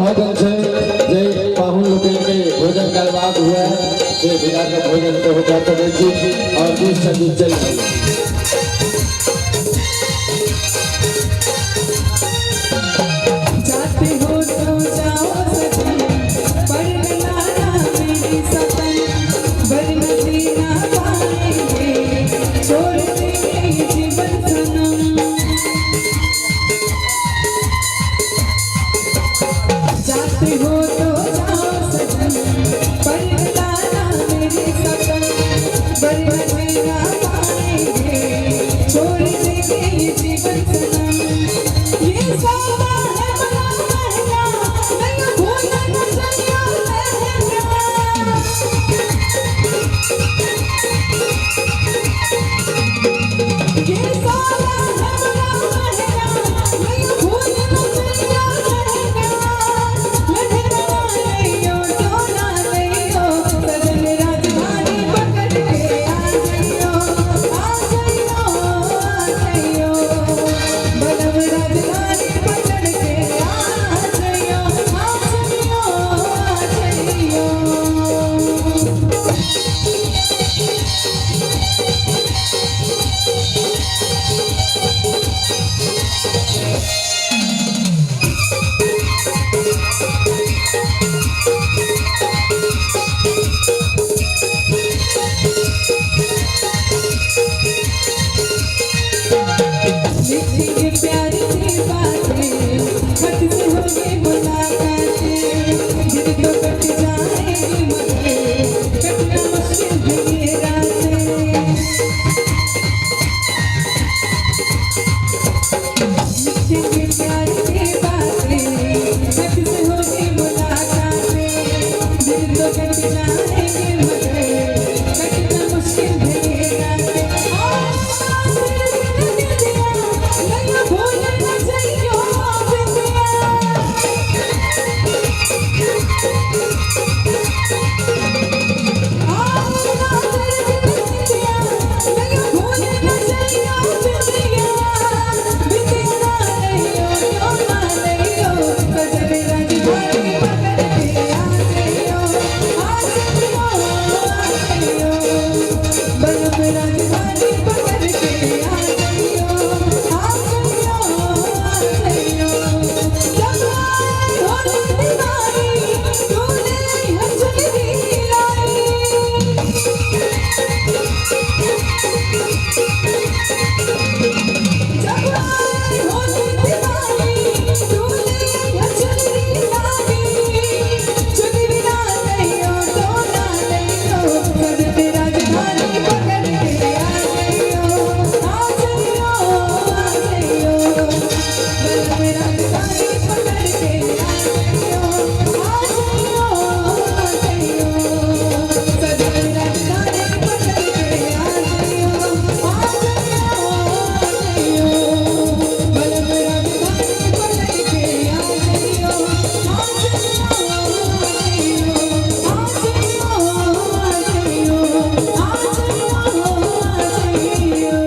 भऽ गेल छै जे पाहुन लोकनि के भोजन करबाक हुए से बिना के भोजन सेहो कऽ सकै छी और गीत संगीत चलि रहल छै। जाते हो तो जाओ सजन, पर न लाना मेरी सपन, वरना जीना पाएंगे, छोड़ देंगे ये जीवन सनम। जाते हो तो जाओ सजन, पर न लाना मेरी सपन, वरना जीना पाएंगे, छोड़ देंगे ये जीवन सनम। ये सौदा है बड़ा महंगा, नहीं भूलना न चाहिए लहंगा। ये सौदा है बड़ा महंगा, नहीं भूलना न चाहिए लहंगा। लहंगा लइयो, डोला लइयो, सजन राजधानी पकड़ के आ जाइयो, आ जाइयो, आ जाइयो। बलम राजधानी पकड़ के आ जाइयो, आ जाइयो, आ जाइयो। लिखेंगे प्यार की बातें, खत से होगी मुलाकातें, दिन तो कट जाएगी मगर कटना मुश्किल है ये रातें। लिखेंगे प्यार की बातें, खत से होगी मुलाकातें, दिन तो कट जाएंगे मगर कटना मुश्किल है ये रातें। नहीं भूलना चाहिए बिंदिया। राजधानी पकड़ के आ जाइयो, आ जाइयो, आ जाइयो। जब आए होली दिवाली, तूने हम चुनरी लाई। जब आए होली दिवाली, तूने हम चुनरी लाई। चुनरी ना लइयो, डोला लइयो, सजन राजधानी पकड़ के आ जाइयो, आ जाइयो, आ जाइयो। बलम राजधानी पकड़ के आ जाइयो, आ जाइयो, आ जाइयो। सजन राजधानी पकड़ के आ जाइयो, आ जाइयो, आ जाइयो। बलम राजधानी पकड़ के आ जाइयो, आ जाइयो, आ जाइयो, आ जाइयो, आ जाइयो, आ जाइयो, आ जाइयो।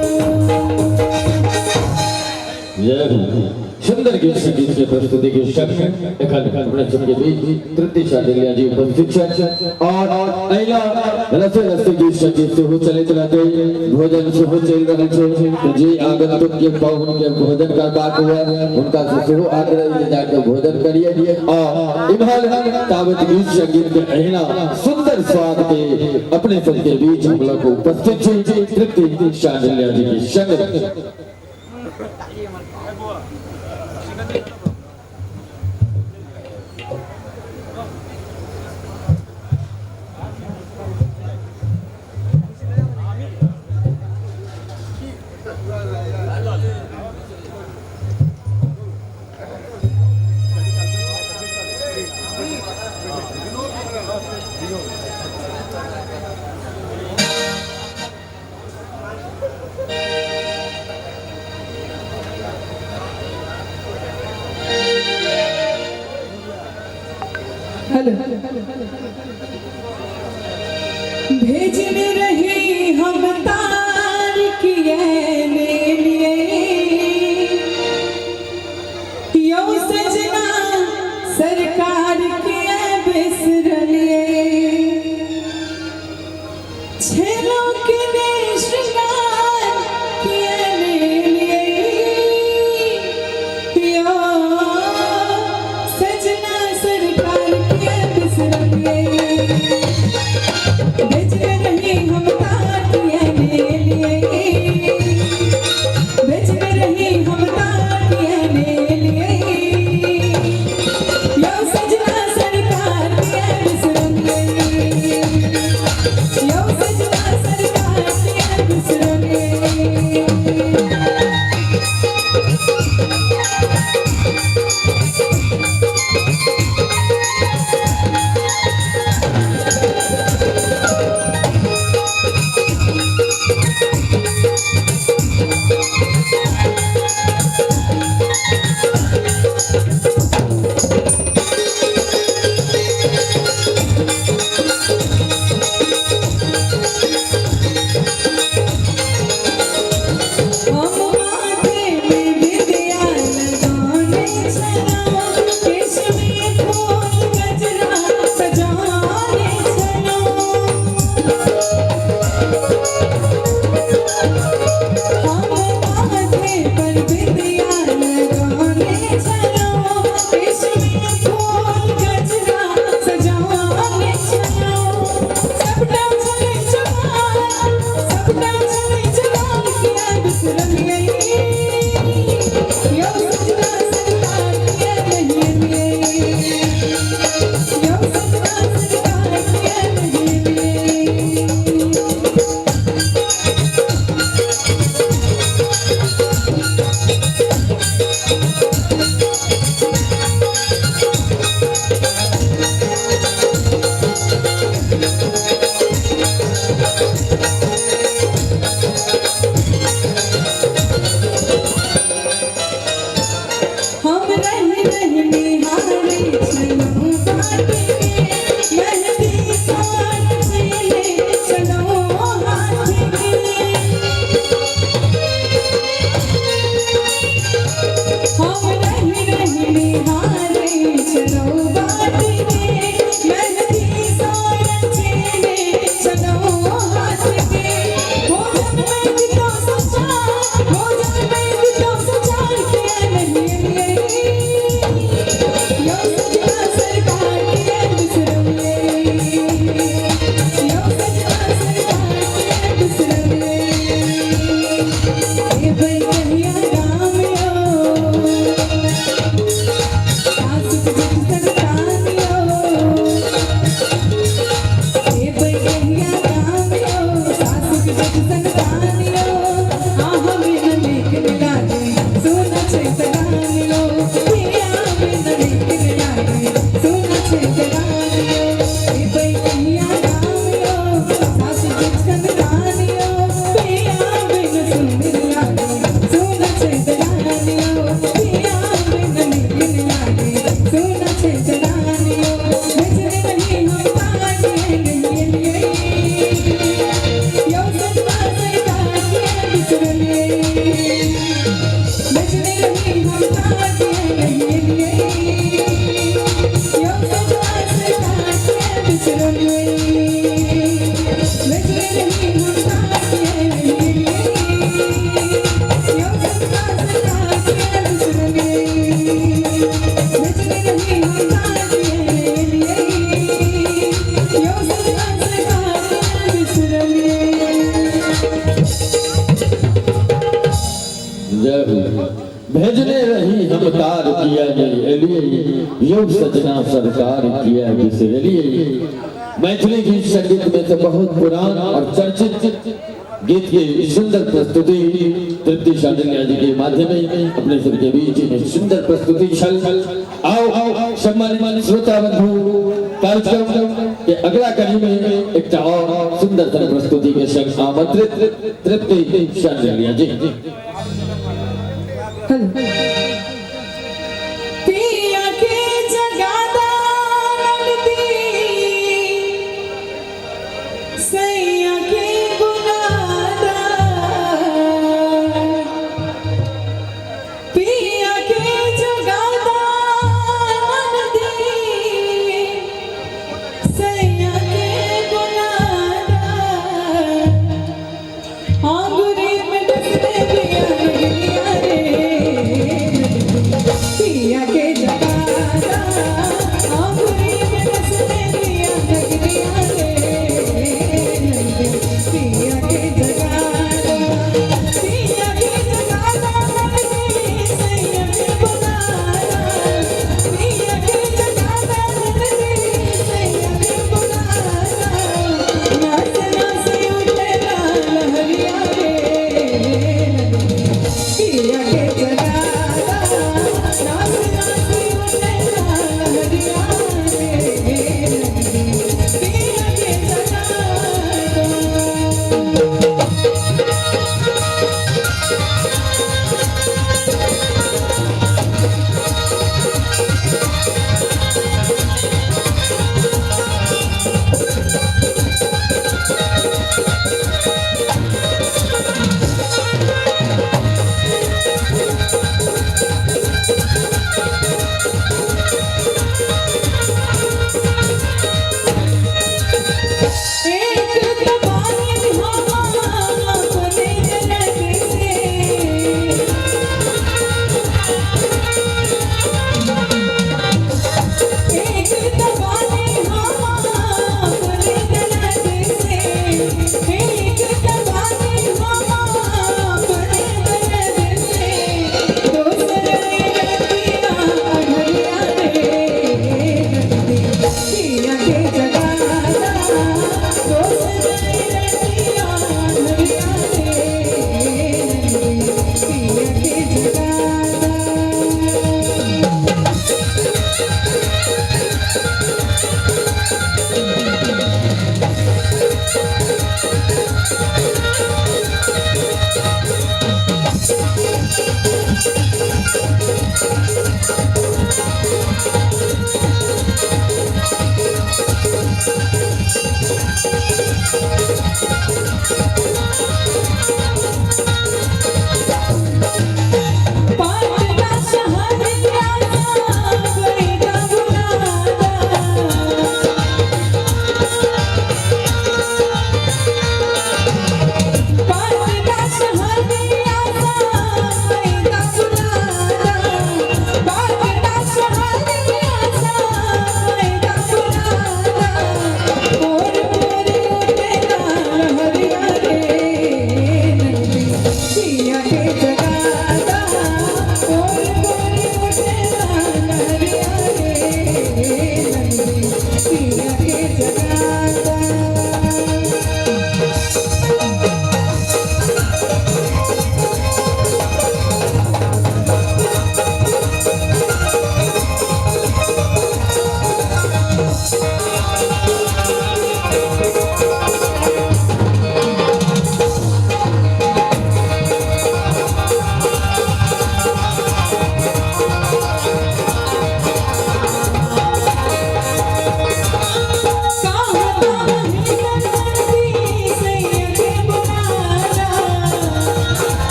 जय हो। सुंदर गीत संगीत के प्रस्तुति के संग एखन अपने सबके बीच तृप्ति शांडिल्या जी उपस्थित छथि और अहिना रसे रसे गीत संगीत सेहो चलैत रहतै, भोजन सेहो चलि रहल छै। तऽ जे आगंतुक के पाहुन के भोजन करबाक हुए हुनका से सेहो आग्रह जे जाके भोजन करिए और इम्हर ताबत गीत संगीत के अहिना सुंदर स्वाद के अपने सबके बीच हम लोग उपस्थित छी तृप्ति शांडिल्या जी के संग। हेलो। भेजने रही हम तार किए ने लिए, यो सजना सरकार छेलो के ने श्रृंगार किया ने लिए यो सजना सरकार किया बिसरलिए बेचने रही हम तार किया ने लिए बेचने रही हम तार किया ने लिए यो सजना सरकार किया बिसरलिए यो सजना सरकार किया बिसरलिए। हम माथे में विद्या लगाने चलो, केश में फूल गजरा सजाने चलो। हम माथे पर विद्या लगाने चलो, केश में फूल गजरा सजाने चलो। सबटा चले जवान, सबटा चले जवान किया बिसरलिए यो सजना सरकार किया नहीं लिए यो सजना सरकार किया नहीं लिए। हम रह रह निहारे चलो बाट में, मेहंदी साथ चले चलो हाथ के। हम रह रह निहारे चलो बाट में, मेहंदी साथ चले चलो हाथ के। भोजन में दितो संसार, भोजन में दितो संसार किया नहीं लिए यो सजना सरकार किया बिसरलिए यो सजना सरकार किया बिसरलिए। ए भाई कहिया राम यो सासु के जग संतान यो, ए भाई कहिया राम यो सासु के जग संतान यो। आहा बिन नीक न लागे सोना छै सरान यो, पिया बिन नीक न लागे सोना छै सरान यो। ए भाई कहिया राम यो सासु के संतान यो, पिया बिन सुन लागे सोना छै सरान यो, पिया बिन नीक न लागे सोना छै सरान यो। भेजने रही हम तार नहीं लिए यो सजना सरकार किया बिसरलिए, भेजने रही हम तार नहीं लिए यो सजना सरकार किया बिसरलिए, भेजने रही हम तार नहीं लिए यो सजना सरकार किया बिसरलिए, भेजने रही हम तार नहीं लिए यो सजना सरकार किया बिसरलिए। जय हो। भेजने रही हम तार किया नहीं एलिए यो सजना सरकार किया बिसरलिए। मैथिली गीत संगीत में तो बहुत पुरान और चर्चित गीत की सुंदर प्रस्तुति तृप्ति शांडिल्य जी के माध्यम में अपने सबके बीच में सुंदर प्रस्तुति छल। आओ सम्मानित श्रोता बंधु, कार्यक्रम के अगला कड़ी में एक और सुंदर प्रस्तुति के संग आमंत्रित तृप्ति शांडिल्य जी। पिया के जगादा नंदी सैया के बुलादा, पिया के जगादा नंदी सैया के बुलादा।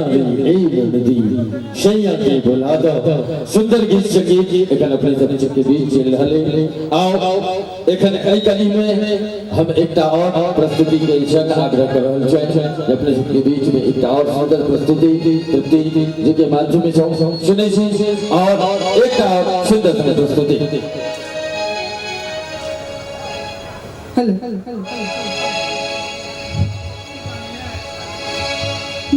मैया रे ए नदी सैया के बुला दो। सुंदर गीत संगीत एखन अपने सब के बीच चलि रहल है। आओ एखन एहि कड़ी में हम एकटा और प्रस्तुति के संग आग्रह कर रहल छी जे अपने सबके बीच में एकटा और सुंदर प्रस्तुति तृप्ति जी के माध्यम से सुनै छी और एकटा और सुंदर प्रस्तुति। हेलो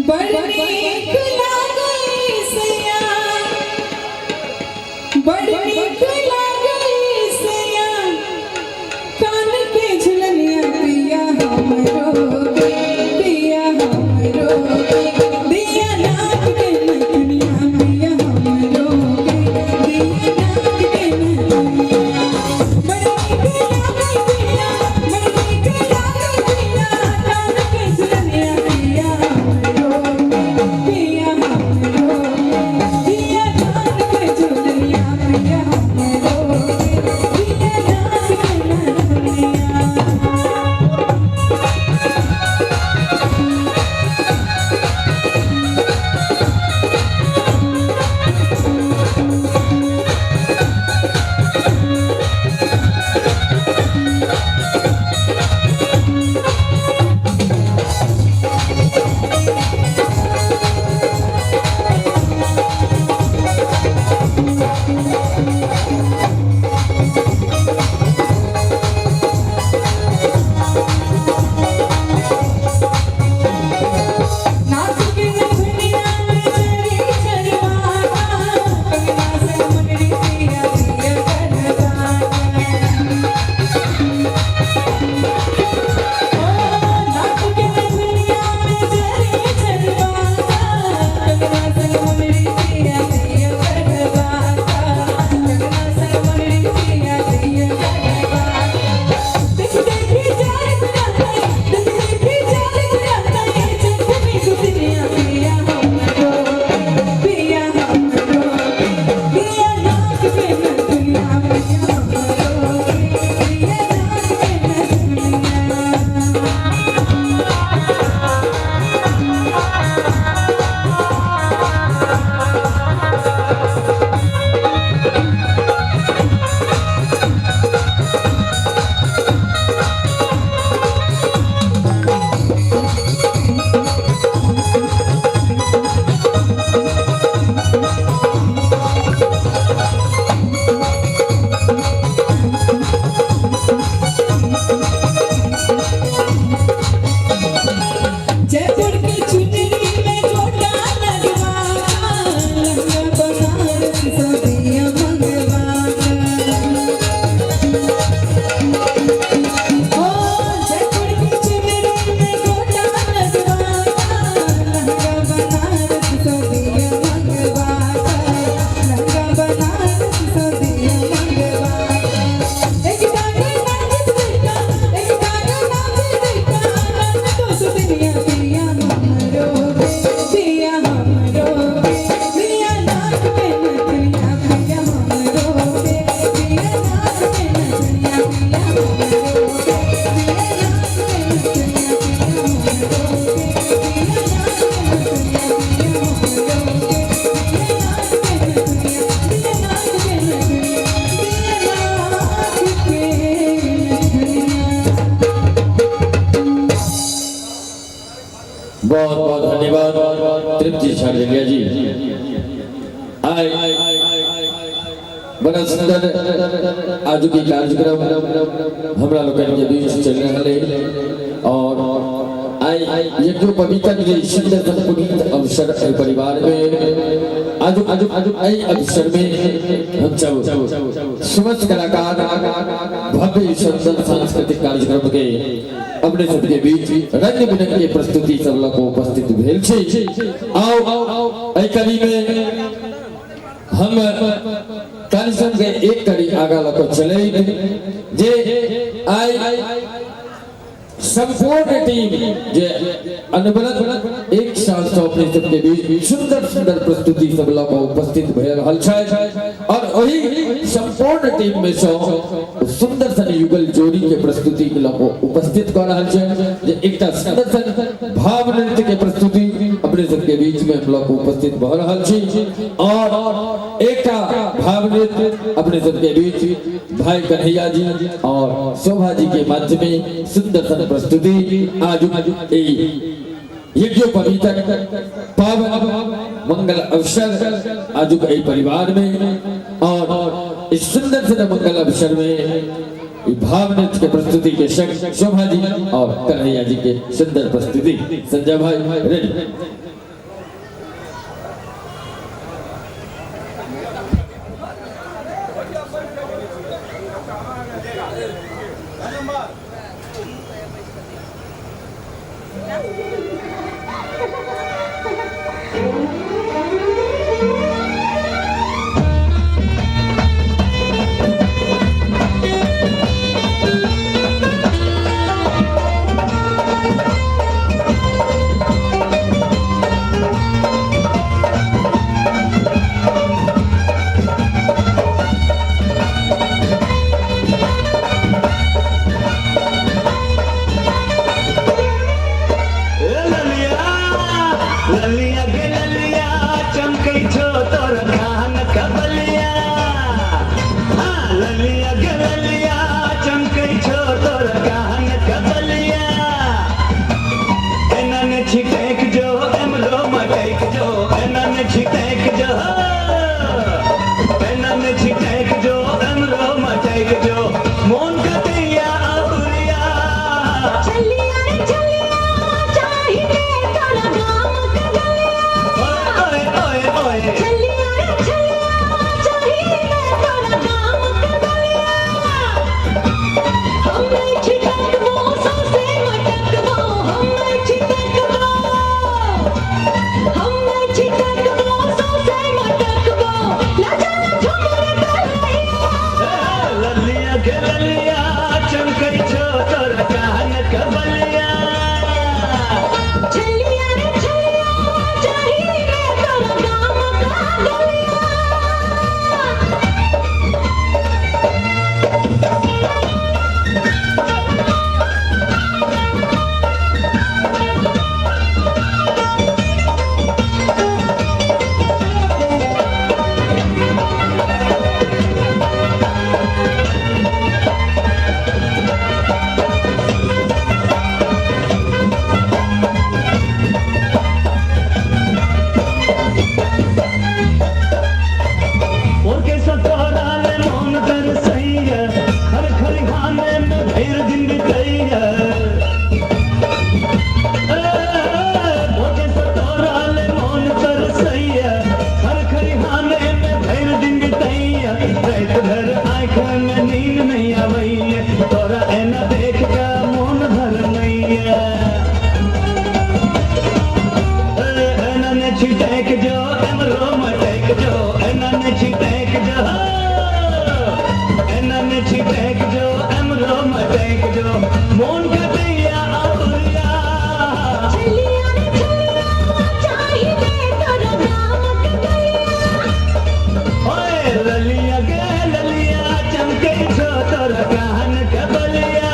बड़ नीक लागै सैया, बड़ नीक लागै सैया, कान के झुलनिया पिया हमरो, पिया हमरो, दिया नाक के नथुनिया पिया हमरो, दिया नाक के नथुनिया। बड़ नीक लागै पिया, बड़ नीक लागै पिया, कान के झुलनिया पिया हमरो, पिया हमरो, दिया नाक के झुलनिया पिया हमरो, दिया नाक के नथुनिया। नाक के नथुनिया में चरी चरवाना, कंगना से मुनरी पिया पिया करवाना। ओ नाक के नथुनिया में चरी चरवाना, कंगना से मुनरी पिया पिया करवाना, कंगना से मुनरी पिया पिया करवाना। देख देखी जाए जाता, देख देखी जाए जाता, चंदनी गुदनिया पिया हमरो, पिया हमरो, पिया नाक के नथुनिया पिया हमरो, पिया नाक के नथुनिया। जयपुर की चुनरी में गोटा लगवाना, लहंगा बनारस सदिया मंगवाना। ओ जयपुर की चुनरी में गोटा लगवाना, लहंगा बनारस सदिया मंगवाना, लहंगा बनारस सदिया मंगवाना। एक डांगे नाच देखा, एक डांगे नाच देखा, नन तो सुनिया पिया हमरो, पिया हमरो, पिया नाक पे नथुनिया पिया हमरो, पिया नाक पे नथुनिया पिया हमरो, पिया नाक पे नथुनिया पिया हमरो, पिया नाक पे नथुनिया पिया हमरो, पिया नाक पे नथुनिया, पिया नाक पे नथुनिया, पिया नाक पे नथुनिया। बहुत बहुत धन्यवाद तृप्ति झाड़िया जी। आए बड़ा सुंदर आज के कार्यक्रम हमरा लोकनि के बीच चल रहल है और आइ यज्ञोपवीतक जे सुंदर पुनीत अवसर एहि परिवार में आज आज आज एहि अवसर में हम सब समस्त कलाकार भव्य सुंदर सांस्कृतिक कार्यक्रम के अपने सबके बीच रंग बिरंग के प्रस्तुति सब लग उपस्थित भेल छी। आओ एहि कड़ी में हम कार्यक्रम के एक कड़ी आगा लऽ कऽ चलै जे आइ संपूर्ण टीम जे अनवरत एक साल से अपने सबके बीच सुंदर सुंदर प्रस्तुति सब लऽ कऽ उपस्थित भए रहल छथि और ओहि संपूर्ण टीम में से सुंदर सन युगल जोड़ी के प्रस्तुति के लऽ कऽ उपस्थित कऽ रहल छथि जे एकटा सुंदर सन भाव नृत्य के प्रस्तुति अपने अपने सबके बीच में हम लोग उपस्थित भऽ रहल छी और एकटा भाव नृत्य अपने सबके बीच भाई कन्हैया जी और शोभा जी के माध्यम में सुंदर सन प्रस्तुति आज यज्ञोपवीतक पावन मंगल अवसर आजुक एहि परिवार में और इस सुंदर से मंगल अवसर में भाव नृत्य के प्रस्तुति के संग शोभा जी और कन्हैया जी के सुंदर प्रस्तुति। संजय भाई रेडी। ललिया गे ललिया चमकै छो तोर कान कबलिया। हाँ ललिया गे ललिया चमकै छो तोर कान कबलिया। एना ने छिटैक जो एमरो मटैक जो, एना ने छिटैक जो, एना ने छिटैक जो एमरो मटैक जो, मोन कतैया अबुरिया। चलिया रे चलिया चाहिए तोरा गाम के गलिया। ओए ओए ओए चलिया रे चलिया चाहिए तोरा गाम के गलिया। हम नहीं छिटकबो सौंसे मटकबो, हम नहीं छिटकबो, हम नहीं छिटकबो सौंसे मटकबो, लजा झुमर तलैया। ललिया गे ललिया चमकै छो तोर कान कबलिया। चलिया रे चलिया चाहिए तोरा गाम का गलिया। ओके सतोरा ले मोन तर सैया, हर खरिहाने में भैर दिन बितैया। ओके सतोरा ले मोन तर सैया, हर खरिहाने में भैर दिन बितैया। रात भर आँख में नींद नहीं आवैया, तोरा एना देख के मोन भर नैया। एना ने छिटैक जो एमरो मटैक जो, एना ने छिटैक जो, एना ने छिटैक जो एमरो मटैक जो, मोन कतैया आबुरिया। चलिया रे चलिया चाहिए तोरा गाम के गलिया। ओए ललिया गे ललिया चमकै छो तोरा कान कबलिया।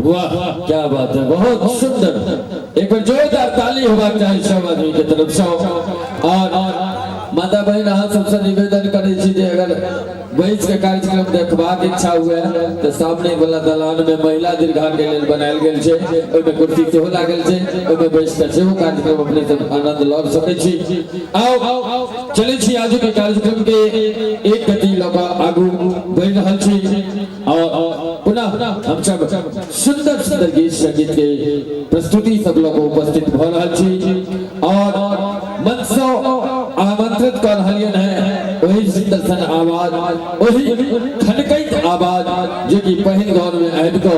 वाह क्या बात है, बहुत सुंदर। एक बार जोरदार ताली होबाक चाही सब आदमी के तरफ से। और माता बहन अहाँ सबसे निवेदन करै छी जे अगर बैस के कार्यक्रम देखबाक इच्छा हुए तो सामने वाला दलान में महिला दीर्घा के लेल बनायल गेल छै, ओहिमे कुर्सी सेहो लागल छै, ओहिमे बैस के सेहो कार्यक्रम अपने सब आनंद लऽ सकै छी। आओ चलै छी आजुक के कार्यक्रम के एक गति लऽ कऽ आगू बढ़ि रहल छी और पुनः हम सब सुंदर सुंदर गीत संगीत के प्रस्तुति सब लऽ कऽ उपस्थित भऽ रहल छी और मन सँ आमंत्रित कऽ रहलियन है वही सुंदर सन आवाज, वही खनकैत आवाज जे कि पहिल दौर में आबि कऽ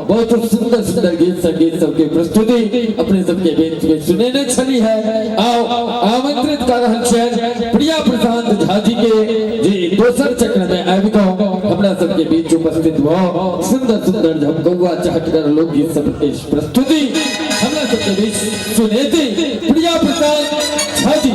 बहुत सुंदर सुंदर गीत संगीत सबके प्रस्तुति अपने सबके बीच में सुनेने छली है। आओ आमंत्रित कऽ रहल छियनि प्रिया प्रशांत झा जी के जे दोसर चक्र में आबि कऽ हमरा सबके बीच उपस्थित भऽ सुंदर सुंदर झमकौआ चहटगर लोकगीत सबके प्रस्तुति हमरा सबके बीच सुनेती प्रिया प्रशांत Jha ji.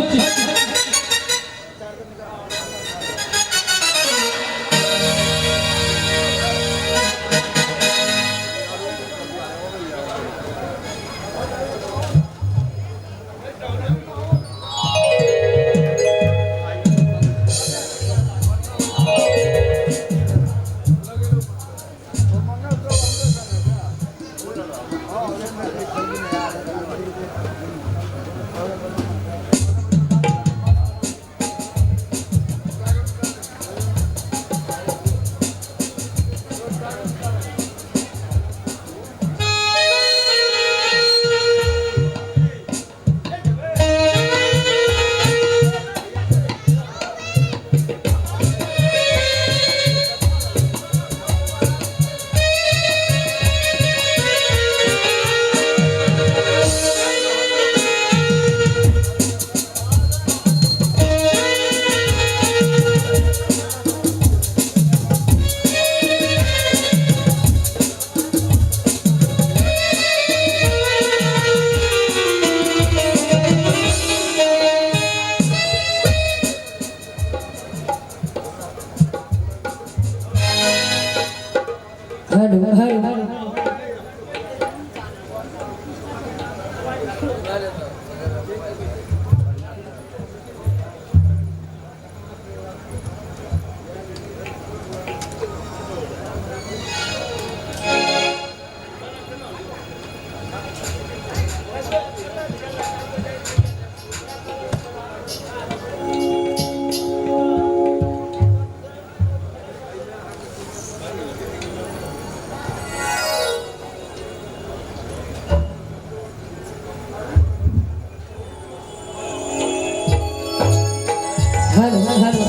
Hello hello. Hello hello.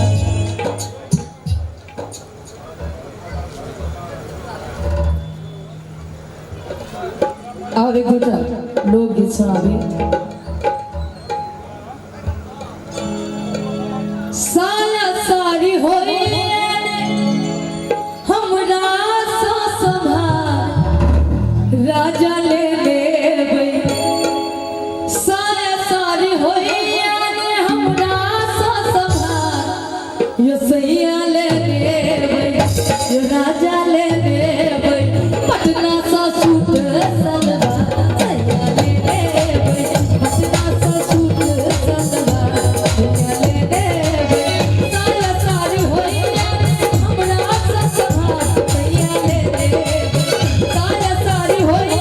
और एक गोटा लोकगीत सुनाबी। साया सारी होई हमरा सो सभा राजा ले लेबै। साया सारी होई हमरा सो सभा यो सैया ले लेबै, यो राजा ले लेबै। पटना सा सूट सलवार सैया ले लेबै, पटना सा सूट सलवार सैया ले लेबै। साया सारी होई हमरा सा सभा सैया ले लेबै, साया सारी होई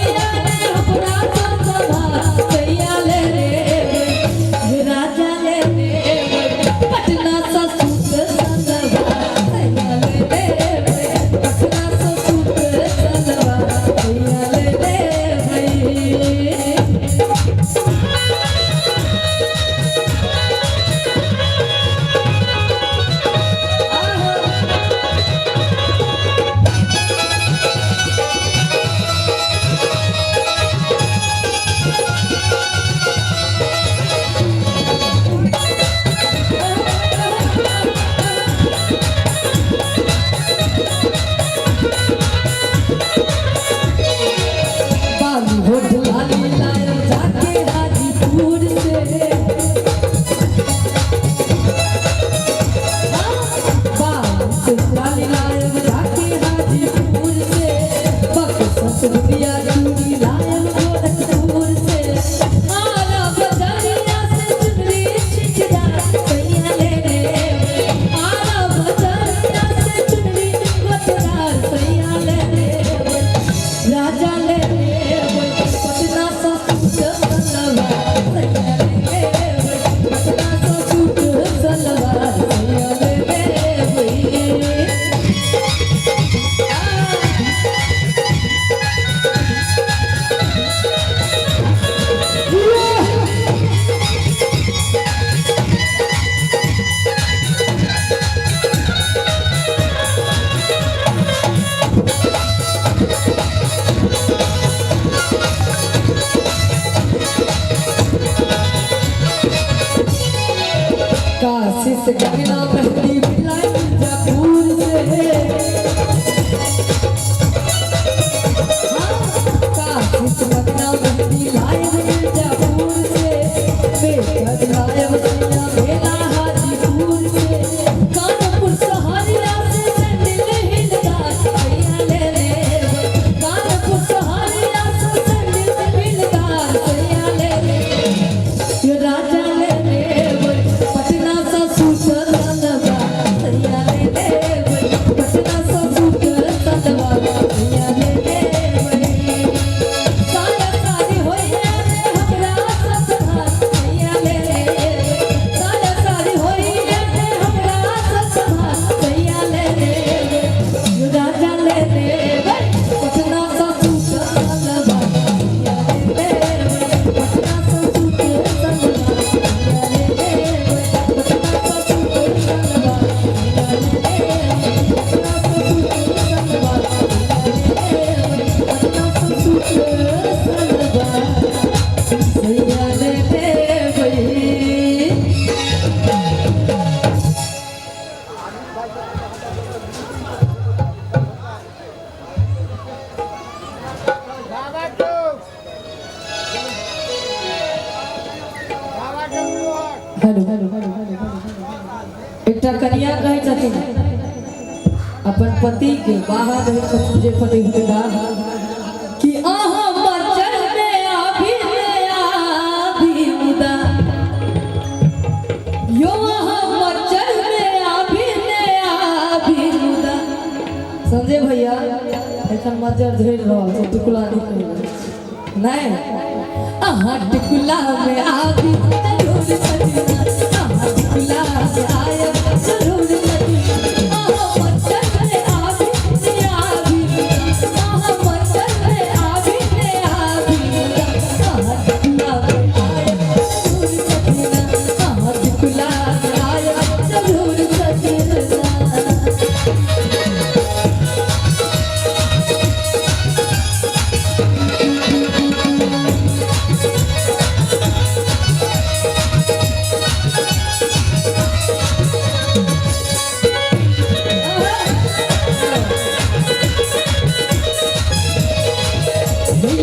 एकटा कनिया कहै छथिन अपन पति के बाहर रहै छथिन जे पति हुनका कि अहाँ मचल में आभी में आभी मुदा यो अहाँ मचल में आभी में आभी मुदा। संजय भैया एखन मज्जर झड़ि रहल छै, टिकुला नहि कहि रहल छै। नहि अहाँ टिकुला में आबी जरूर सजना, अहाँ टिकुला में आयब जरूर सजना, अहाँ मच्छर में आबी ने आबी, अहाँ मच्छर में आबी ने आबी, अहाँ टिकुला में आयब जरूर सजना, अहाँ टिकुला में आयब जरूर सजना।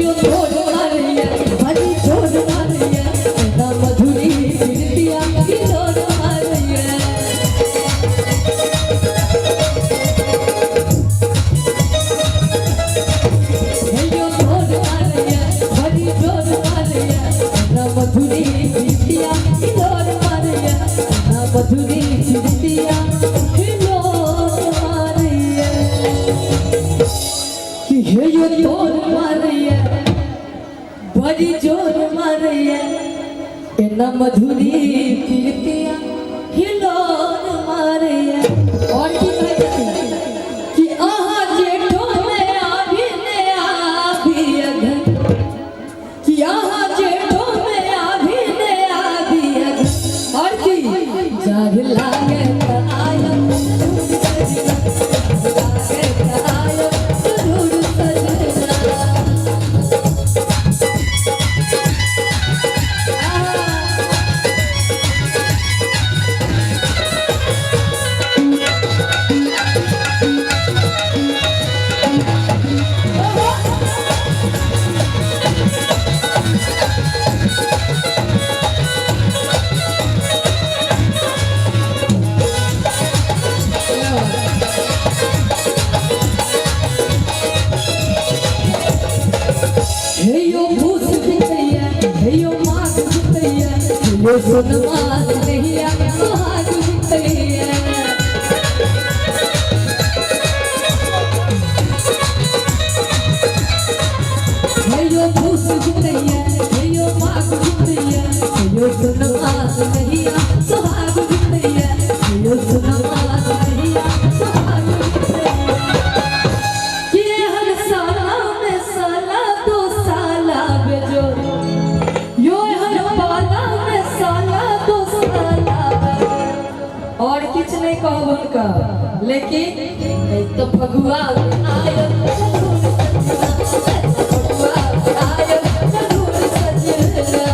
यो छोड़ मारिया हरी छोड़ मारिया ना मधुरी प्रीतिया की छोड़ मारिया। यो छोड़ मारिया हरी छोड़ मारिया ना मधुरी प्रीतिया की छोड़ मारिया, ना मधुरी प्रीतिया की छोड़ मारिया। कि हे यो तोर मारिया बड़ी जोर मारिया एना मधुरी प्रीतिया हिलोर मारिया। और की कहै छथिन कि अहाँ जेठो में आबी ने आबी अघन, कि अहाँ जेठो में आबी ने आबी अघन। और की जाग लागे त आयब जरूर सजना, लागे त आयब जरूर सजना। हे यो भूस बितैया, हे यो माघ बितैया, हे यो सोनमा नहिया सुहाग बितैया। हे यो भूस बितैया, हे यो माघ बितैया, हे यो सोनमा नहिया सुहाग बितैया, हे यो सोनमा नहिया सुहाग बितैया। कि हर साला में साला दो साला बेजोर, यो हर पाला में साला दो साला बेजोर। और किछ नहीं कहब हुनका, लेकिन तो फगुआ आयब जरूर सजना, फगुआ आयब जरूर सजना।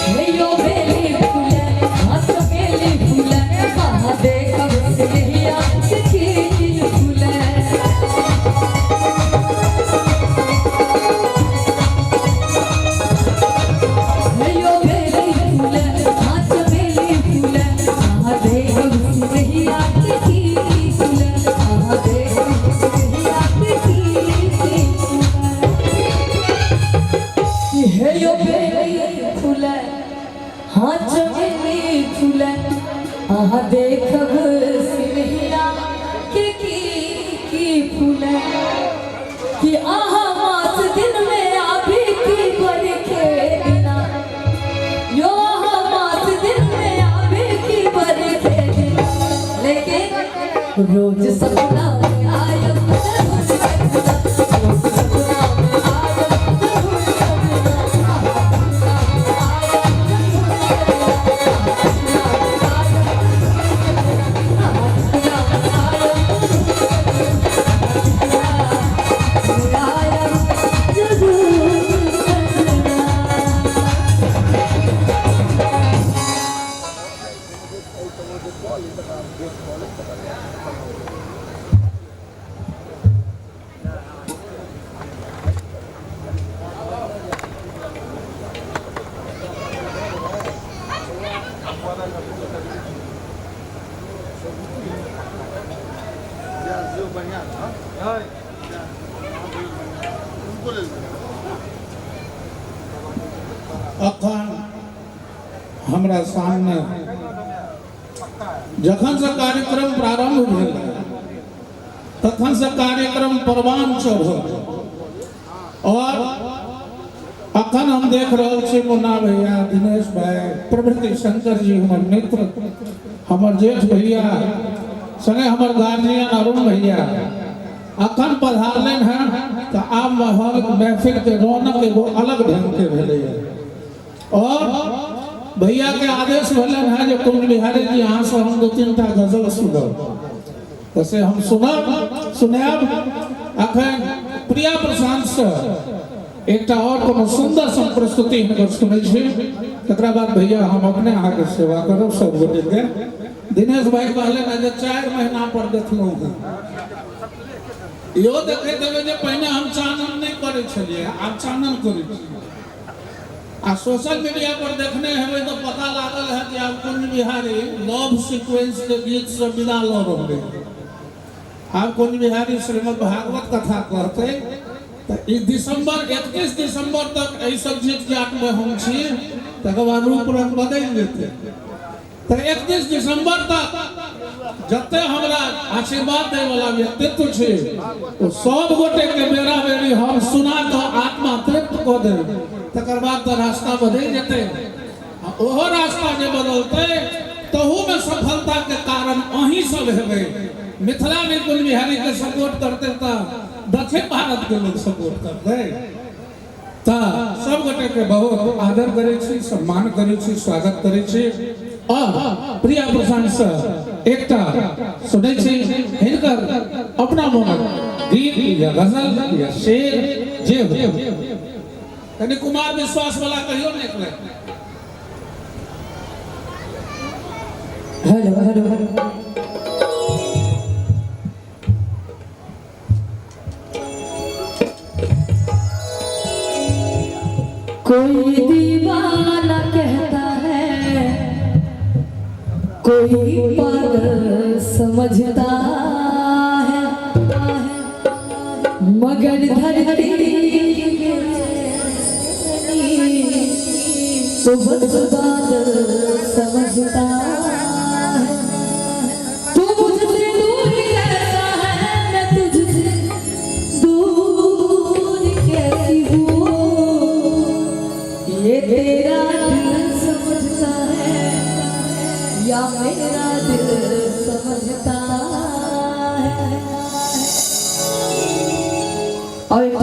हे यो बेली फूले, हाथ बेली फूले, कहाँ देखब सिनहिया के की फूले। हे यो बेली फूले, हाथ बेली फूले, कहाँ देखब सिनहिया के की फूले, कहाँ देखब सिनहिया के की फूले। हे यो बेली फूले, हाँ चमेली फूले, अहाँ देखब सिनहिया के की फूले। कि अहाँ मास दिन में आबी की बरखे दिना, यो अहाँ मास दिन में आबी की बरखे दिना। लेकिन रोज सपना में आयब जरूर सजना, रोज सपना में आयब जरूर सजना, आयब जरूर। अखन हमरा सामने जखन से कार्यक्रम प्रारंभ भेल तखन से कार्यक्रम परवान चढ़ल और अखन हम देख रहल छी मुन्ना भैया, दिनेश भाई, प्रभृति शंकर जी हमर मित्र, हमर जेठ भैया, संगे हमर गार्जियन अरुण भैया अखन पधारलनि हैं। तऽ आब माहौल महफिल के रौनक एगो अलग ढंग के भेलैया और भैया के आदेश भेलनि हैं जे कुंज बिहारी जी अहाँ से हम 2-3 टा गजल सुनब, तऽ से हम सुनब सुनायब। अखन प्रिया प्रशांत से एकटा और कोनो सुंदर सन प्रस्तुति हिनकर सुनै छी, तकरा बाद भैया हम अपने अहाँके सेवा करब सब गोटे के। दिनेश भाई कहलनि जे 4 महीना पर देखलहुँ हँ, इहो देखैत हेबै जे पहिने हम चानन नहि करै छलियै, आब चानन करै छियै। आ सोशल मीडिया पर देखने हेबै तऽ पता लागल है कि आब कुंज बिहारी लव सीक्वेंस के गीत से विदा लऽ रहलै। आब कुंज बिहारी श्रीमद् भागवत कथा कहतै तऽ ई दिसंबर 31 दिसंबर तक एहि सब जीत जात में हम छी, तकर बाद रूप रंग बदलि जेतै। तऽ 31 दिसंबर तक जते हमरा आशीर्वाद दै वाला व्यक्तित्व छै ओ सब गोटे के बेरा बेरी हम सुना कऽ आत्मा तृप्त कऽ देब, तकर बाद तऽ रास्ता बदलि जेतै। आ ओहो रास्ता जे बदलतै तहू में सफलता के कारण अहीं सब हेबै। मिथिला में कुंज बिहारी के सपोर्ट करते तऽ दक्षिण भारत के लोग सपोर्ट करतै। तऽ सब गोटे के बहुत आदर करै छी, सम्मान करै छी, स्वागत करै छी। और प्रिया प्रशांत से एकटा सुनै छी हिनकर अपना मोनक गीत या गजल या शेर जे हो। कनि कुमार विश्वास वाला कहियो ने एक बेर। Hello hello hello. कोई दीवाना कहता है, कोई पागल समझता है, मगर धरती तो बस बादल समझता है। तू मुझसे दूर कैसा है, मैं तुझसे दूर कैसी हूँ, ये तेरा दिल समझता है या मेरा दिल समझता है। और एक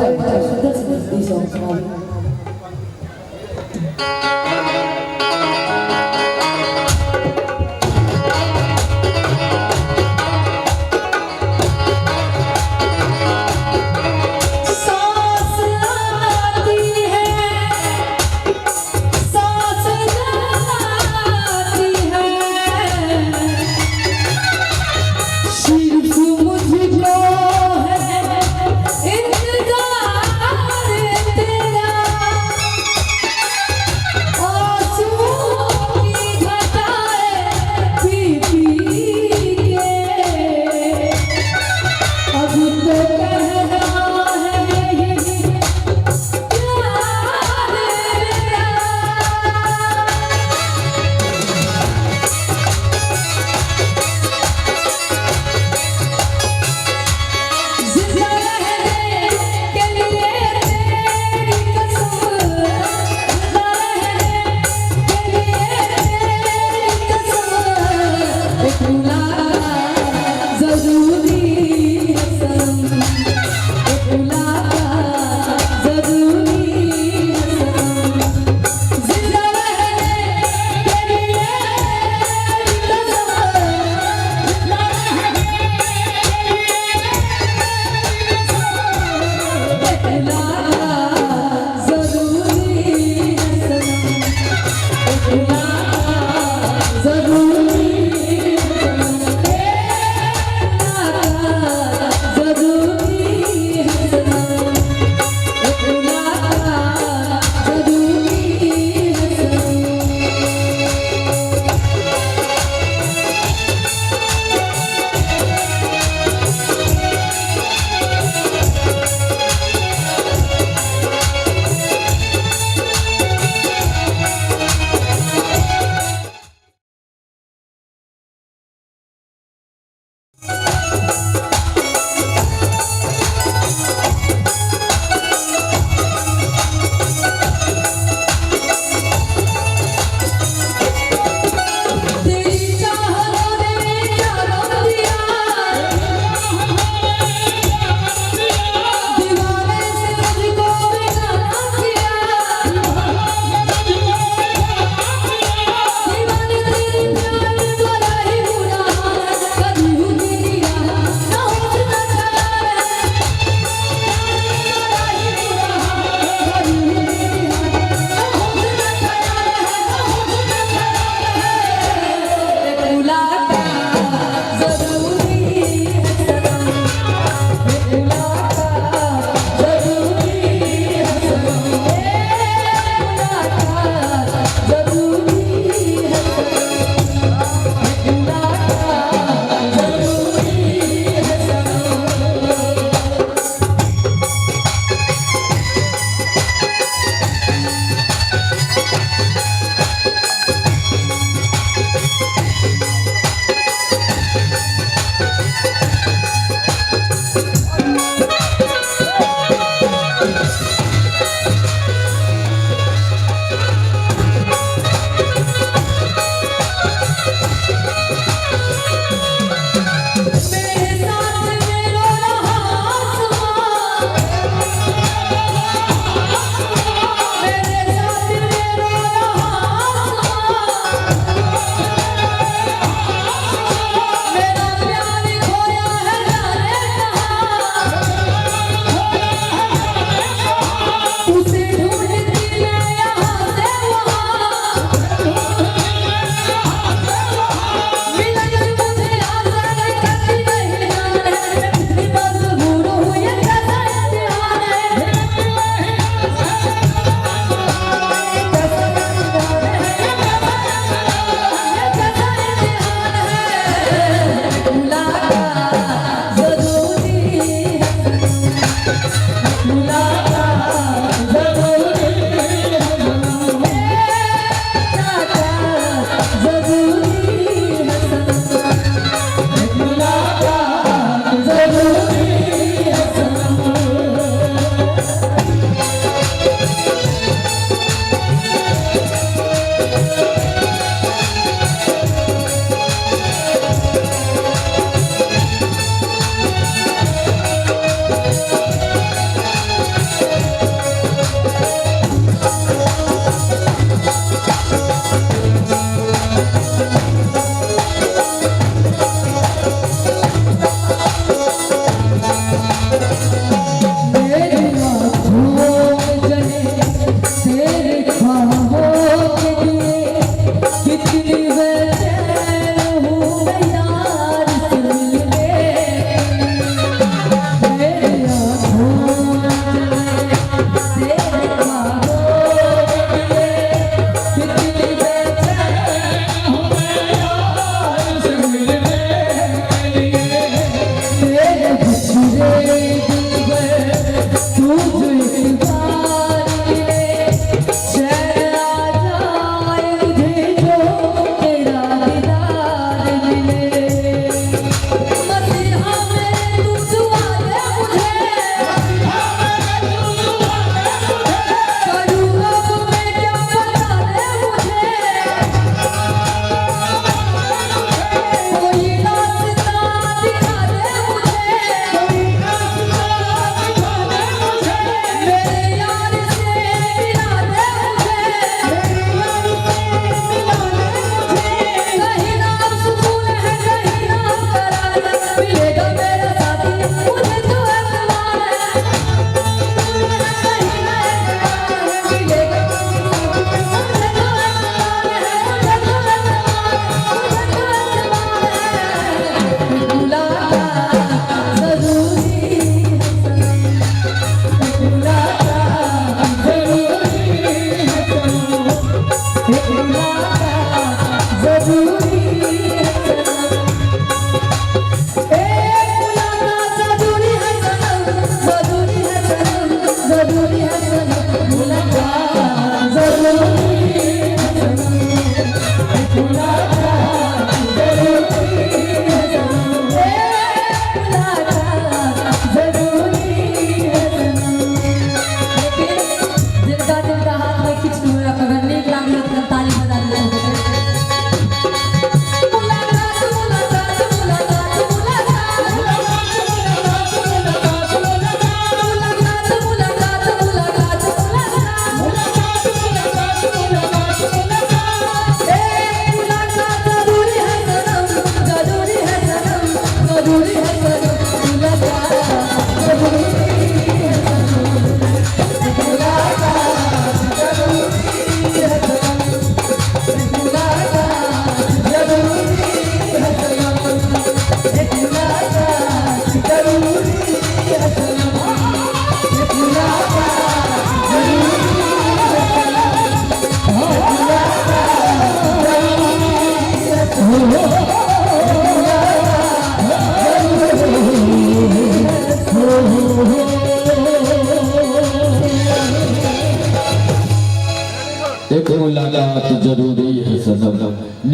सुंदर सी सॉन्ग सुना। सांस आती है, सांस जाती है,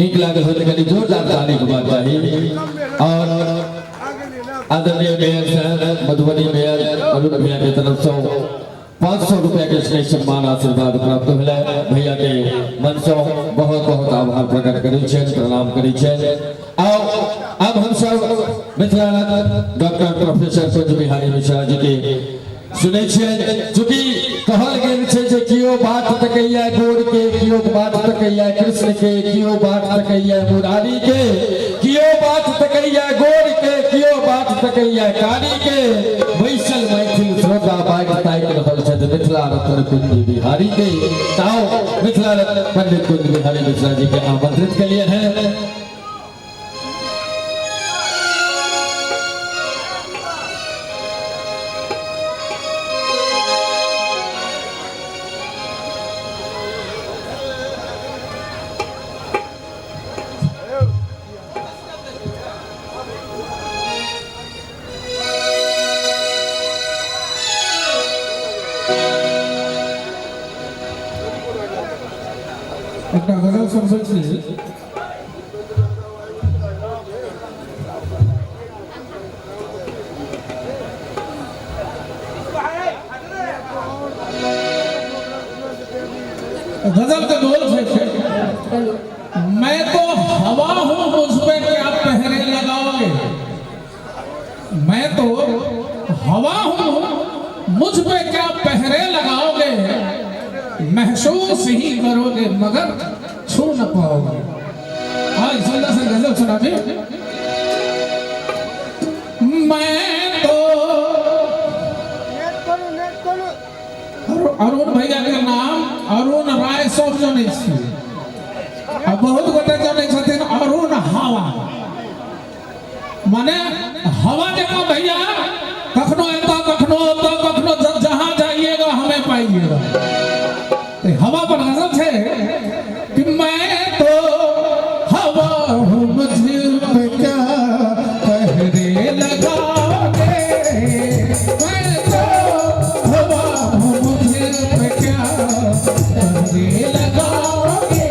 नीक लागल हो तऽ कनि जोरदार ताली होबाक चाही। और आदरणीय मेयर साहब, मधुबनी मेयर अरुण भैया के तरफ से 500 रुपया के स्नेह सम्मान आशीर्वाद प्राप्त भेलै। भैया के मन से बहुत बहुत आभार प्रकट करै छियनि, प्रणाम करै छियनि। आओ अब हम सब मिथिला डॉक्टर प्रोफेसर कुंज बिहारी मिश्रा जी के सुनै छियनि। चूँकि कहल गेल छै जे कियो बाट तकैया गोर के, कियो बाट तकैया कृष्ण के, कियो बाट तकैया मुरारी के, कियो बाट तकैया गोर के, कियो बाट तकैया कारी के, बैसल मैथिल श्रोता बाट ताकि रहल छथि मिथिला रत्न कुंज बिहारी के। ताओ मिथिला रत्न पंडित कुंज बिहारी मिश्रा जी के आमंत्रित के लिए हैं। एकटा गजल सुनबै छी। गजल के बोल छै, मैं तो हवा हूं मुझ पे क्या पहरे लगाओगे, मैं तो हवा हूं मुझ पे क्या पहरे लगाओगे, महसूस ही करोगे मगर छू न पाओगे। हाँ, सुंदर से गजल सुना भी। मैं तो अरुण भैया के नाम अरुण राय सब जनै छी, आ बहुत गोटे जनै छथिन अरुण हवा, माने हवा जकाँ भैया कखनो एता कखनो ओता कखनो जहाँ जाइएगा हमें पाइएगा। तो हवा पर गजल छै कि मैं तो हवा हूँ मुझ पे क्या पहरे लगाओगे, मैं तो हवा हूँ मुझ पे क्या पहरे लगाओगे,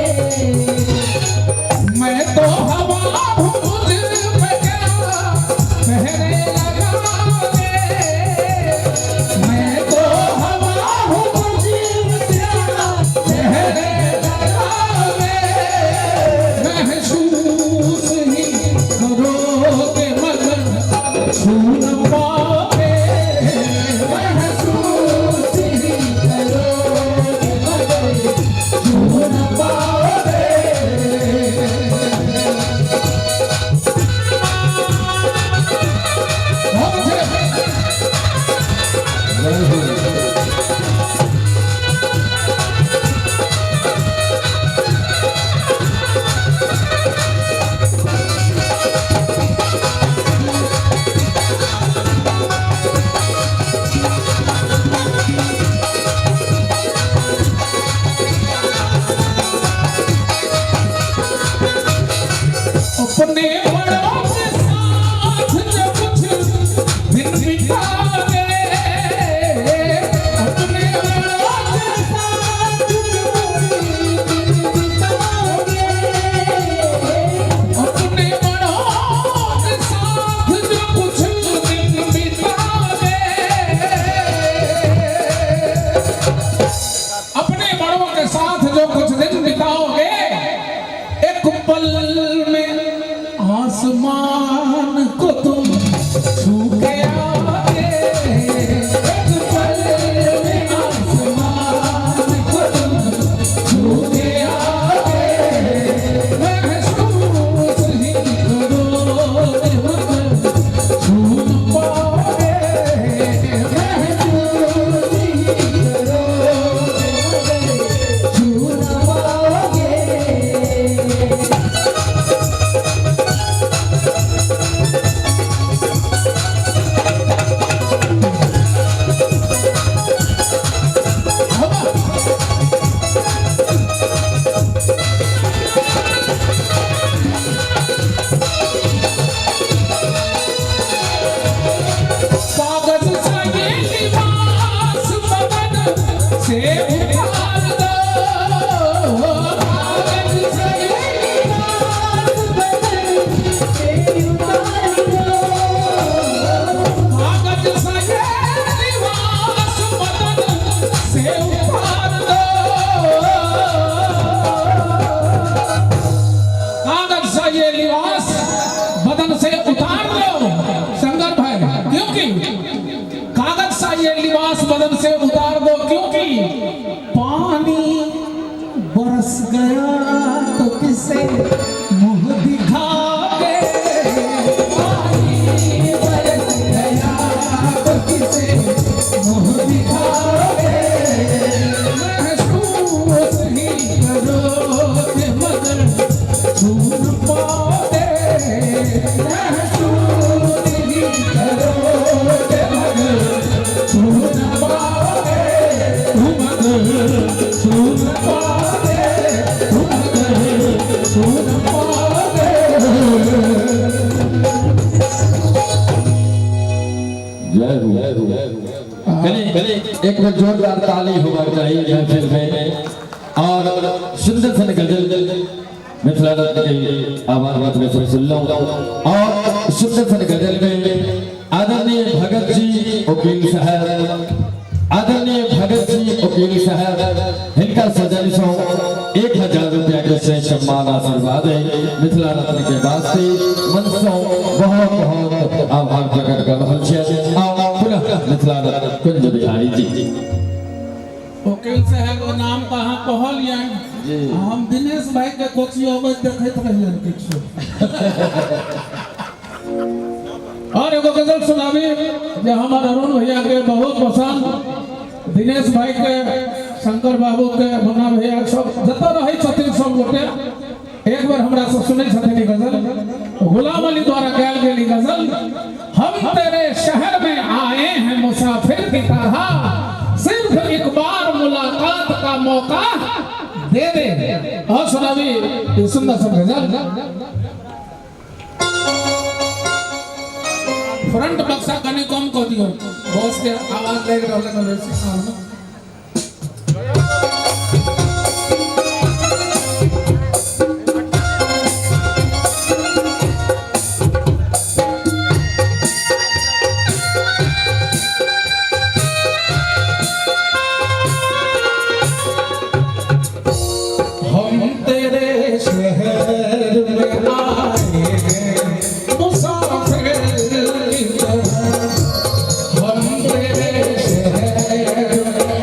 मैं तो हवा हूँ मुझ पे क्या पहरे लगाओगे, मैं तो हवा हूँ मुझ पे क्या पहरे लगाओगे, महसूस ही करोगे मगर छू न पाओगे, महसूस ही करोगे मगर छू न पाओगे। अपने बड़ों के साथ जो कुछ दिन बिताओगे, अपने बड़ों के साथ जो कुछ दिन बिताओगे, अपने बड़ों के साथ जो कुछ दिन बिताओगे, अपने बड़ों के साथ जो कुछ दिन बिताओगे, एक पल में आसमान को तुम छू के आओगे, एक पल में आसमान को तुम छू के आओगे, महसूस ही करोगे मगर छू न पाओगे, महसूस ही करोगे मगर छू न पाओगे। क्योंकि कागज सा ये लिबास बदन से उतार दो, क्योंकि पानी बरस गया तो किसे मुंह दिखाओगे, पानी बरस गया तो किसे मुंह दिखाओगे, महसूस ही करोगे मगर छू न पाओगे, महसूस ही करोगे मगर छू न पाओगे, तुम मगर छू न पाओगे, तुम मगर छू न पाओगे। जय हो। एक बार जोरदार ताली होना चाहिए महफिल में। और सुंदर सन गजल मिथिला रत्न के आवाज में सब सुन लो। और सुंदर सन गजल में आदरणीय भगत जी वकील साहब, आदरणीय भगत जी वकील साहब हिनका सजन सौ 1000 रुपया के से सम्मान आशीर्वाद है मिथिला रत्न के वास्ते मन सौ बहुत बहुत आभार प्रकट कर रहल छियै। पुनः मिथिला रत्न कुंज बिहारी जी। वकील साहब के नाम तऽ अहाँ कहलियै, हम दिनेश भाई के कोची अबैत देखैत रहियनि किछु। और एगो गजल सुनाबी जे हमर अरुण भैया के बहुत पसंद, दिनेश भाई के, शंकर बाबू के, मुन्ना भैया सब जतऽ रहै छथिन सब गोटे एक बार हमरा सब सुनै छथिन ई गजल। गुलाम अली द्वारा गायल गेल ई गजल। हम तेरे शहर में आए हैं मुसाफिर की तरह, सिर्फ एक बार मुलाकात का मौका दे दे। और सुनाबी ई सुंदर सब गजल। फ्रंट बक्सा कनि कम कऽ दियौ, बॉस के आवाज लागि रहल है बेसी कान में। हम तेरे शहर में आए हैं मुसाफिर की तरह, हम तेरे शहर में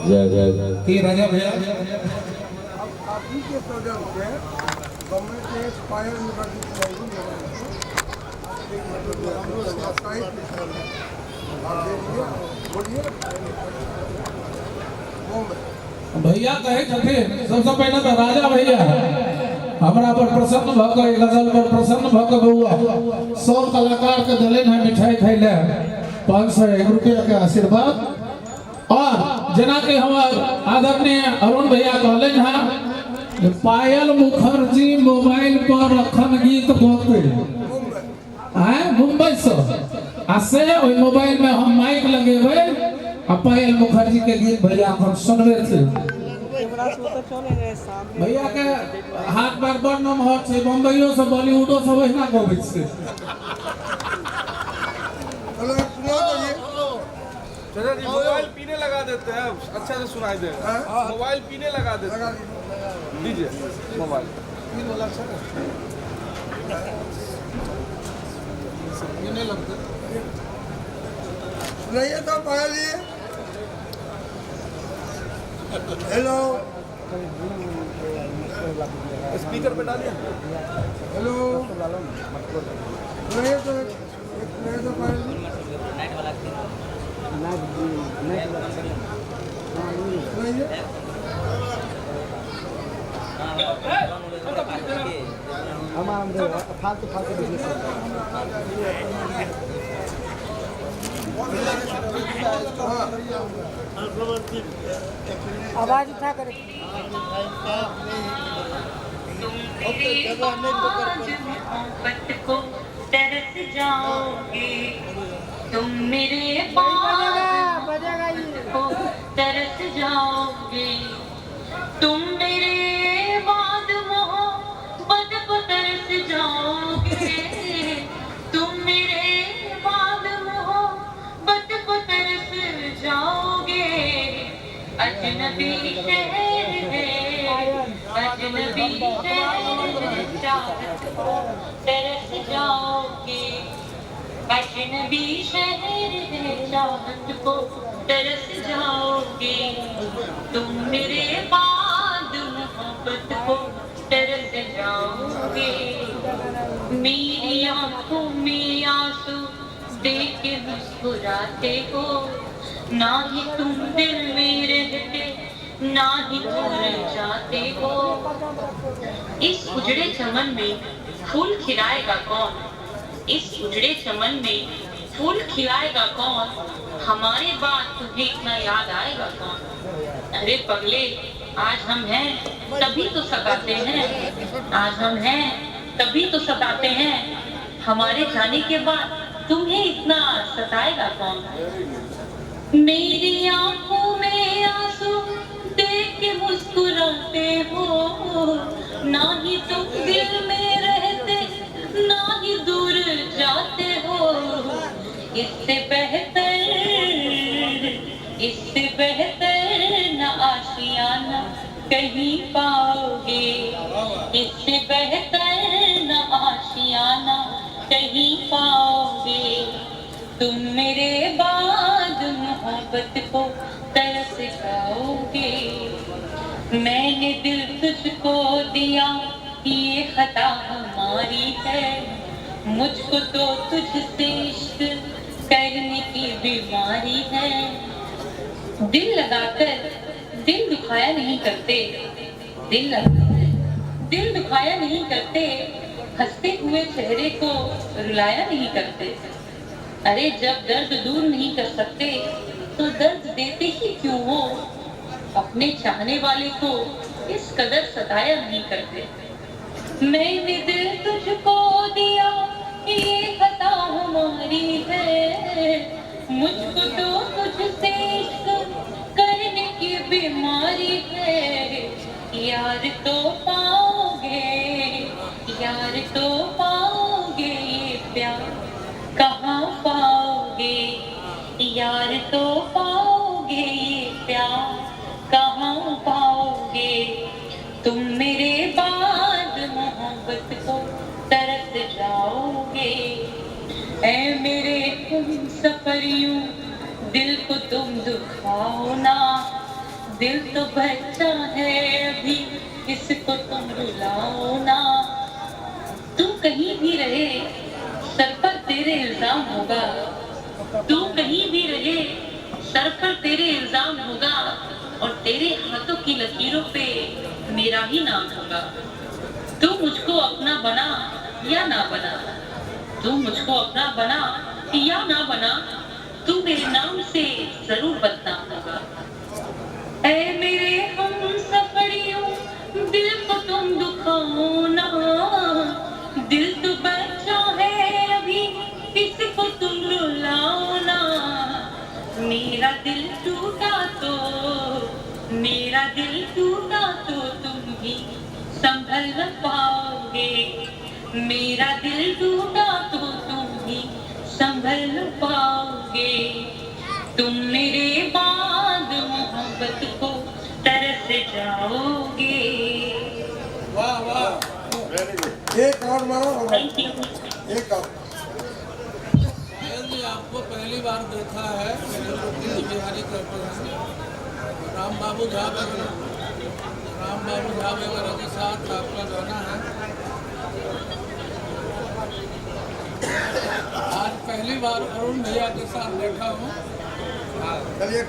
जय जय। की राजा भैया? भैया कहे छथिन सबसे पहले तो राजा भैया हमरा पर प्रसन्न भऽ कऽ, गजल पर प्रसन्न भऽ कऽ बौआ सब कलाकार के देलनि है मिठाई खाइ ले 501 रुपया के आशीर्वाद। और जेना कि हमर आदरणीय अरुण भैया कहलनि हैं पायल मुखर्जी मोबाइल पर अखन गीत गौते आय मुंबई से, आ से ओहि मोबाइल में हम माइक लगेबै आ पायल मुखर्जी के गीत भैया हम सुनबे थे। भैया के हाथ बार बड़ नमहर छै, बम्बइयो से बॉलीवुडो से ओहिना गबै छै। चाचा जी मोबाइल पीने लगा देते हैं, अब अच्छा से सुनाई देगा। मोबाइल पीने लगा देते हैं, दीजिए मोबाइल। सुनाइए तो पायल जी। हेलो, स्पीकर पे डालिए। हेलो, सुनाइए तो, सुनाइए तो पायल जी। सुनाइए। फालतू फालतू बिजनेस। आवाज उठा कर तुम मेरे बाद मोहब्बत को तरस जाओगे, तुम मेरे बाद मोहब्बत को तरस जाओगे, तुम मेरे बाद मोहब्बत को तरस जाओगे, तुम मेरे बाद मोहब्बत को तरस जाओगे। अजनबी शहर है, अजनबी शहर है, चाहत को तरस जाओगे। अजनबी शहर है, चाहत को तरस जाओगे, तुम मेरे बाद मोहब्बत को तरस जाओगे। मेरी आंखों में आंसू देख के मुस्कुराते हो, ना ही तुम दिल में रहते ना ही दूर जाते हो। इस उजड़े चमन में फूल खिलाएगा कौन, इस उजड़े चमन में फूल खिलाएगा कौन, हमारे बाद तुम्हें इतना याद आएगा कौन। अरे पगले आज हम हैं तभी तो सताते हैं, आज हम हैं तभी तो सताते हैं, हमारे जाने के बाद तुम्हें इतना सताएगा कौन। मेरी आंखों में आंसू देख के मुस्कुराते हो, ना ही तुम दिल में रहते ना ही दूर जाते हो। इससे बेहतर, इससे बेहतर न आशियाना कहीं पाओगे, इससे बेहतर न आशियाना कहीं पाओगे। तुम मेरे बाद मोहब्बत को तरस जाओगे। मैंने दिल तुझको दिया ये खता हमारी है, मुझको तो तुझसे इश्क करने की बीमारी है। दिल लगाकर दिल दुखाया नहीं करते, दिल लगाकर दिल दुखाया नहीं करते, हंसते हुए चेहरे को रुलाया नहीं करते। अरे जब दर्द दूर नहीं कर सकते तो दर्द देते ही क्यों हो, अपने चाहने वाले को इस कदर सताया नहीं करते। मैंने दिल तुझको दिया ये खता हमारी है, मुझको तो तुझसे इश्क करने की बीमारी है। यार तो पाओगे, यार तो पाओगे ये प्यार कहाँ पाओगे, यार तो पाओगे ये प्यार कहाँ पाओगे। तुम मेरे बाद मोहब्बत को तरस जाओगे। ऐ मेरे हम सफर यूं दिल को तुम दुखाओ ना, दिल तो बच्चा है अभी, इसको तुम रुलाओ ना। तू कहीं भी रहे सर पर तेरे इल्जाम होगा, तू कहीं भी रहे सर पर तेरे इल्जाम होगा, और तेरे हाथों की लकीरों पे मेरा ही नाम होगा। तू मुझको अपना बना या ना बना, तू मुझको अपना बना या ना बना, तू मेरे नाम से जरूर बदनाम होगा। ऐ मेरे हम सफरियों, दिल को तुम दुखाओ ना, दिल तो बच्चा है अभी, इसको तुम रुलाओ ना। मेरा दिल टूटा तो, मेरा दिल टूटा तो तुम ही संभल न पाओगे, मेरा दिल टूटा तो तुम ही संभल न पाओगे। तुम मेरे बाद मोहब्बत को तरस जाओगे। वाह वाह, एक और मारो, एक और। जी, आपको पहली बार देखा है बिहारी करते हैं राम बाबू झा वगैरह, राम बाबू झा वगैरह के साथ आपका गाना है। आज पहली बार अरुण भैया के साथ बैठा हूँ। चलिए,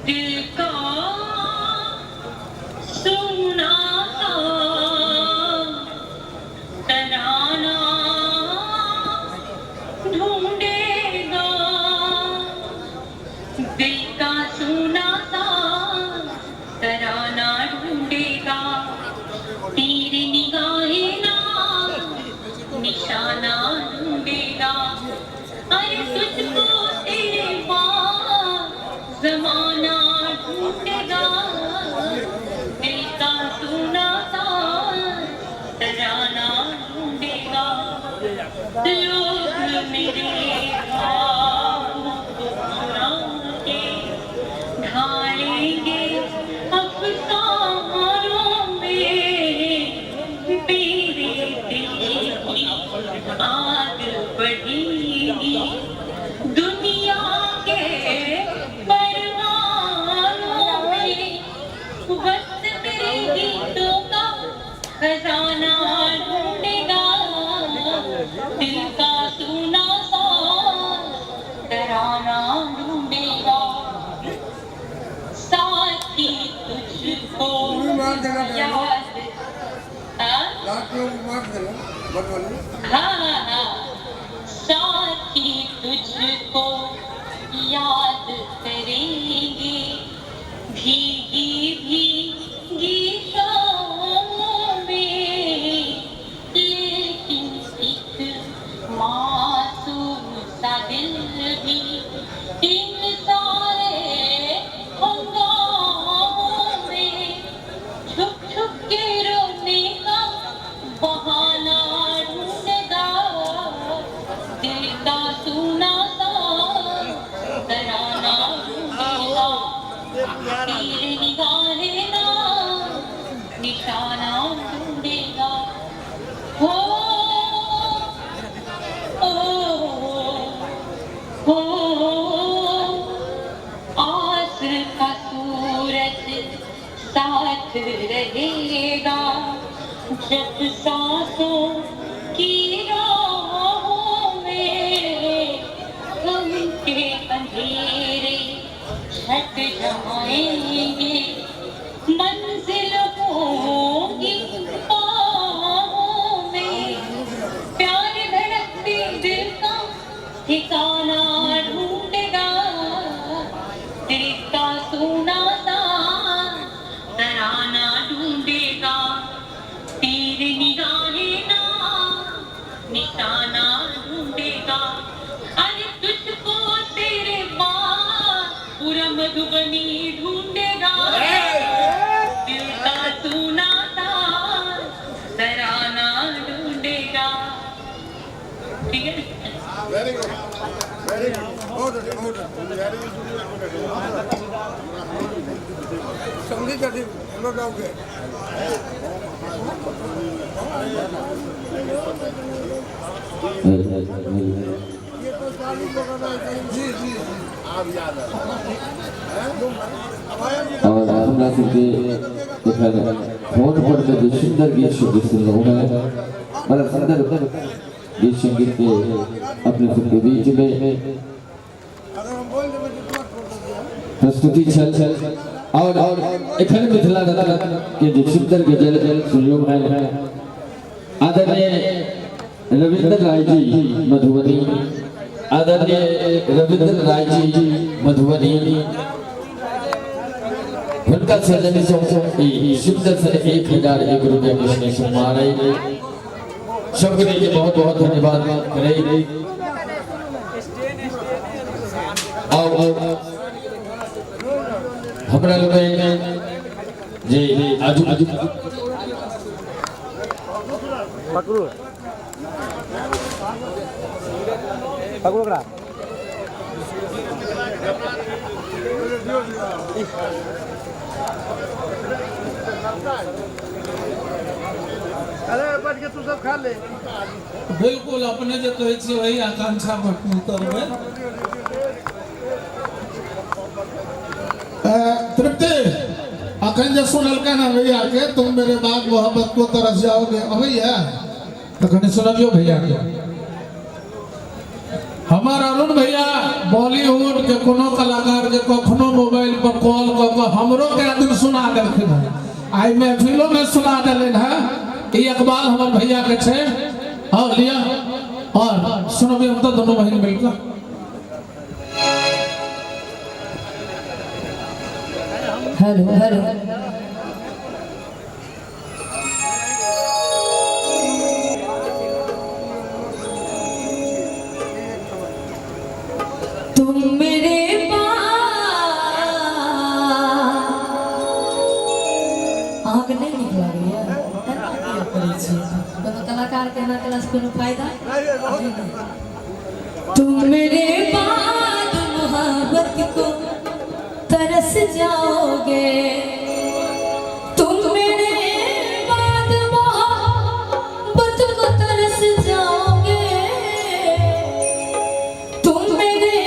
दिल का सुना तराना ढूंढेगा, दिल का सुना सा तराना ढूंढेगा, तेरी निगाहें ना निशाना ढूंढेगा। अरे तुझको तेरे बाद जमाना ढूंढेगा, दिल का सुना सा तराना ढूंढेगा। लोग मेरे ख्वाबों को चुरा के ढालेंगे अफसानों में, मेरे दिल की आग बढ़ेगी दुनिया के परवानों में, वक्त मेरे गीतों का खजाना ढूंढेगा, दिल का सुना सा तराना ढूंढेगा। साथी तुझको याद, हाँ हाँ, साथी तुझको याद करेंगे, भीगी भीगी शामों में, लेकिन एक मासूम सा दिल भी इन सारे हंगामों में, छुप छुप के रोने का बहाना ढूंढेगा, दिल का सुना सा तराना ढूंढेगा, तीर निगाहें ना निशाना ढूंढेगा। हो ओ हो, आस का सूरज साथ रहेगा, जब सांसों की राहों में गम के अंधेरे छट जाएंगे, मंजिल होगी बाहों में, प्यार धड़कते दिल का ठिकाना ढूंढेगा, दिल का सुना सा तराना ढूंढेगा, तीर निगाहें ना निशाना ढूंढेगा। अरे तुझको तेरे बाद पूरा मधुबनी ढूंढेगा, दिल का सुना सा तराना ढूंढेगा। ठीक है, वेरी गुड, वेरी गुड, बहुत अच्छे, बहुत अच्छे। संगीत हम लोग गाओगे। और हमरा सबके एखन फोन पर में जे सुंदर गीत संगीत सुनलहुँ हेँ, बड़ा सुंदर गीत संगीत के अपने सबके बीच में प्रस्तुति छल। और एखन मिथिला रत्न के जे सुंदर गजल सुनलहुँ हेँ, आदरणीय रविंद्र राय जी मधुबनी, आदरणीय रविंद्र राय जी मधुबनी, हुनका सौजन्य सँ ई सुंदर सन 1001 रुपया के स्नेह सम्मान अइ। सबके के बहुत बहुत धन्यवाद करै। और हमरा लोग जे आजू पकड़ू पकड़ू ओकरा। अरे बैठ के तू सब खा ले। बिल्कुल अपने जे कहै छी वही आकांक्षा पर उतरबै। तृप्ति अखन जे सुनलकै ना भैया के, तुम मेरे बाद मोहब्बत को तरस जाओगे, अबैया तो कनि सुनबियो भैया के। हमार अरुण भैया बॉलीवुड के कोनो कलाकार के कखनो मोबाइल पर कॉल क के हमरो के दिन सुना देलखिन हन, आई महफिलो में सुना देलनि हन। ई इकबाल हमर भैया के छै। और लिया और सुनबियो हम तो दोनों बहिन मिलकर। हेलो हेलो तुम मेरे पास अहाँके नहि नीक लागैया? एना किया करै छियै? कोनो कलाकार के एना केलासँ कोनो फायदा? तुम मेरे बाद मोहब्बत को तरस जाओगे, तुम मेरे बाद मोहब्बत को तरस जाओगे, तुम मेरे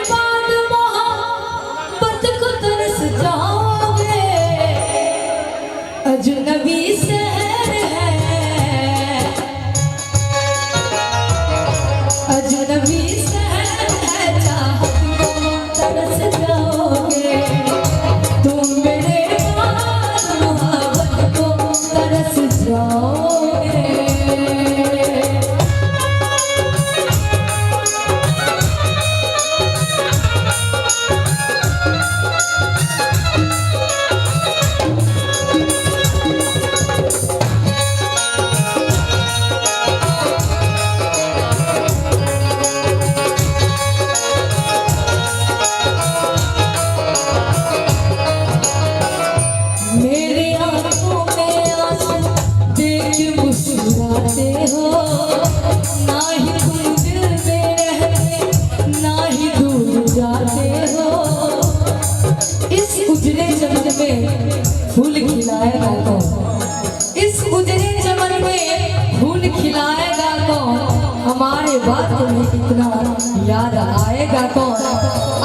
बाद मोहब्बत को तरस जाओगे। अजनबी शहर है, अजनबी शहर है, चाहत को तरस जाओगे, तुम मेरे बाद मोहब्बत को तरस जाओगे। मेरे आंखों में आंसू देख मुस्कुराते हो, ना ही तुम दिल में रहते ना ही दूर जाते हो। इस उजले चमन में फूल खिलाएगा कौन, इस उजले चमन में फूल खिलाएगा कौन, हमारे बाद तुम्हें इतना याद आएगा कौन।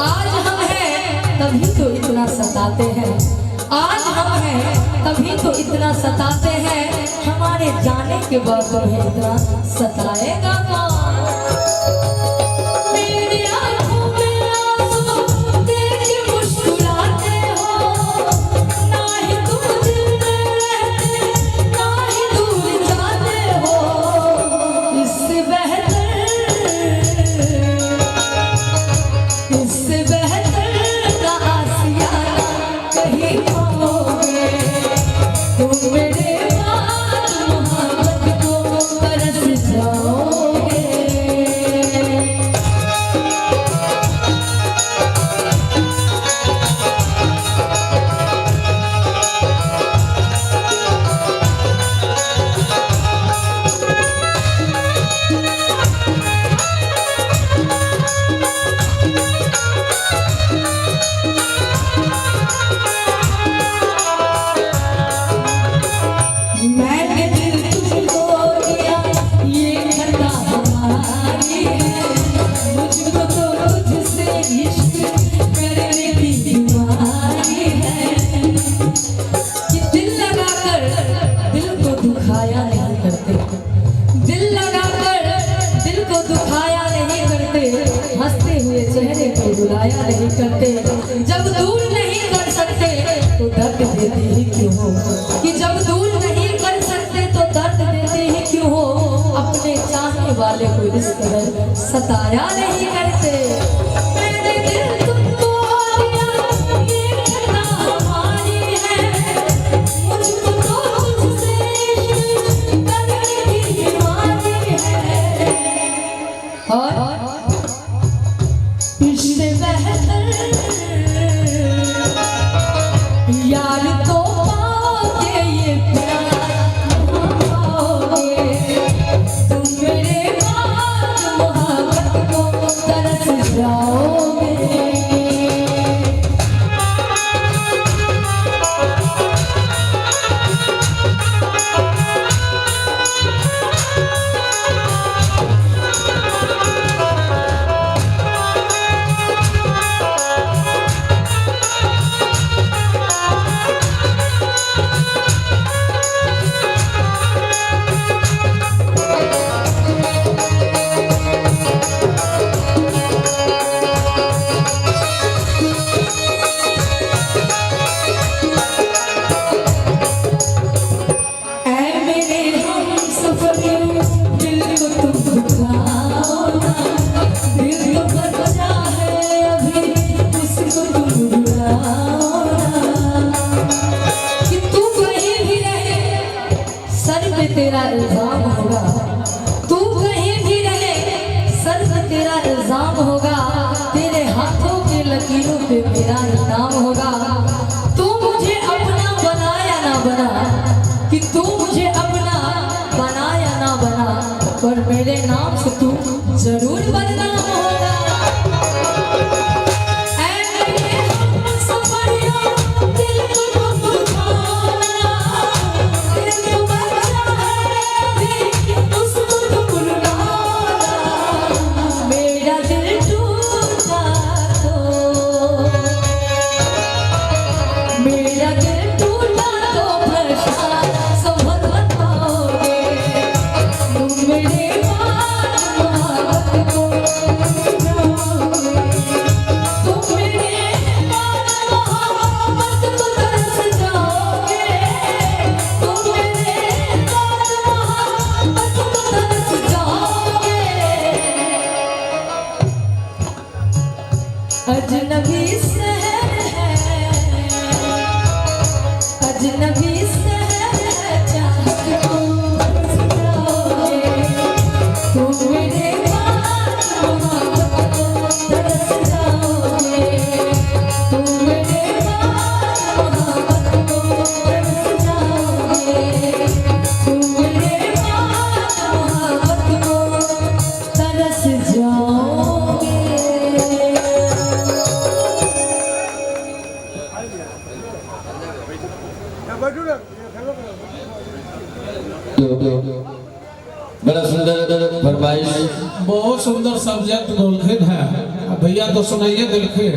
आज हम हैं तभी तो इतना सताते हैं, आज हम हैं तभी तो इतना सताते हैं, हमारे जाने के बाद तुम्हें इतना सताएगा कौन। मेरी आंखों में आंसू देख मुस्कुराते हो, ना ही तुम दिल में रहते ना ही दूर जाते हो। इससे बेहतर ना आसियाना कहीं पाओगे, तुम मेरे बाद मोहब्बत को तरस जाओगे। चेहरे पर रुलाया नहीं करते। जब दूर नहीं कर सकते तो दर्द देते ही क्यों हो, कि जब दूर नहीं कर सकते तो दर्द देते ही क्यों हो। अपने चाहने वाले को इस कदर सताया नहीं करते। मैंने दिल तुमको दिया, ये खता हमारी है, मुझको तो तुझसे इश्क करने की बीमारी है। और इससे बेहतर यार तो पाओगे, ये प्यार पाओगे, तुम मेरे बाद मोहब्बत को तरस जाओगे। ऐ मेरे हम सफर, दिल को तुम दुखाओ ना, दिल तो बच्चा है अभी, उसको तुम रुलाओ ना। कि तू कहीं भी रहे सर पे तेरा इल्जाम होगा, तू कहीं भी रहे सर पे तेरा इल्जाम होगा, तेरे हाथों के लकीरों पे मेरा इनाम होगा। तू मुझे अपना बनाया ना बना, कि तू मुझे अपना बनाया ना बना, पर मेरे नाम से तू जरूर बदनाम होगा। ऐ मेरे हमसफरियों, दिल को तुम दुखाओ ना, दिल तो बच्चा है अभी, उसको तुम रुलाओ ना। मेरा दिल टूटा तो, मेरा दिल टूटा तो प्रशांत संभल पाओगे, तुम मेरे बाद मोहब्बत को जाओगे, तुम मेरे बाद मोहब्बत को तरस जाओगे, तुम मेरे बाद मोहब्बत को तरस जाओगे। अजनबी शहर है, अजनबी शहर है, चाहत को बस जाओगे, तुम मेरे बाद मोहब्बत को तरस जाओगे, तुम मेरे बाद मोहब्बत को तरस जाओगे, तुम मेरे बाद मोहब्बत को तरस जाओगे। बड़ा सुंदर फरमाइश, बहुत सुंदर सब्जेक्ट गोलखिन है भैया तो सुनाइए दिलखिन।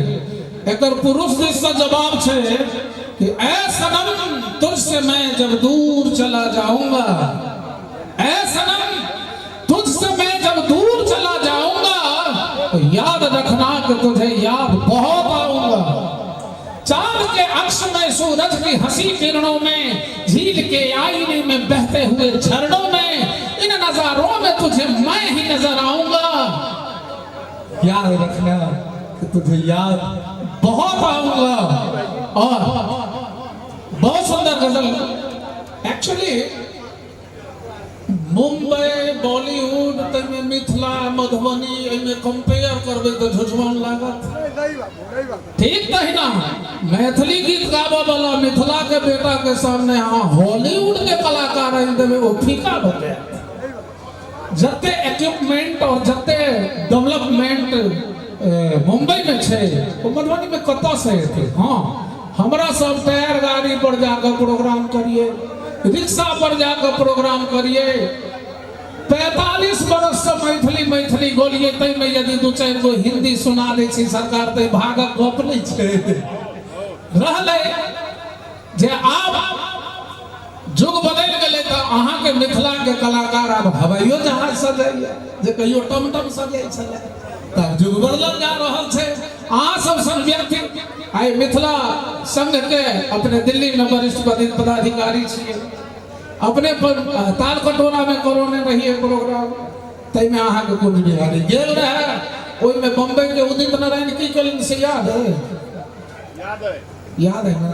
एकर पुरुष दिस से जवाब छे कि ऐ सनम तुझसे मैं जब दूर चला जाऊंगा, ऐ सनम तुझसे मैं जब दूर चला जाऊंगा, तो याद रखना कि तुझे याद बहुत आऊंगा। चांद के अक्ष में सूरज की हंसी किरणों में, झील के आईने में बहते हुए झरनों में, इन नजारों में तुझे मैं ही नजर आऊंगा। याद रखना कि तुझे याद बहुत आऊंगा। और बहुत सुंदर गजल। एक्चुअली मुंबई बॉलीवुड तमे मिथिला मधुबनी एमे कंपेयर करबे तो झुझवान लागत। ठीक तहिना मैथिली गीत गाबऽ वाला मिथिला के बेटा के सामने हाँ हॉलीवुड के कलाकार आनि देबै ओ फीका भऽ जायत। जते इक्विपमेंट और जते डेवलपमेंट मुंबई में छै ओ मधुबनी में कतऽ से हेतै। हाँ हमरा सब टायर गाड़ी पर जाकर प्रोग्राम करिए, रिक्शा पर जाकर प्रोग्राम करिए। 45 बरस से मैथिली मैथिली गोलिए तैमे यदि दू चारि गो हिंदी सुना दै छै सरकार तऽ भागक गप नहि छै। रहलै जे आब जुग बदलि गेलै तऽ अहाँके मिथिलाके कलाकार आब हवाइयो जहाज सजाइए जे कहियो टमटम सजाइ छलै। तऽ युग बदलल जा रहल छै। अहाँ सब सन व्यक्ति आइ मिथिला संघ के अपने दिल्ली में वरिष्ठ पदाधिकारी छियै, अपने ताल कटोरा में करौने रहिए प्रोग्राम, ताहिमे अहाँके कुंज बिहारी गेल रहै। ओहिमे बम्बई के उदित नारायण की केलनि से याद है? याद है ना?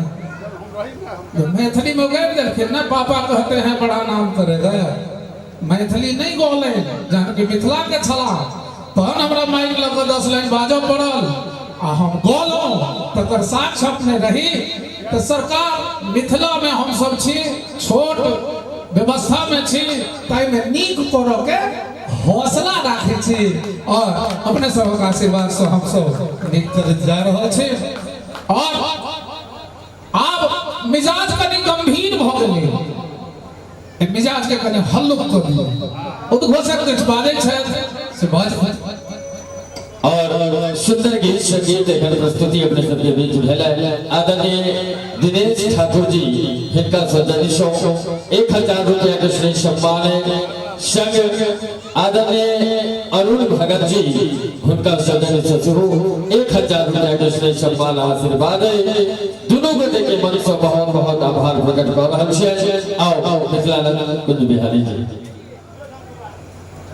मैथिली में गाबि देलखिन ना, पापा कहते हैं बड़ा नाम करेगा। मैथिली नहीं गौले जहन कि मिथिला के छला, तहन हमरा माइक लग कऽ 10 लाइन बाजऽ पड़ल आ हम गौलहुँ, तकर साक्ष्य अपने रही। तऽ सरकार मिथिला में हम सब छी, छोट व्यवस्था में छी, ताहिमे नीक करऽ के हौसला राखै छी और अपने सबक आशीर्वाद से हम सब नीक करैत जा रहल छी। और आब मिजाज कनि गंभीर भऽ गेलै, मिजाज के कनि हल्लुक कऽ दियौ। उद्घोषक किछु बाजै छथि से बाज। और सुंदर गीत संगीत एखन प्रस्तुति अपने सबके बीच भेल है। आदरणीय दिनेश ठाकुर जी हिनका सौजन्य सौ 1000 रुपया के श्रेय सम्मान है। संग आदरणीय अरुण भगत जी हुनका सौजन्य से सेहो 1000 रुपया के श्रेय सम्मान आशीर्वाद है। दुनू गोटे के मन से बहुत बहुत आभार प्रकट कर रहल छियै। आओ मिथिलानंद कुंज बिहारी जी।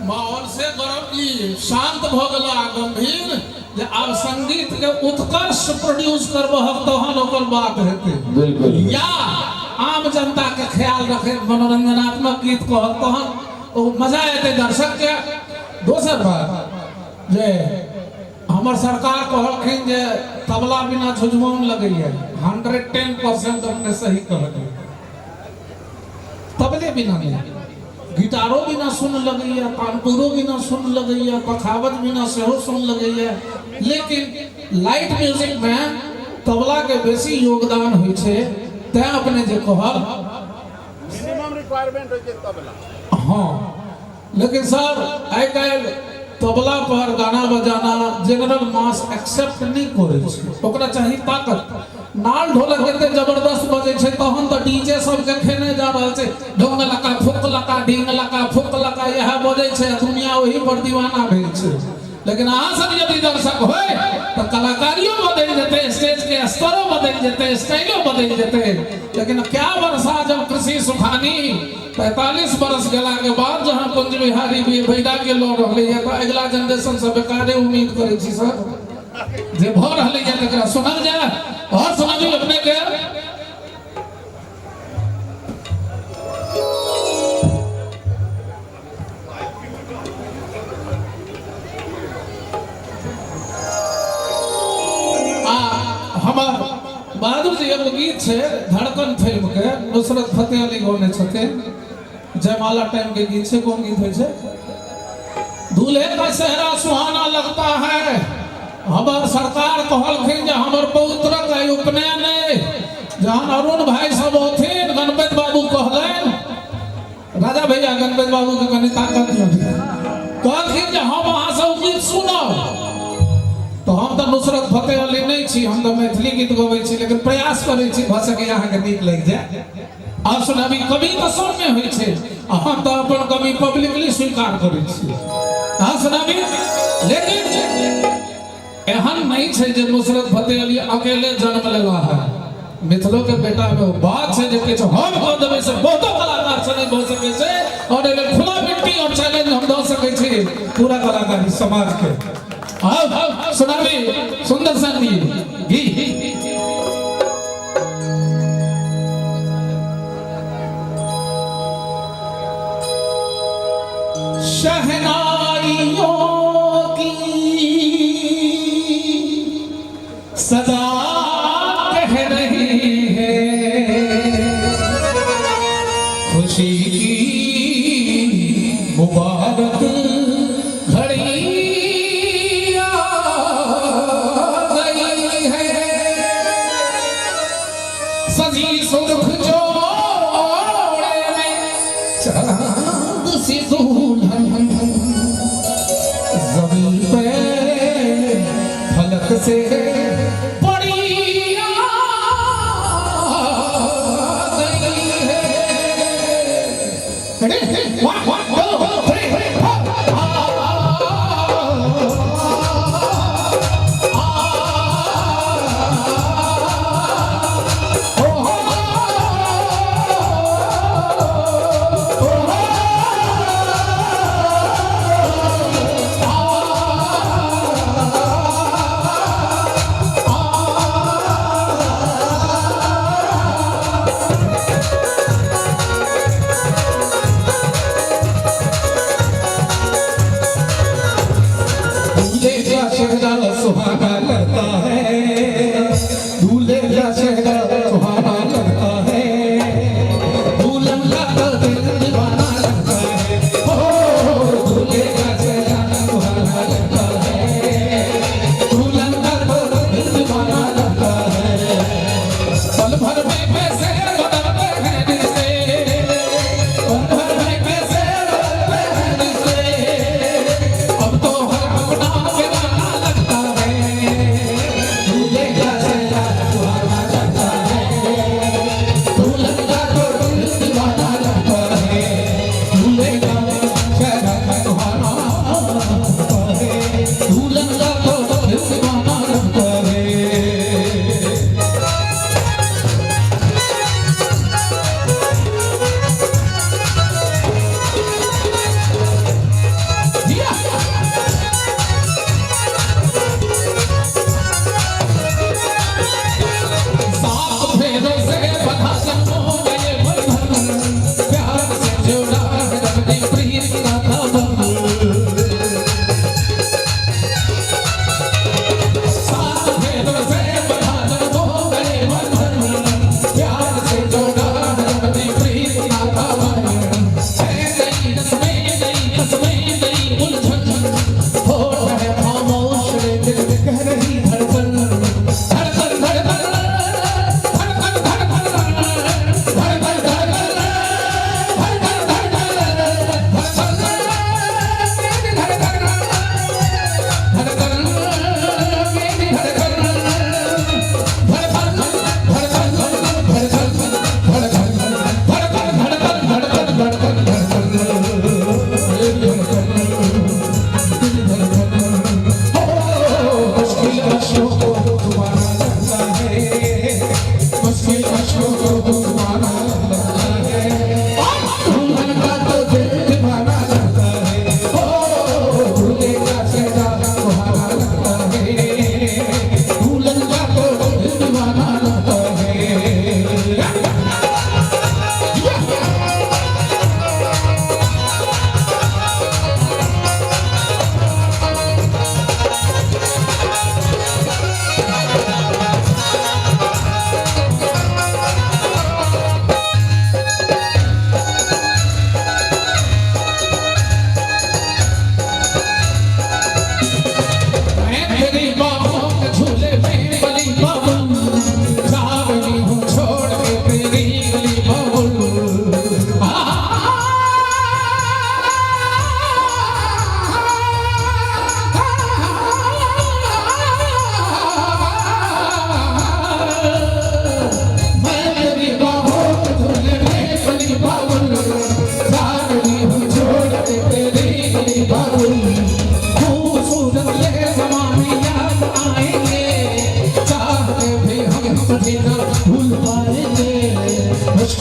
माहौल से गरम ई शांत भ गेला गंभीर जे आब संगीत के उत्कर्ष प्रोड्यूस करबहक तहन ओकर बात हेतै। बिल्कुल। या आम जनता के ख्याल रखे मनोरंजनात्मक गीत कहक तहन ओ मजा एतै दर्शक के। दोसर बात जे हमर सरकार कहलखिन जे तबला बिना झुझुआन लगैया, 110% अपने सही कहलियै। तबले बिना नहीं, गिटारो बिना सुन लगैया, तानपुरो बिना सुन लगैया, पखावत बिना सेहो सुन लगैया, लेकिन लाइट म्यूजिक में तबला के बेसी योगदान होइ छै। तैं अपने जे कहल मिनिमम रिक्वायरमेंट होइ छै तबला। हाँ, लेकिन सर आइ काल्हि तबला पर गाना बजाना जनरल मास एक्सेप्ट नहीं करै छै, ओकरा चाही ताकत। नाल ढोलक एते जबरदस्त बजै छै तहन तऽ डीजे सबके खेने जा रहल छै, ढोंग लका फुक लका ढींग लका फुक लका इएह बजै छै, दुनिया ओही पर दीवाना भेल छै। लेकिन अहाँ सब यदि दर्शक होय तऽ कलाकारियो बदलि जेतै, स्टेज के स्तरो बदलि जेतै, स्टाइलो बदलि जेतै। लेकिन क्या वर्षा जब कृषि सुखानी, 45 बरस गेला के बाद जहाँ कुंज बिहारी भी वैराग्य लऽ रहलै है, तऽ अगिला जनरेशन से बेकारे उम्मीद करै छी सर जे भऽ रहलै है तकरा सुनल जाय। और सुनाबी अपने के आ हमर बहादुर जी एगो गीत छै धड़कन फिल्म के, नुसरत फतेह अली गौने छथिन, जयमाला टाइम के गीत छै। कोन गीत होइ छै? दूल्हे का सेहरा सुहाना लगता है। हमर सरकार कहलखिन जे हमर पौत्रक आइ उपनयन अइ। जहन अरुण भाई सब औथिन, गणपति बाबू कहलनि, राजा भैया गणपति बाबू के कनि ताकत दियौ, कहलखिन जे हम अहाँ सब गीत सुनब। तो हम तऽ नुसरत फतेह अली नहीं छी, हम तऽ मैथिली गीत गबै छी, लेकिन प्रयास करै छी भऽ सकैए अहाँके नीक लागि जाय। और सुनाबी, कमी तऽ सबमे होइ छै, आ हम तऽ अपन कमी पब्लिकली स्वीकार करै छी। अहाँ सुनाबी, लेकिन एहन नहीं छै जे नुसरत फतेह अली अकेले जन्म लेला है। मिथिलो के बेटा में वो बात छै जे किछु हम कऽ देबै से बहुतो कलाकार से नहीं भऽ सकै छै, और एहि लेल खुला मिट्टी और चैलेंज हम दऽ सकै छी पूरा कलाकारी समाज के। आओ सुनाबी सुंदर संगीत गीत। शहनाइयों की सदा कह रही है, खुशी की मुबारक घड़ी आ गई है। सजी सुर्ख जोड़े में चांद सी दुल्हन, जमीन पे फलक से पड़ी आ गई है। Ready? 1, 2, 3, 4.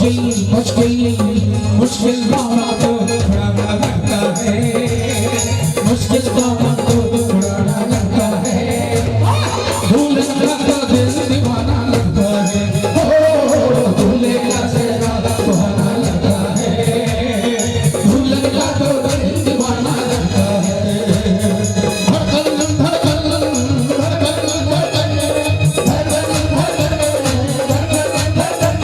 मुश्किल मुश्किल मुश्किल दावा तो पुराना लगता है, मुश्किल दावा तो पुराना लगता है, दूल्हे का दिल दीवाना लगता है, ओ दूल्हे का चेहरा सुहाना लगता है, दूल्हे का तो दिल दीवाना लगता है। धड़कन धड़कन धड़कन धड़कन धड़कन धड़कन धड़कन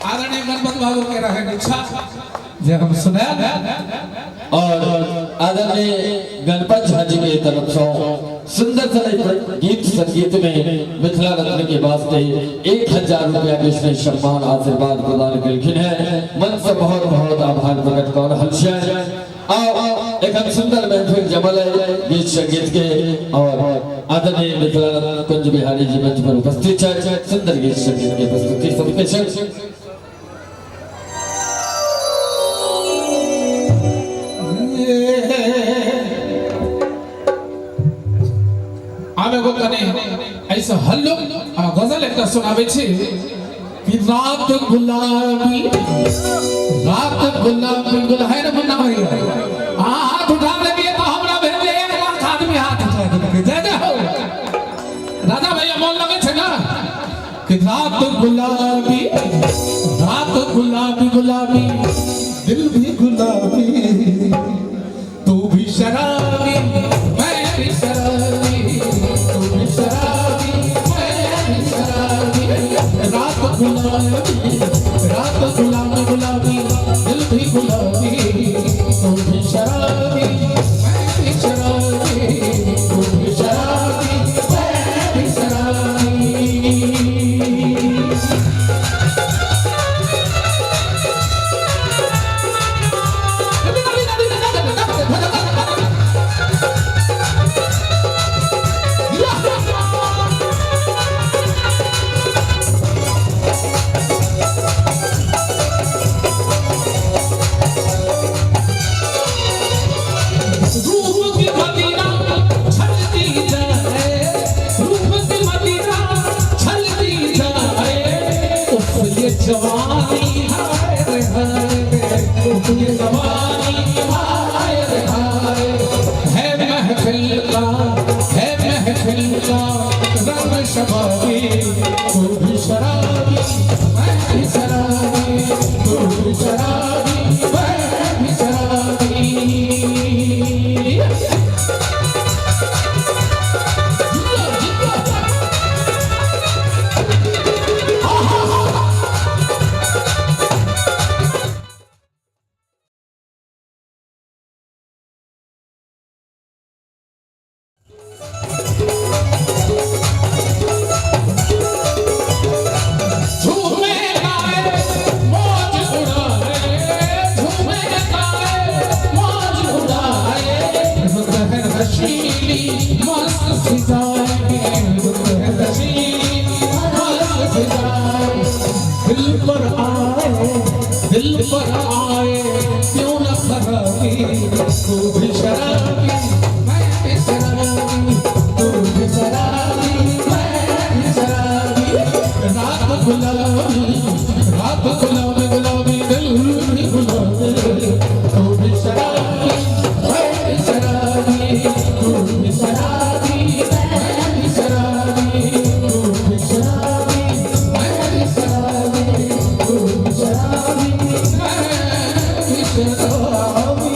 आदरणीय गणपत बाबू के रहे इच्छा जे हम सुनाया। और आदरणीय गणपत झा जी के तरफ से सुंदर सा गीत संगीत में मिथिला रत्न के वास्ते 1000 रुपया के स्नेह सम्मान आशीर्वाद प्रदान कलखिन है। मन से बहुत बहुत आभार प्रकट कर रहल छियै। आओ एक सुंदर महफिल जमल है गीत संगीत के और आदरणीय मिथिला रत्न कुंज बिहारी जी मंच पर उपस्थित है। सुंदर गीत संगीत के प्रस्तुति सबके संग आब एगो कने ऐसा हल्लुक आ गजल एकटा सुनाबै छी कि रात गुलाबी गुलाबी है ना मुन्ना भैया, हाथ उठा लेलिए तो हमरा भेजे 1 लाख आदमी हाथ उठा देलकै। जय जय हो राजा भैया, मोन लगै छै ना कि रात गुलाबी गुलाबी दिल भी गुलाबी, तू भी शराबी मैं भी शराबी, तू भी शराबी मैं भी शराबी, रात गुलाबी गुलाबी दिल भी गुलाबी, तू भी शराबी मैं भी शराबी, तू भी शराबी मैं भी शराबी। रूप की मदीना छलती जाए, रूप की मदीना छलती जाए, उफ ये जवानी हाय रे हाय, उफ ये जवानी हाय रे हाय, है महफिल का, है महफिल का रंग शबाबी, तू भी शराबी मैं भी शराबी, तू भी शराबी मैं भी शराबी। झूमे गाए मौज उड़ाए, झूमे गाए मौज उड़ाए, रुत है नशीली मस्त फिजाएं, रुत है नशीली मस्त फिजाएं, दिल पर आए, दिल पर आए क्यों न खराबी, तू भी शराबी मैं भी शराबी, तू भी शराबी मैं भी शराबी, रात गुलाबी गुलाबी दिल भी गुलाबी, तू भी शराबी मैं भी शराबी, तू भी शराबी मैं भी शराबी, तू भी शराबी मैं भी शराबी, तू भी शराबी मैं भी शराबी।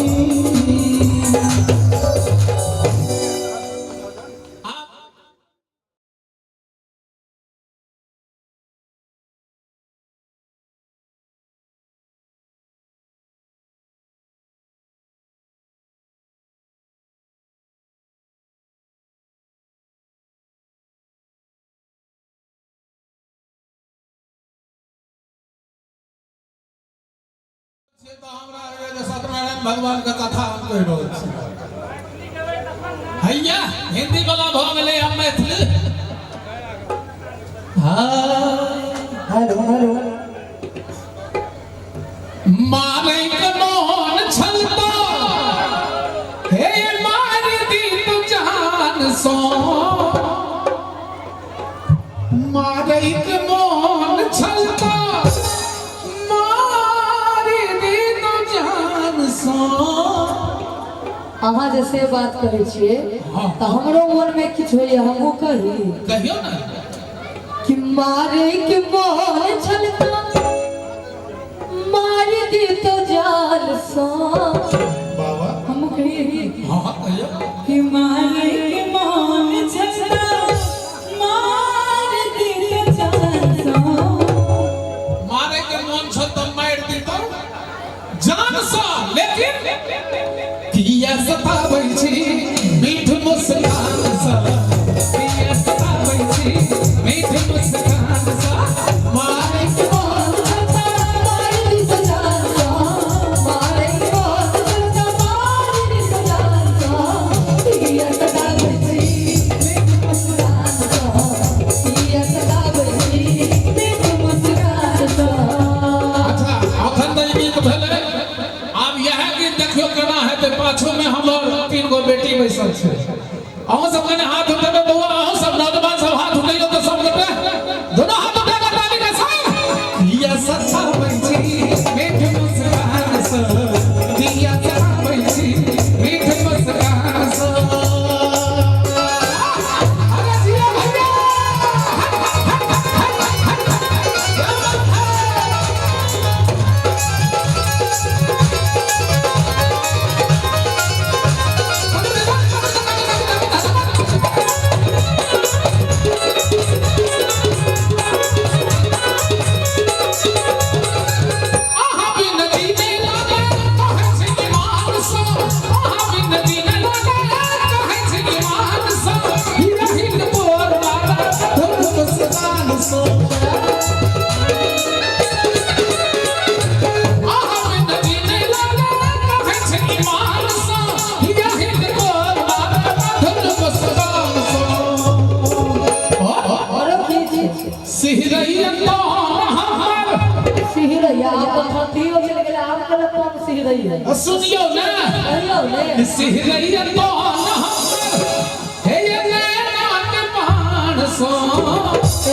तो हमरा होइए जे सत्यनारायण भगवान के कथा हम कहि रहल छी। हैया हिंदी वाला भऽ गेलै आब मैथिली। हाँ हेलो हेलो। मारै के मोन छल तो हे मार दी तू जान सो, मारै के मोन छल तो मार दी तू जान सो। अहाँ जे से बात करै छियै तऽ हमरो मन में किछु होइए, हमहूँ कही। कहियौ ने। कि मारे के मोन छल तो मार दी तो जान सो। हम कही। हाँ कहियौ। कि मारे के मोन छल तो मार दी तो जान सो। मारे के मोन छल तो मार दी तो जान सो, लेकिन किया सताबै छी मीठ मुस्कान सँ, किया सताबै छी मीठ मुस्कान सँ, मारे के मोन छल तो मार दी तो जान सो, मारे के मोन छल तो मार दी तो जान सो, किया सताबै छी मीठ मुस्कान सो, किया सताबै छी मीठ मुस्कान सो। अच्छा अखन तऽ ई गीत भेलै, आब इएह गीत देखियौ केना हेतै। पाछू में हमर 3 गो बेटी बैसल छै, अहूँ सब कने हाथ उठेबै बौआ, अहूँ सब नौजवान सब हाथ उठैयौ तऽ सब गोटे दोनो हाथ उठा कऽ ताली के संग। किया सताबै छी मीठ मुस्कान सँ, किया सताबै छी मीठ मुस्कान सँ। अरे जिया भैया। आहा बिन दीने लागे कहै छै ईमान सँ, आहा बिन दीने लागे कहै छै ईमान सँ, हीरा हिल पोर वाला धुन मुस्कान सँ। आहा बिन दीने लागे कहै छै ईमान सँ, हीरा हिल पोर वाला धुन मुस्कान सँ। औरो की चीज? सिहरैया तोहर हमर सिहरैया अपन हाथियो चलि गेलै, आब कल कौन सिहरैया? सुनियौ ने। कहियौ ने। सिहरैया तोहर हमर हे ये नैना के बाण सँ।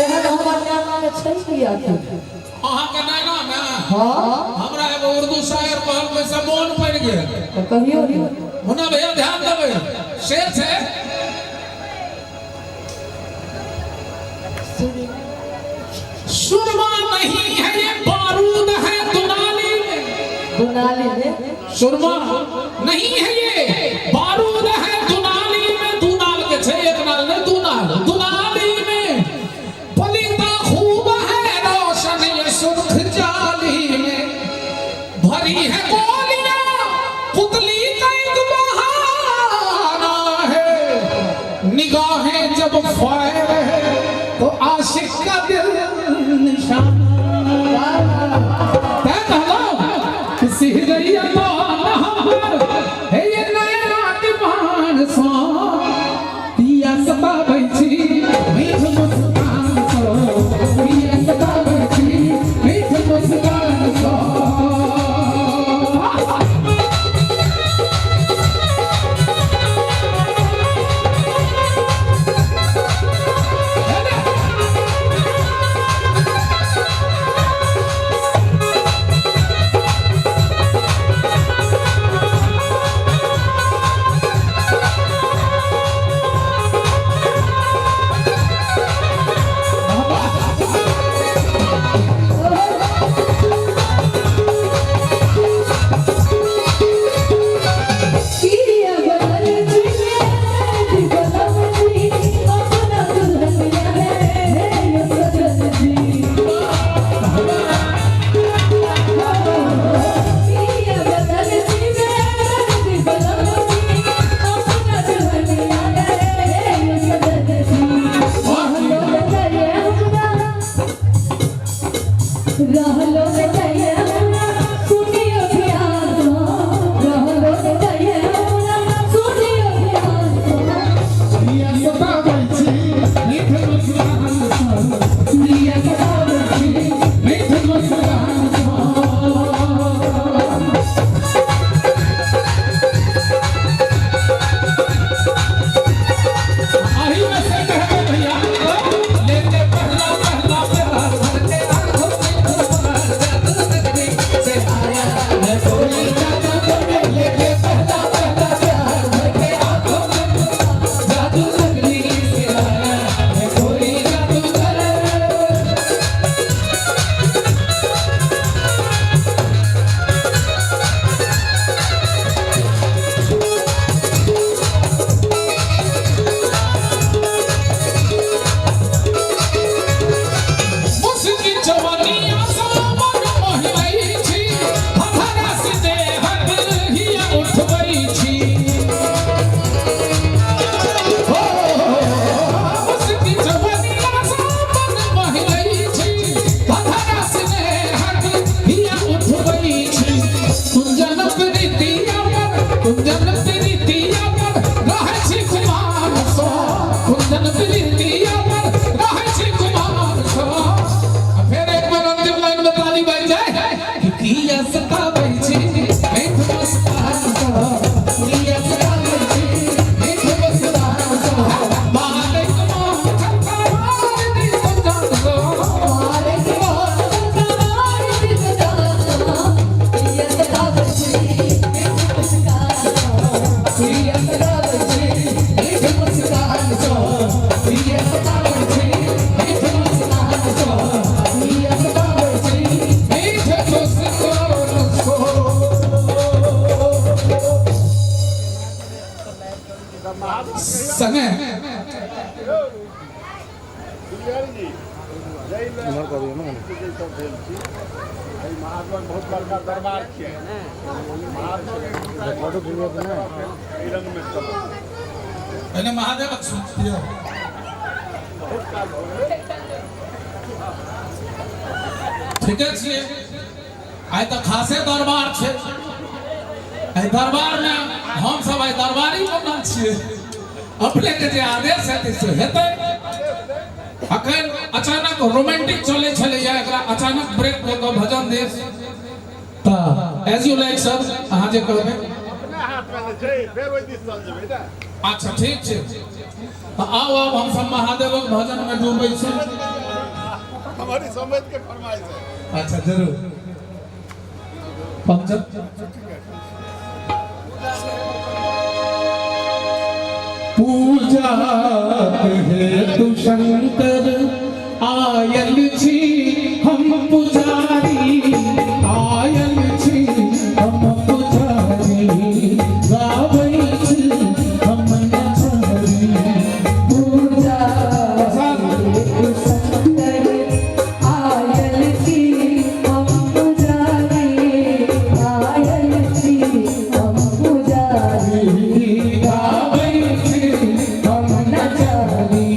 एहन हमर नैना में छै किया के? अहाँके नैना मे? हाँ। हमरा एगो उर्दू शायर कहलकै से मोन पड़ि गेल। तऽ कहियौ ने। मुन्ना भैया ध्यान देबै, शेर छै। सुरमा नहीं है ये बारूद है दुनाली में, दुनाली में। सुरमा नहीं है ये बारूद है दुनाली में, दुनाल के छै एक नाल नहीं दुनाल, दुनाली में पलिता खूब है रोशन ये सुर्ख जाली में, भरी है गोलियां पुतली का एक बहाना है, निगाहें जब फायर है तो आशिक का दिल निशाना। तैं कहलौं कि सिहरैया तोहर हमर हे ये नैना के बाण सँ, पिया सताबै छी मीठ मुस्कान सँ, पिया सताबै छी मीठ मुस्कान सँ। संगे पहले महादेवक सुन लियौ। ठीके छियै, आइ तऽ खासे दरबार छै। एहि दरबारमे हम सब आइ दरबारी बनल छियै। अपने के जे आदेश हेतै से हेतै। अखन अचानक रोमांटिक चलै छलैया, एकरा अचानक ब्रेक कऽ कऽ भजन देश, तऽ एज you like सर, अहाँ जे कहबै। अच्छा ठीक छै, तऽ आउ आब हम सब महादेवक भजन में डूबै छी। हमारी समझ के फरमाइश है। अच्छा जरूर पंचर। पूजा हेतु शंकर आयल छी हम पुजारी, आयल छी हम पुजारी, गाबै छी हम नचारी। पूजा हेतु शंकर आयल छी हम पुजारी, आयल छी हम पुजारी, गाबै छी हम नचारी।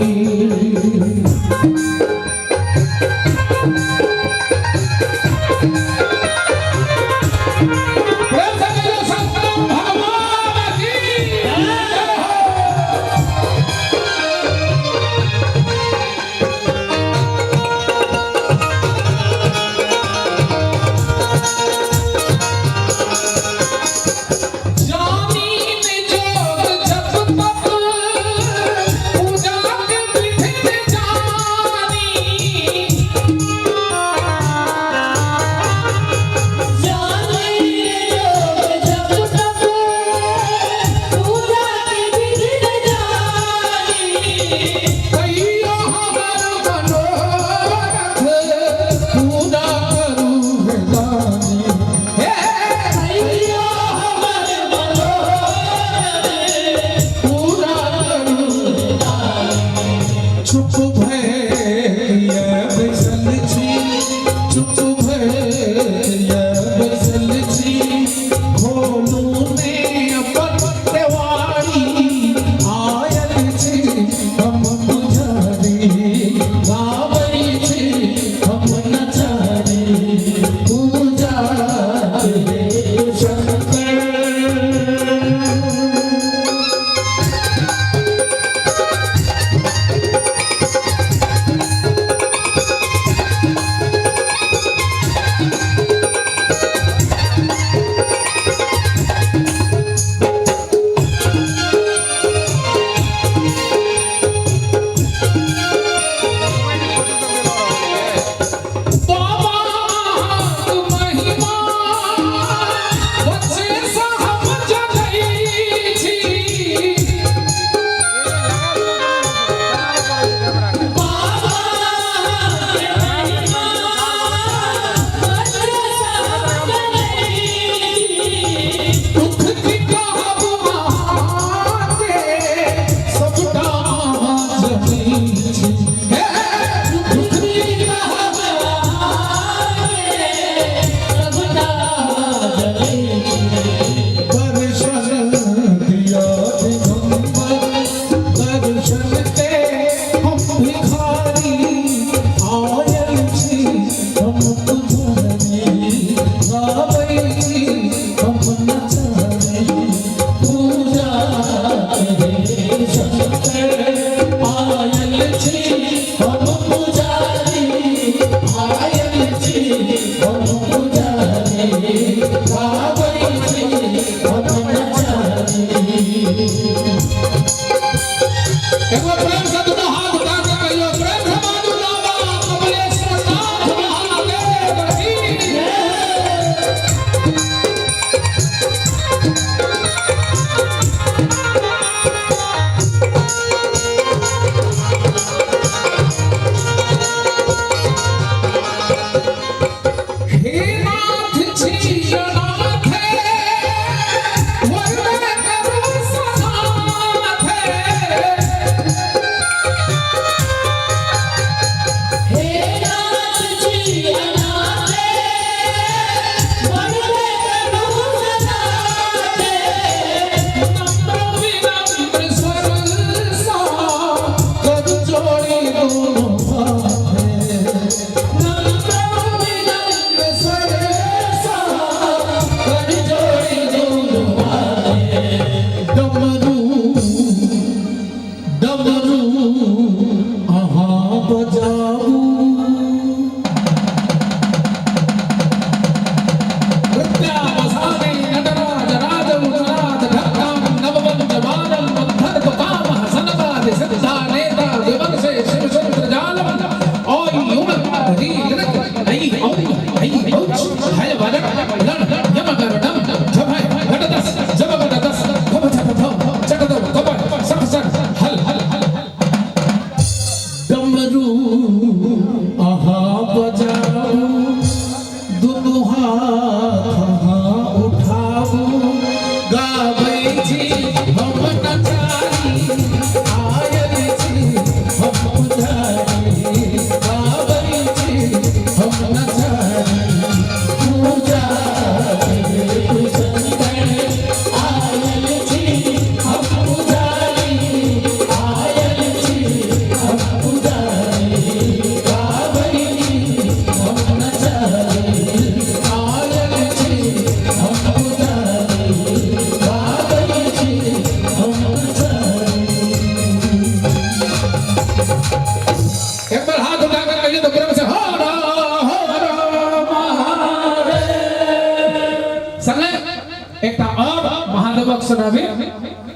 एकटा और महादेवक सुनाबी।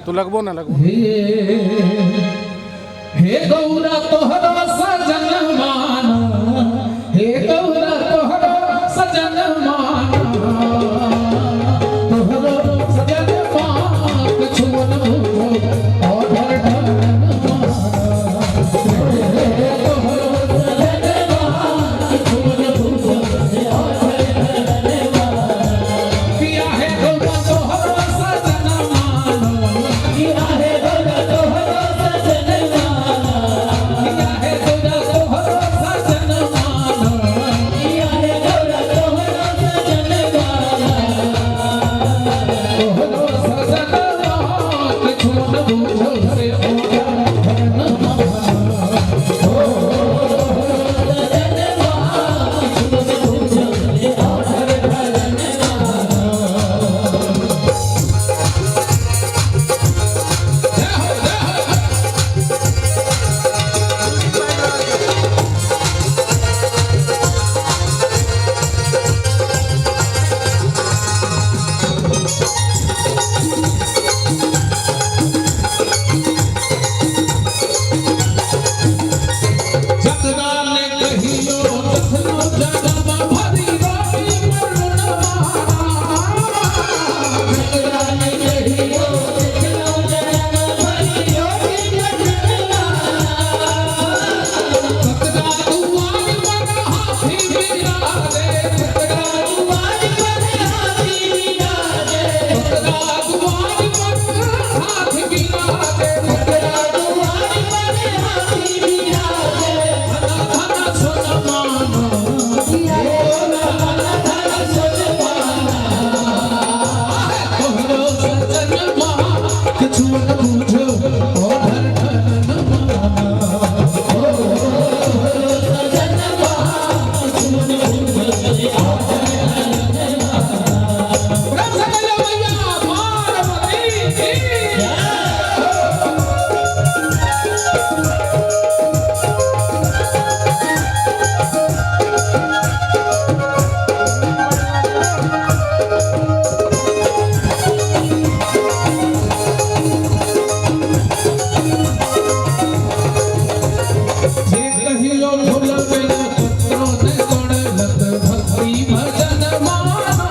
तू लगबो ना लगबो। हे हे गौरा तोहरा सजन माना, हे गौरा तोहरा सजन माना, तोहरा सजन माना किछु न भूलो और ढर ढर माना, हे तोहरा सजन माना किछु न भूलो और ढर ढर माना। किया है गौरा तोहरा सजन माना, किया है गौरा तोहरा सजन माना, किया है गौरा तोहरा सजन माना, किया है गौरा तोहरा सजन माना, तोहरा सजन माना किछु न बूझो रे ओ धन माना, तोहरा सजन माना किछु न बूझो रे ओ धन माना। जकरा ने कहियो तखनो जगम भरी रोटी मरुन मारा, जकरा ने कहियो तखनो जगम भरी रोटी मरुन मारा, तकरा दुआर पर हाथी बिराजे, तकरा दुआर पर हाथी बिराजे, तकरा दुआर पर हाथी बिराजे, तकरा दुआर पर हाथी बिराजे, धन सोन माना, धन सोन माना, तोहरो सजन माना किछु न बूझो ओ धन धन माना, तोहरो सजन माना किछु न बूझो ओ धन धन माना। प्रेम से बोलो मैया पार्वती की जय। जे कहियो फूल बेल पत्रो ने तोड़लत भक्ति भजन माना,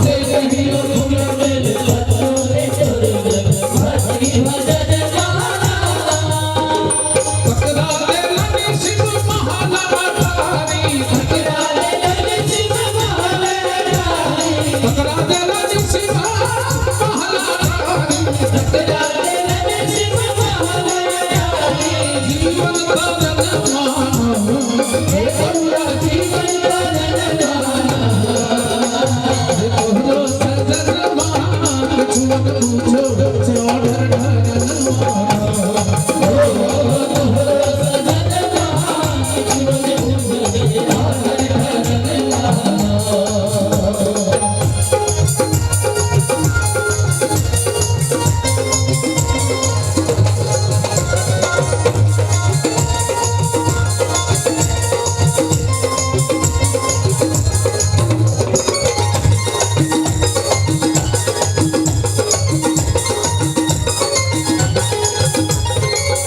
जे कहियो फूल बेल पत्रो ने तोड़लत भक्ति भजन माना, तकरा देलनि शिव महल अटारी, तकरा देलनि शिव महल अटारी, तकरा देलनि शिव महल अटारी, तकरा देलनि शिव महल अटारी, जीवन तरन माना, हे गौरा जीवन तरन माना, हे तोहरो सजन माना किछु न बूझो से ओढ़र ढरन माना, तोहरो सजन माना किछु न बूझो से ओढ़र ढरन माना।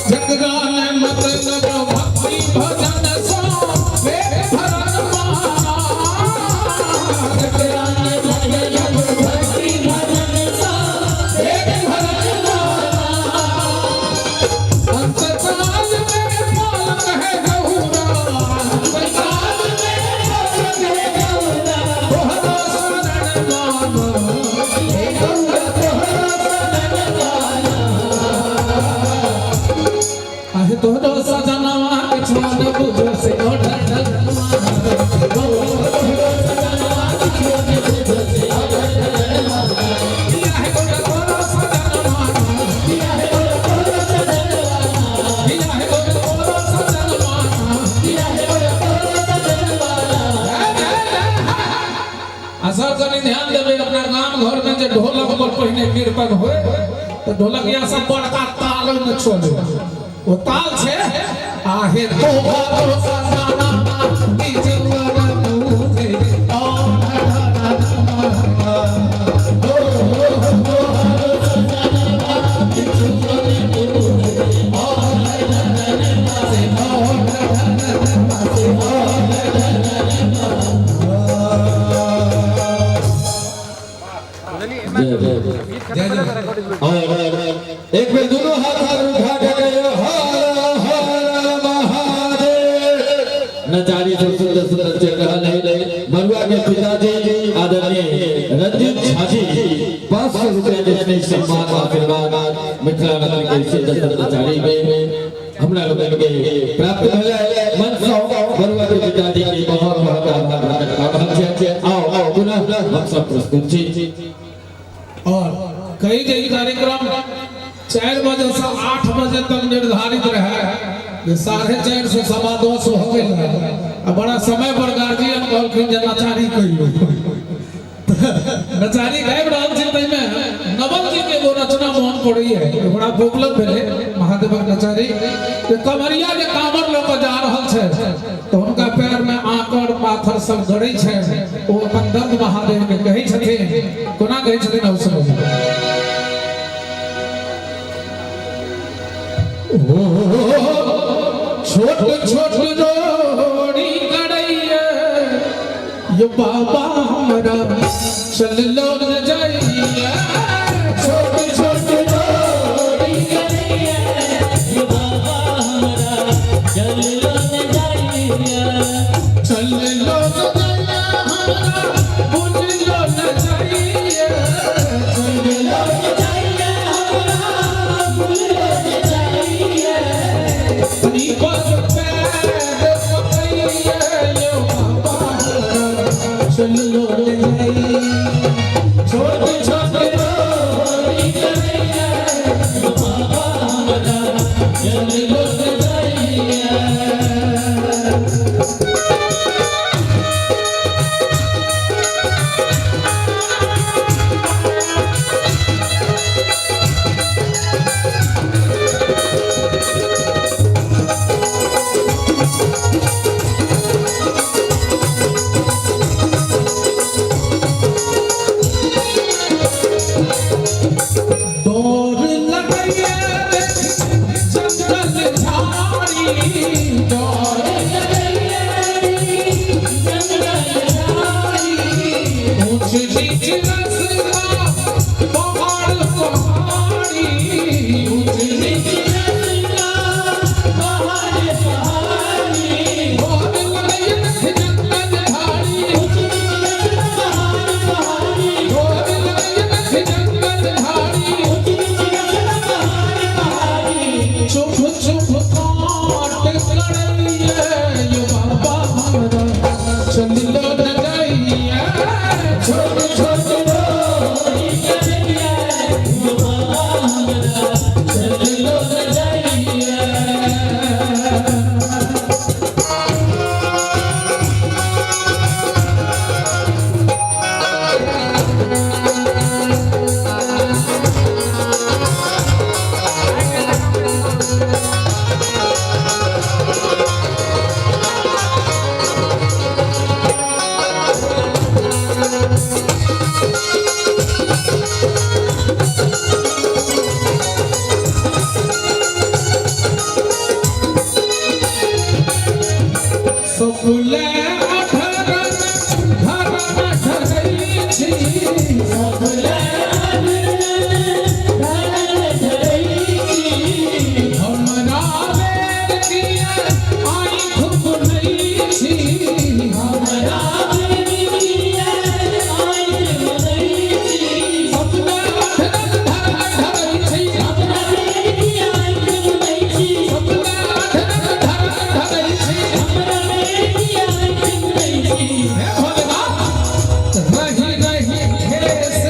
जकरा ने मतलब भक्ति भजन सो पेट भरन माना, जकरा ने मतलब भक्ति भजन सो पेट भरन माना, अंतकाल में पालक है गौरा, अंतकाल में पालक है गौरा, तोहरा शरण माना, हे गौरा तोहरा शरण माना, आहे तोहरो सजनवा किछु न बुझो से ओ ढर ढर माना, तोहरो सजनवा किछु न बुझो से ओ ढर ढर माना, किया है गौरा तोहरो सजन माना, किया है गौरा तोहरो सजन माना, किया है गौरा तोहरो सजन माना, किया है गौरा तोहरो सजन माना। आ सब कनि ध्यान देबै, अपना गाम घर में जे ढोलक पर पहिने कीर्तन होय तऽ ढोलकिया सब बड़का ताल ओहिमे चले, ओ ताल छै आहे तोहरो सजना किछु न बूझे ओ ढर ढर माना। जय जय जय। और एक बेर दोनों हाथ हाथ उठा के कहियो हर हर महादेव। नचारी सब सुंदर सुंदर चल रहा है। बरुआ के पिताजी आदरणीय रंजीत झा जी 500 रुपया के स्नेह सम्मान आशीर्वाद मिथिला रत्न के सुंदर सुंदर नचारी में हमरा लोगन के प्राप्त भेलै। मन सौ बरुआ के पिताजी के बहुत बहुत आभार प्रकट कऽ रहल छै। आओ आओ पुनः हम सब प्रस्तुत छी। और कई जे ई कार्यक्रम 4 बजे से 8 बजे तक निर्धारित रहे, जे 4:30 से 10:15 हो गेल रहे। आ बड़ा समय पर गार्जियन कहलखिन जे नचारी कहियो। नचारी गाबि रहल छी, ताहिमे नवल जी के एगो रचना मोन पड़ैए, बड़ा प्रॉब्लम भेलै महादेवक नचारी। जे कमरिया जे कांवर लऽ कऽ जा रहल छै तऽ हुनका पैर में आंकड़ पाथर सब गड़ै छै। ओ अपन दर्द महादेव के कहै छथिन, कोना कहै छथिन अवसर। ओ छोट छोट जोड़ी गड़ैया यो बाबा हमरा चल लो न जाइया। छोट छोट जोड़ी गड़ैया यो बाबा हमरा चल लो न जाइया। चल लो न जाइया हमरा बुझ लो न जाइया। चल लो न जाइया हमरा बुझ लो न जाइया। पर पैर पकैया यो बाबा हमरा चल लो न जाइया। छोट छोट रोड़ी गड़ैया यो बाबा हमरा चल लो न जाइया। डोर लगैया जंगल झाड़ी, डोर लगैया जंगल झाड़ी, ऊंच नीच रस्ता पहाड़ पहाड़ी, ऊंच नीच रस्ता पहाड़ पहाड़ी, डोर लगैया जंगल झाड़ी, ऊंच नीच रस्ता पहाड़ पहाड़ी, डोर लगैया जंगल झाड़ी, ऊंच नीच रस्ता पहाड़ पहाड़ी, चुप चुप काट गड़ैया यो बाबा हमरा चल लो न जाइया। छोट छोट डोरी गड़ैया यो बाबा हमरा चल लो न जाइया। सफुले अठरन धरम ठगै छी, सफुले अठरन धरम ठगै छी, हमरा बेर किया आँख मुनै छी, हमरा बेर किया आँख मुनै छी, सफुले अठरन धरम ठगै छी, हमरा बेर किया आँख मुनै छी, सफुले अठरन धरम ठगै छी, हमरा बेर किया आँख मुनै छी। हे भोलेनाथ रही रही ठेस।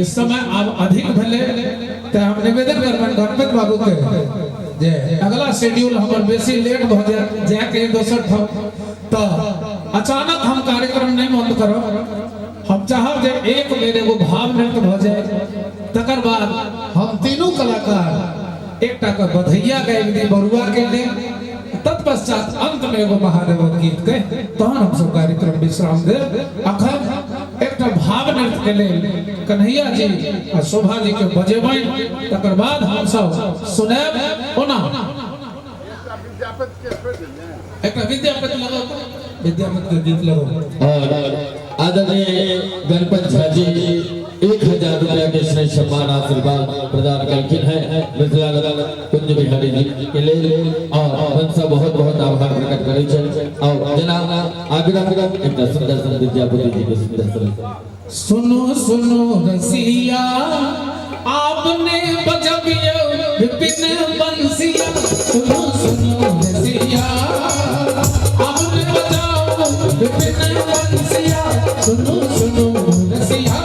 कि समय आब अधिक भेलै, तऽ हम निवेदन करबनि गणपति बाबू के जे अगला शेड्यूल हमर बेसी लेट भऽ जायत, जायके दोसर ठाम, तऽ अचानक हम कार्यक्रम नहि बंद करब। हम चाहब जे एक बेर एगो भाव नृत्य भऽ जाय, तकर बाद हम तीनू कलाकार एकटा के बधैया गाबि दी बरुआ के लेल, तत्पश्चात अंत में एगो महादेवक गीत के तहन हम सब कार्यक्रम विश्राम देब। अखन एकटा भाव नृत्य के लेल कन्हैया जी आ शोभा जी के बजेबनि, तकर बाद हम सब सुनायब। ओना एकटा विद्यापति लगाउ, विद्यापति के गीत लगाउ। और आदरणीय गणपत झा जी 1000 रुपया के स्नेह सम्मान आशीर्वाद प्रदान करखिन है मिथिला कुंज बिहारी जी के लेल, और हम सब बहुत बहुत आभार प्रकट करै छनि। और जना आग्रह एकटा सुंदर सुंदर विद्यापति जी के सुंदर सुंदर सुनो सुनो रसिया आपने बजबियो विपिन बंसिया, सुनो सुनो रसिया आपने बजाओ विपिन बंसिया, सुनो सुनो रसिया।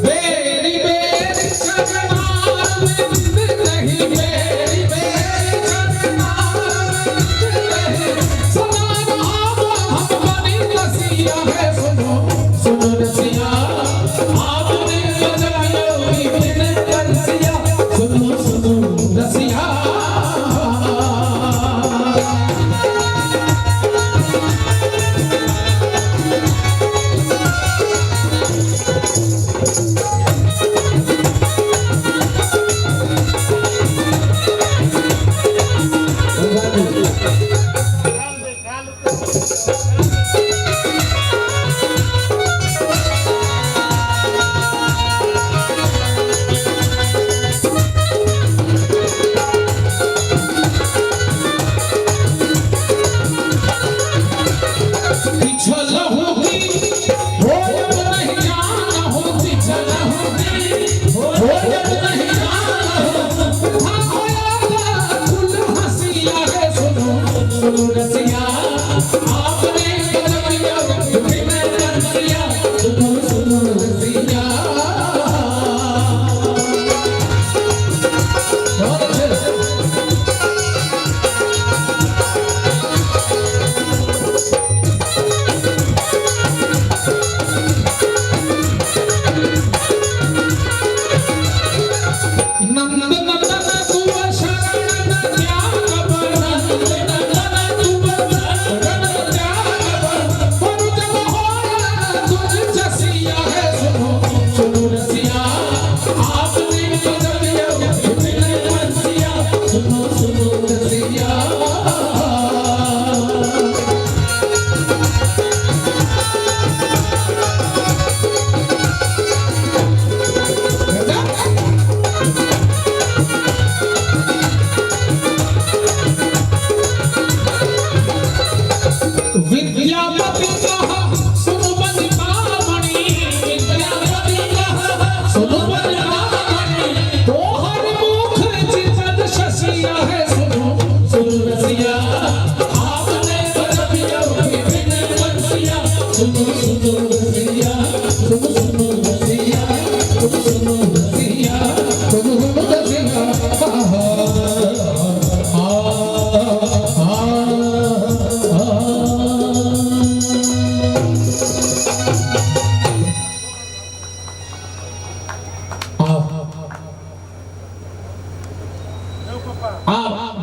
बेरी बेरी सजनार में नहीं, बेरी बेरी सजनार में नहीं, सुना रहा हम बनी रसिया है, सुनो सुनो रसिया आपने बजायो विपिन बंसिया, सुनो सुनो रसिया।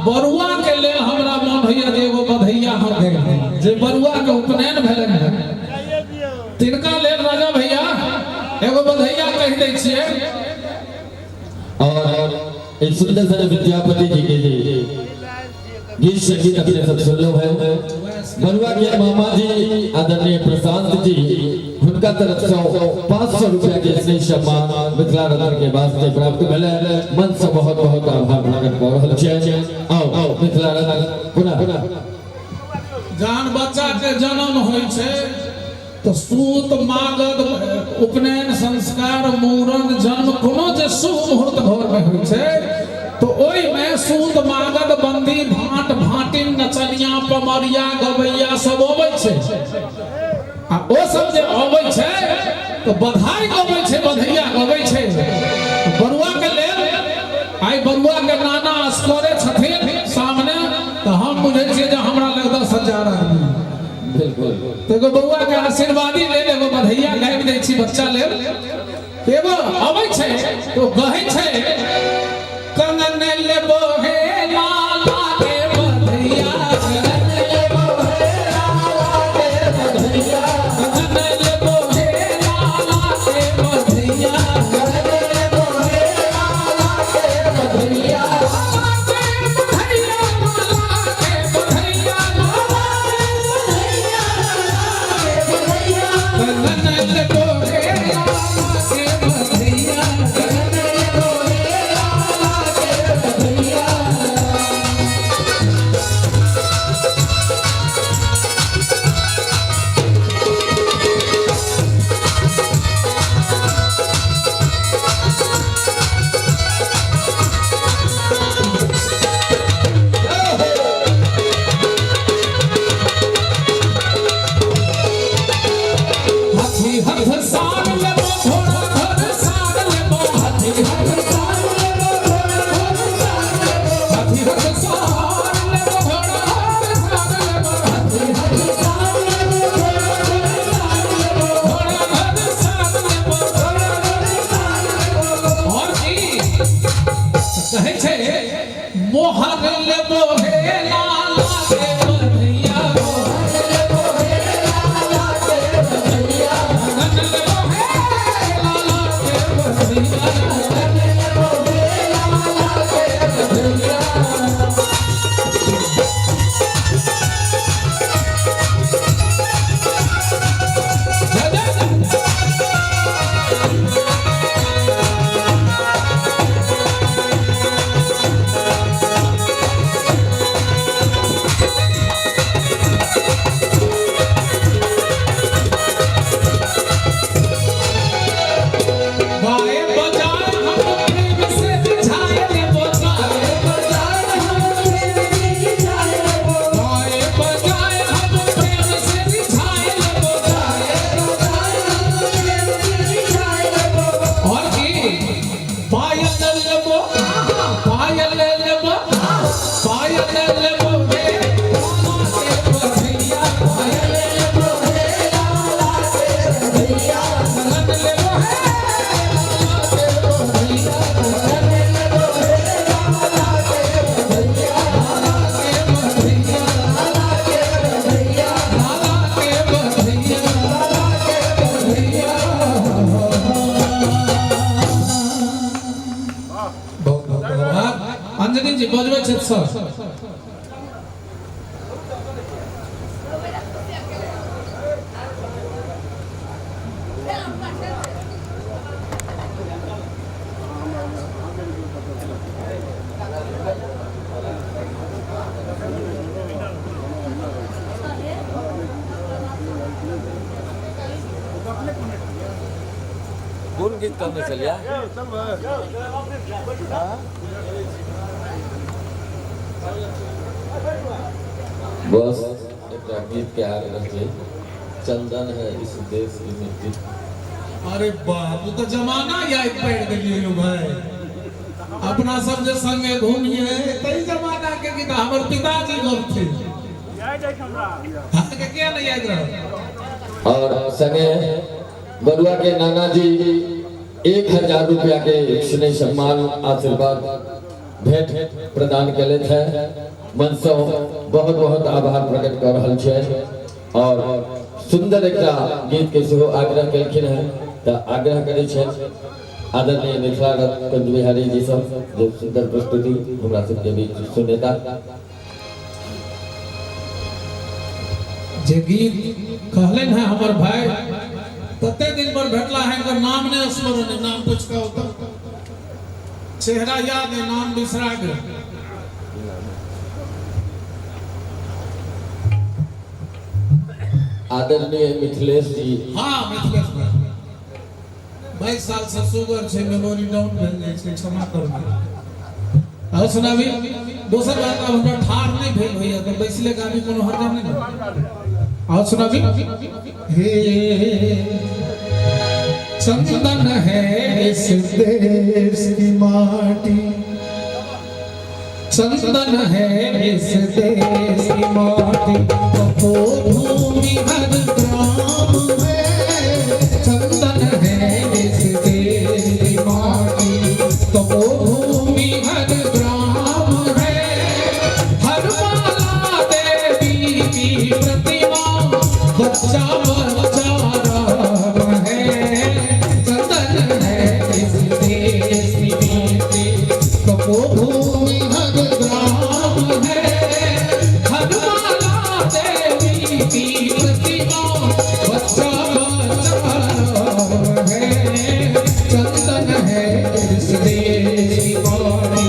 बरुआ के लेल हमरा मन होइया जे एगो बधैया हम भेल जे बरुआ के उपनयन भेलनि हन तिनका लेल राजा भैया एगो बधैया कहि दै छियै। और एक सुंदर सा विद्यापति जी के जे गीत संगीत अपने सब सुनलो है। बरुआ के मामा जी आदरणीय प्रशांत जी हुनका तरफ से 500 रुपया के स्नेह सम्मान मिथिला रत्न के वास्ते प्राप्त भेलै। मन से बहुत बहुत आभार प्रकट कर रहल छियै। आओ मिथिला रत्न पुनः जहन बच्चा के जन्म होइ छै तो सूत मागध उपनयन संस्कार मूड़न जन्म कोनो जे शुभ मुहूर्त घर में होइ छै तो ओहि में सूत मागध बंदी भाट भाटिन नचनिया पमरिया गवैया सब अबै छै। आ ओ सब जे अबै छै तो बधाई गबै छै, बधैया गबै छै। बरुआ के लेल आइ बरुआ के नाना असकरे छथिन सामने, तो हम बुझै छियै जे हमरा लग 10,000 आदमी। बिल्कुल तो एगो बउआ के आशीर्वादी लेल एगो बधैया गाबि दै छी बच्चा लेल। एगो अबै छै तो कहै छै कंगन लेबो हे लाला के बधैया, कंगन लेबो हे लाला के बधैया, कंगन लेबो हे लाला के बधैया, कंगन लेबो हे लाला के बधैया, मोहर लेबो हे लाला के बधैया, मोहर लेबो हे लाला के बधैया, कंगन लेबो हे लाला के बधैया, कंगन लेबो हे लाला के बधैया। अंजनी जी बजबै छथि सर। कोन गीत कहने चलिया? बस एकटा गीत के आग्रह छै, चंदन है इस देश की मिट्टी। अरे बाप, तो जमाना याद पड़ गेलियै यौ भाई। अपना सब जे संगे घूमिए तई जमाना के गीत हमर पिताजी गबथिन। अहाँके किया नहीं याद रहल? और संगे बरुआ के नाना जी 1000 रुपया के स्नेह सम्मान आशीर्वाद भेंट प्रदान केले थे। मन से बहुत बहुत आभार प्रकट कर रहल छै। और सुंदर एकटा गीत के सेहो आग्रह केलखिन हैं, तो आग्रह करै छै आदरणीय मिथिला रत्न कुंज बिहारी जी सब जे सुंदर प्रस्तुति हमरा सबके बीच सुनेता। जे गीत कहलनि हैं हमर भाई, तते दिन पर भेटला है, इनकर नाम नहीं स्मरण है, नाम पूछ के होता चेहरा याद है, नाम बिसरा गए। आदरणीय मिथिलेश जी। हाँ मिथिलेश भाई, 22 साल से शुगर छै, मेमोरी डाउन भेल जाइ छै, क्षमा करू। और सुनाबी दोसर बात, अब हमरा ठाढ़ नहीं भेल होइया तऽ बैसले गाबी कोनो हरजा नहीं। और सुनाबी। हे चंदन है इस देश की माटी, चंदन है इस देश की माटी, तो भूमि हर ग्राम है। चंदन है इस देश की माटी, तो भूमि हर ग्राम है। हर माला देवी की प्रतिमा, बच्चा बच्चा राम है। चंदन है इस देश की माटी, तो भूमि हर ग्राम है। हर माला देवी की प्रतिमा, बच्चा बच्चा राम है। चंदन है इस देश की माटी।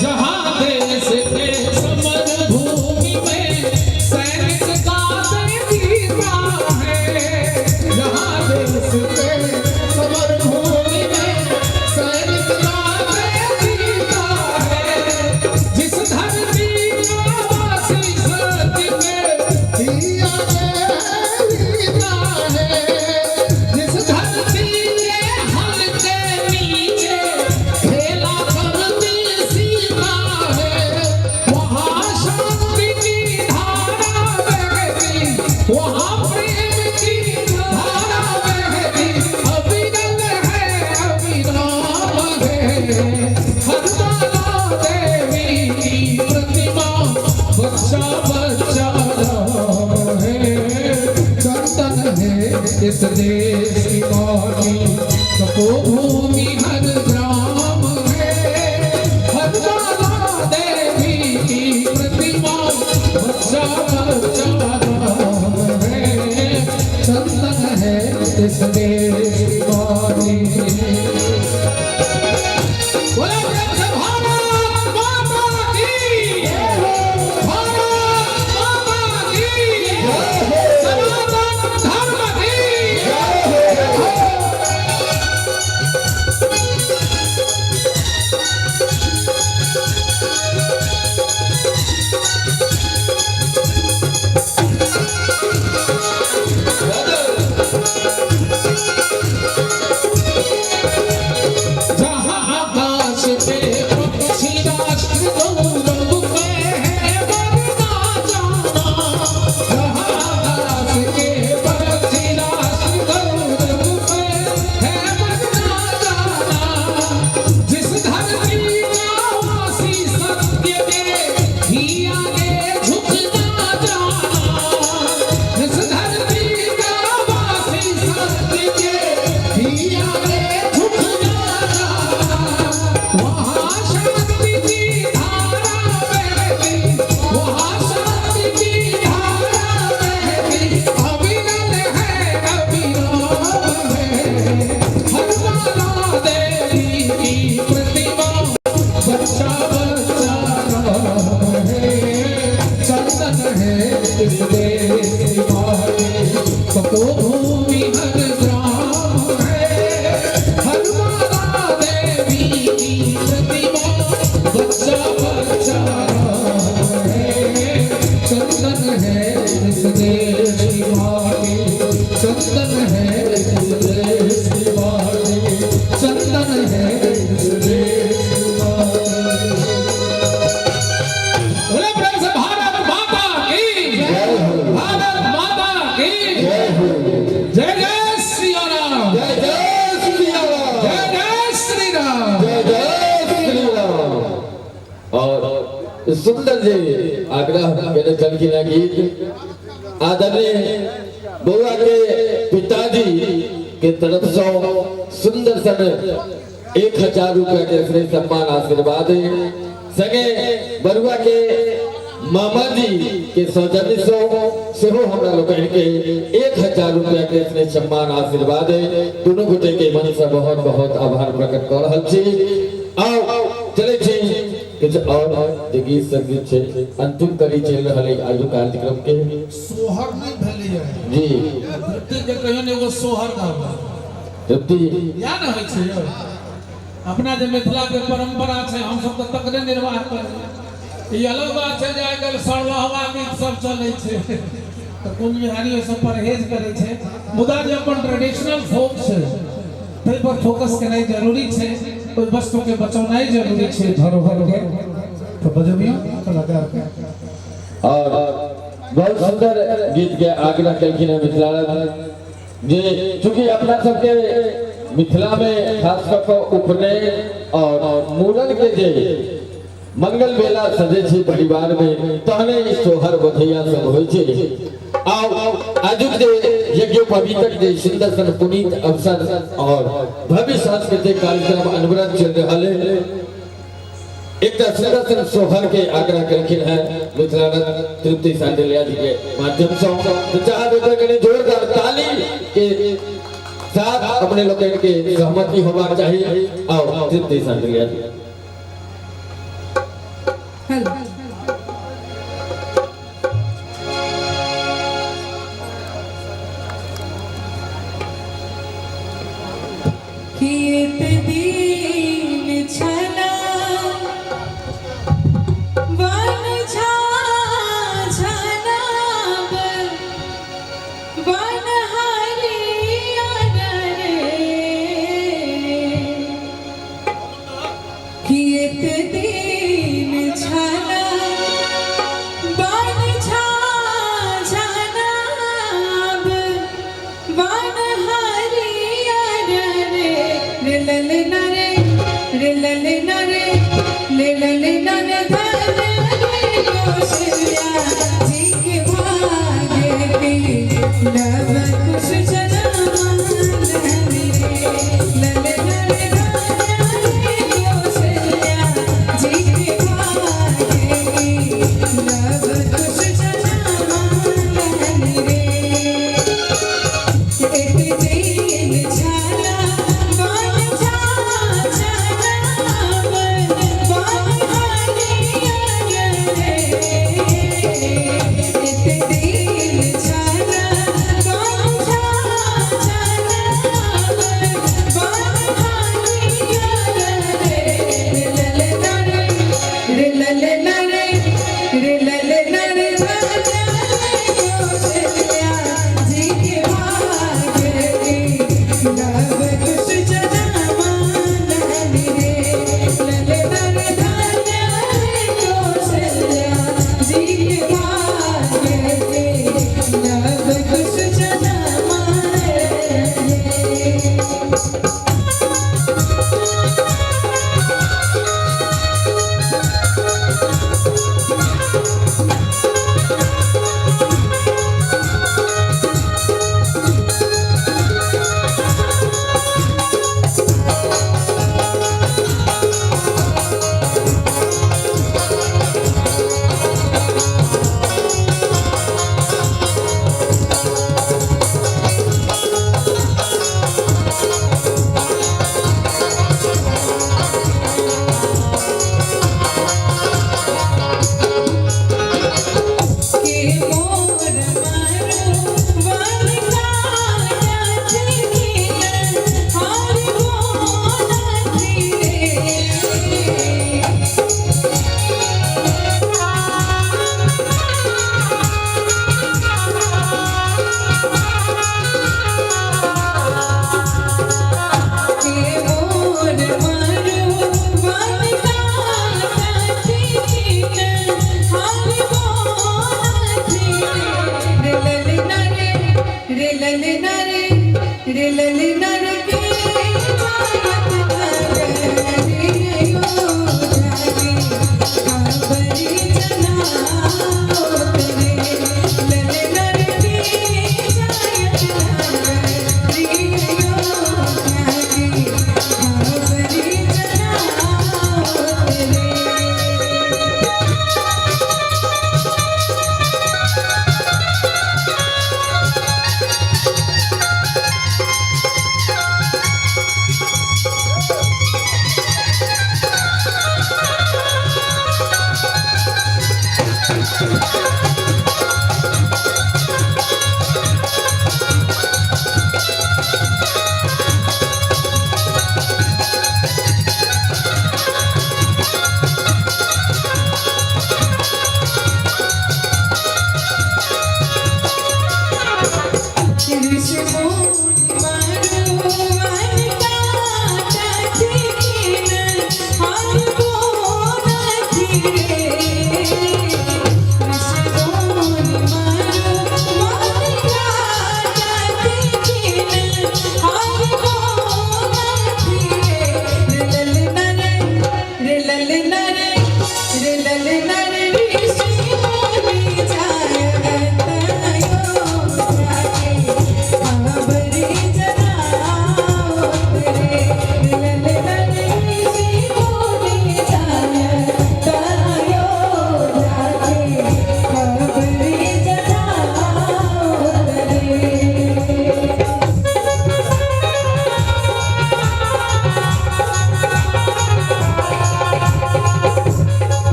जहाँ देश के समर भूमि में सैनिक गाते जीता है, जहाँ देश के समर भूमि में सैनिक गाते जीता है। जिस धरती का वासी सत्य के दिया जीता है, जिस धरती के हल के नीचे खेला करती सीता है, वहाँ शांति की धारा बहती, वहाँ प्रेम की धारा बहती। अविरल है अविराम है, हर माला देवी की प्रतिमा, बच्चा बच्चा राम है। चंदन है इस देश की माटी, तपोभूमि हर ग्राम है। हर माला देवी की प्रतिमा, बच्चा बच्चा राम है। चंदन है इस देश की माटी। बोलो प्रेम से भारत माता की, भारत माता की, सनातन धर्म की। जहाँ आकाश पे पक्षी राष्ट्र गौरव में है बढ़ता जाना, जहाँ आकाश के पक्षी राष्ट्र गौरव में है बढ़ता जाना। जिस धरती का वासी सत्य के ही आगे झुकना जाना, जिस धरती का वासी सत्य के ही आगे झुकना जाना, वहाँ शांति की धारा बहती, वहाँ शांति की धारा बहती। अविरल है अविराम है, हर माला देवी की प्रतिमा, बच्चा बच्चा राम है। चंदन है इस देश की माटी, तपोभूमि हर ग्राम है। हर माला देवी की प्रतिमा, बच्चा बच्चा राम है। चंदन है इस देश की माटी, चंदन है इस देश की माटी, चंदन है इस देश की माटी। बोले प्रेम से भारत माता की, भारत माता की जय। जय श्री राम, जय जय श्री राम, जय जय श्री राम, जय सुंदर जे आग्रह केने छलखिन हेँ गीत आदरणीय बौआ के पिताजी के तरफ से सुंदर सन 1000 रुपया के स्नेह सम्मान आशीर्वाद संगे बरुआ के मामा जी के सौजन्य से सेहो हमरा लोकनि के 1000 रुपया के स्नेह सम्मान आशीर्वाद दोनों गोटे के मन से बहुत बहुत आभार प्रकट कर रहल छी। आओ चले छी किछु और जे गीत संगीत छै अंतिम कड़ी चलि रहल है आजू कार्यक्रम के। सोहर नहीं भेलैया जी तृप्ति के कहियो ने एगो सोहर गाबै तृप्ति या ने होइ छै यौ। अपना जे मिथिला के परंपरा छै हम सब तऽ तकरे निर्वाह करै। ई अलग बात छै जे आइ काल्हि सरलहवा गीत सब चलै छै तऽ कुंज बिहारी ओहिसँ परहेज करै छै, मुदा जे अपन ट्रेडिशनल फोक छै ताहि पर फोकस केनाइ जरूरी छै, ओहि वस्तु के बचौनाइ जरूरी छै धरोहर के। तऽ बजबियौ कलाकार के। और बहुत सुंदर गीत के आग्रह केलखिन हैं मिथिला जे चूंकि अपना सबके मिथिला में खास कऽ कऽ उपनयन और मूड़न के जे मंगल बेला सजे छै परिवार में तहने ई सोहर बधैया सब होइ छै। आओ आजुक जे यज्ञोपवीतक जे सुंदर सन पुनीत अवसर और भव्य सांस्कृतिक कार्यक्रम अनवरत चल रहल है, एक सुंदर सन सोहर के आग्रह केलखिन हैं मिथिला रत्न तृप्ति सांडलिया जी के माध्यम से। तो चाहब एकर कनि जोरदार ताली के साथ अपने लोकनि के सहमति होबाक चाही। आओ तृप्ति सांडलिया जी। हेलो कीत दीन छला वन झाझनाब वन हरियर रे कीत दीन छला वन झाझनाब वन हरियर रे रे ललना रे रे ललना रे ले ललना रे धन रे कौशल्या जी के भाग्य के लव कुश जनमान रे ललना रे धन रे कौशल्या जी के भाग्य के लव कुश जनमान रे। एक दिन छला वन झाझनाब वन हरियर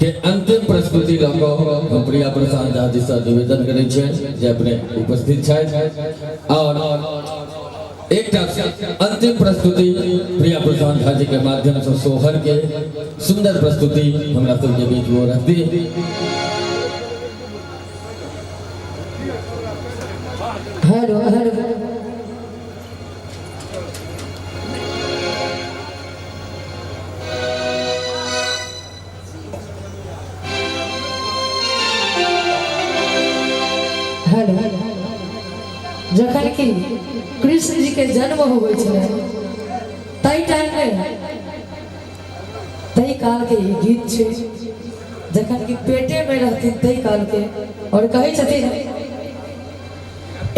के अंतिम प्रस्तुति लऽ कऽ हम प्रिया प्रसाद झा जी से निवेदन करै छियनि जे अपने उपस्थित छथि और एकटा अंतिम प्रस्तुति प्रिया प्रसाद झा जी के माध्यम से सोहर के सुंदर प्रस्तुति हमरा सबके बीच वो रखती। Hello hello hello. जखन कि कृष्ण जी के जन्म होवे छलै ताहि टाइम में ताहि काल के ई गीत छै, जखन कि पेटे में रहथिन ताहि काल के। और कहै छथिन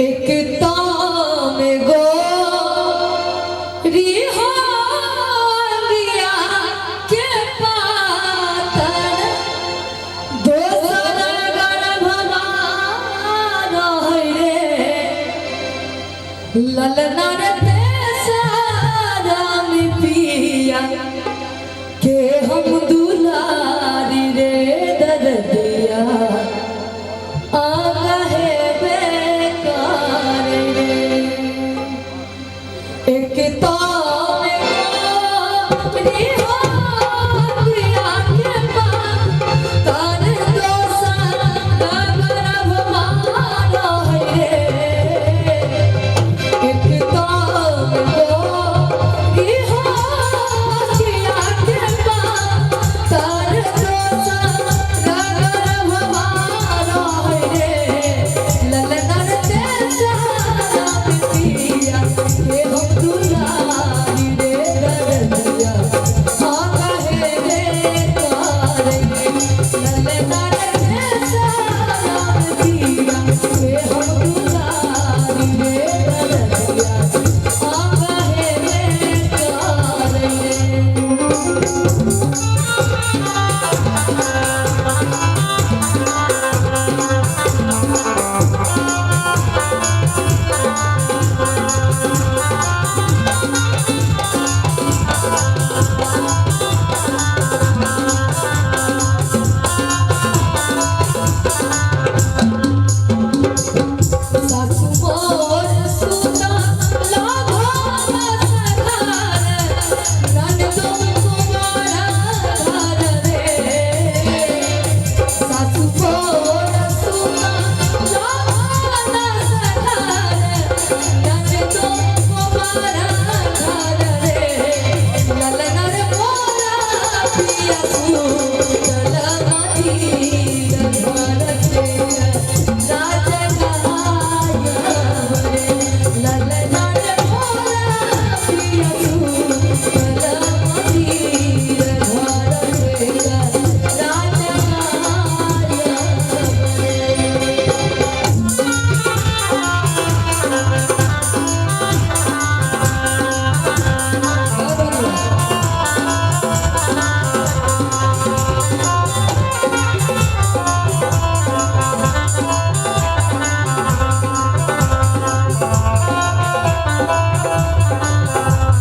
एक ताम गो रिहानिया के पातर दोसर गर्भवा रहै रे ललना रे तेसरम पिया के हम दुलारी रे दरदिया आ कहे बेकार रे। एक ताम रिहानिया के पातर दोसर गर्भवा रहै रे। एक ताम रिहानिया के पातर दोसर गर्भवा रहै रे। ललना रे तेसरम पिया के हम दुलारी रे दरदिया आ कहे बेकार रे। ललना रे तेसरम पिया के हम दुलारी रे दरदिया आ कहे बेकार रे। सासु मोर सुता लाभो सघार ननदो कुमार घर रे। सासु मोर सुता लाभो सघार ननदो कुमार घर रे। ललना रे मोरा पिया सुतल माटी घर रे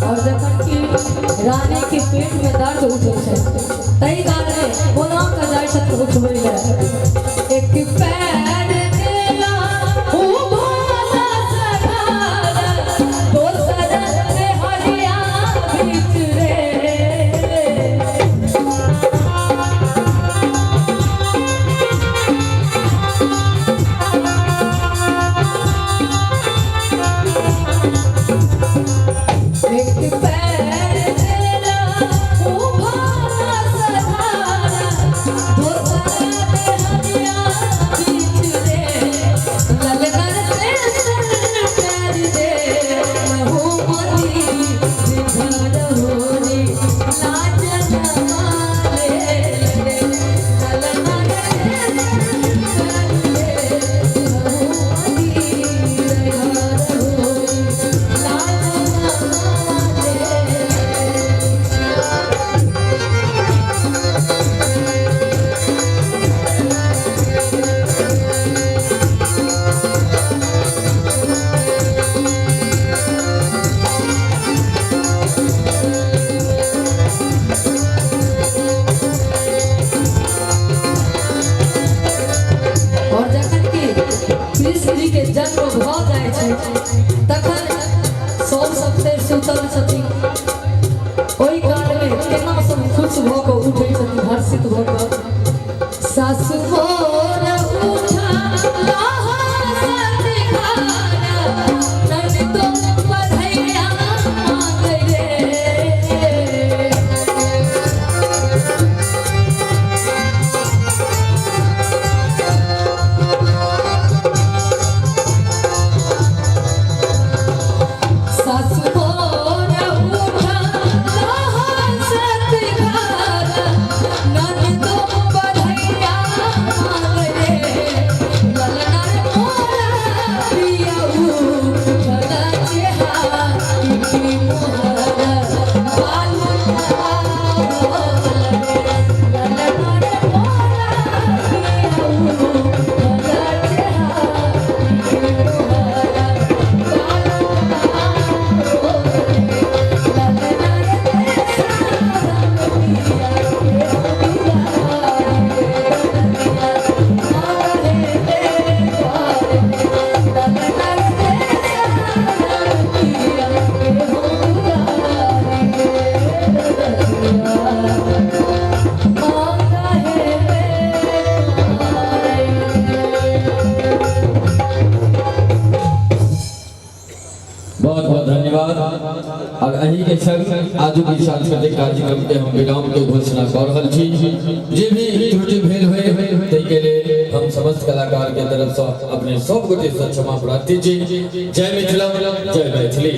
और जखन कि रानी के पेट में दर्द उठै छै ताहि काल में कोना कऽ जाइ छथिन उठबै लए। एक पैर देला उभा सघार दोसर रे हरिया बीच रे। एक पैर देला उभा सघार दोसर रे हरिया बीच के जन्म भऽ जाइ छै तखन सब सबते सुतल छथिन। ओहि कालमे केना सब खुश भऽ कऽ उठै छथिन, हर्षित भऽ कऽ। सासु मोर उठा लहो सतघारा, ननदो बधैया मांगै रे। सासु मोर उठा लहो सतघारा, ननदो बधैया मांगै रे। ललना रे मोरा पियऊ उठल चेहाटी मोहरा बालू रे। ललना रे मोरा पियऊ उठल चेहाटी मोहरा बहुत बहुत धन्यवाद। और अही के संग आजुक ई सांस्कृतिक कार्यक्रम के हम विराम के घोषणा कर रहल छी। जे भी त्रुटि भेल होय ताहि के लेल हम समस्त कलाकार के तरफ से अपने सब गोटे से क्षमा प्रार्थी छी। जय मिथिला, जय मैथिली।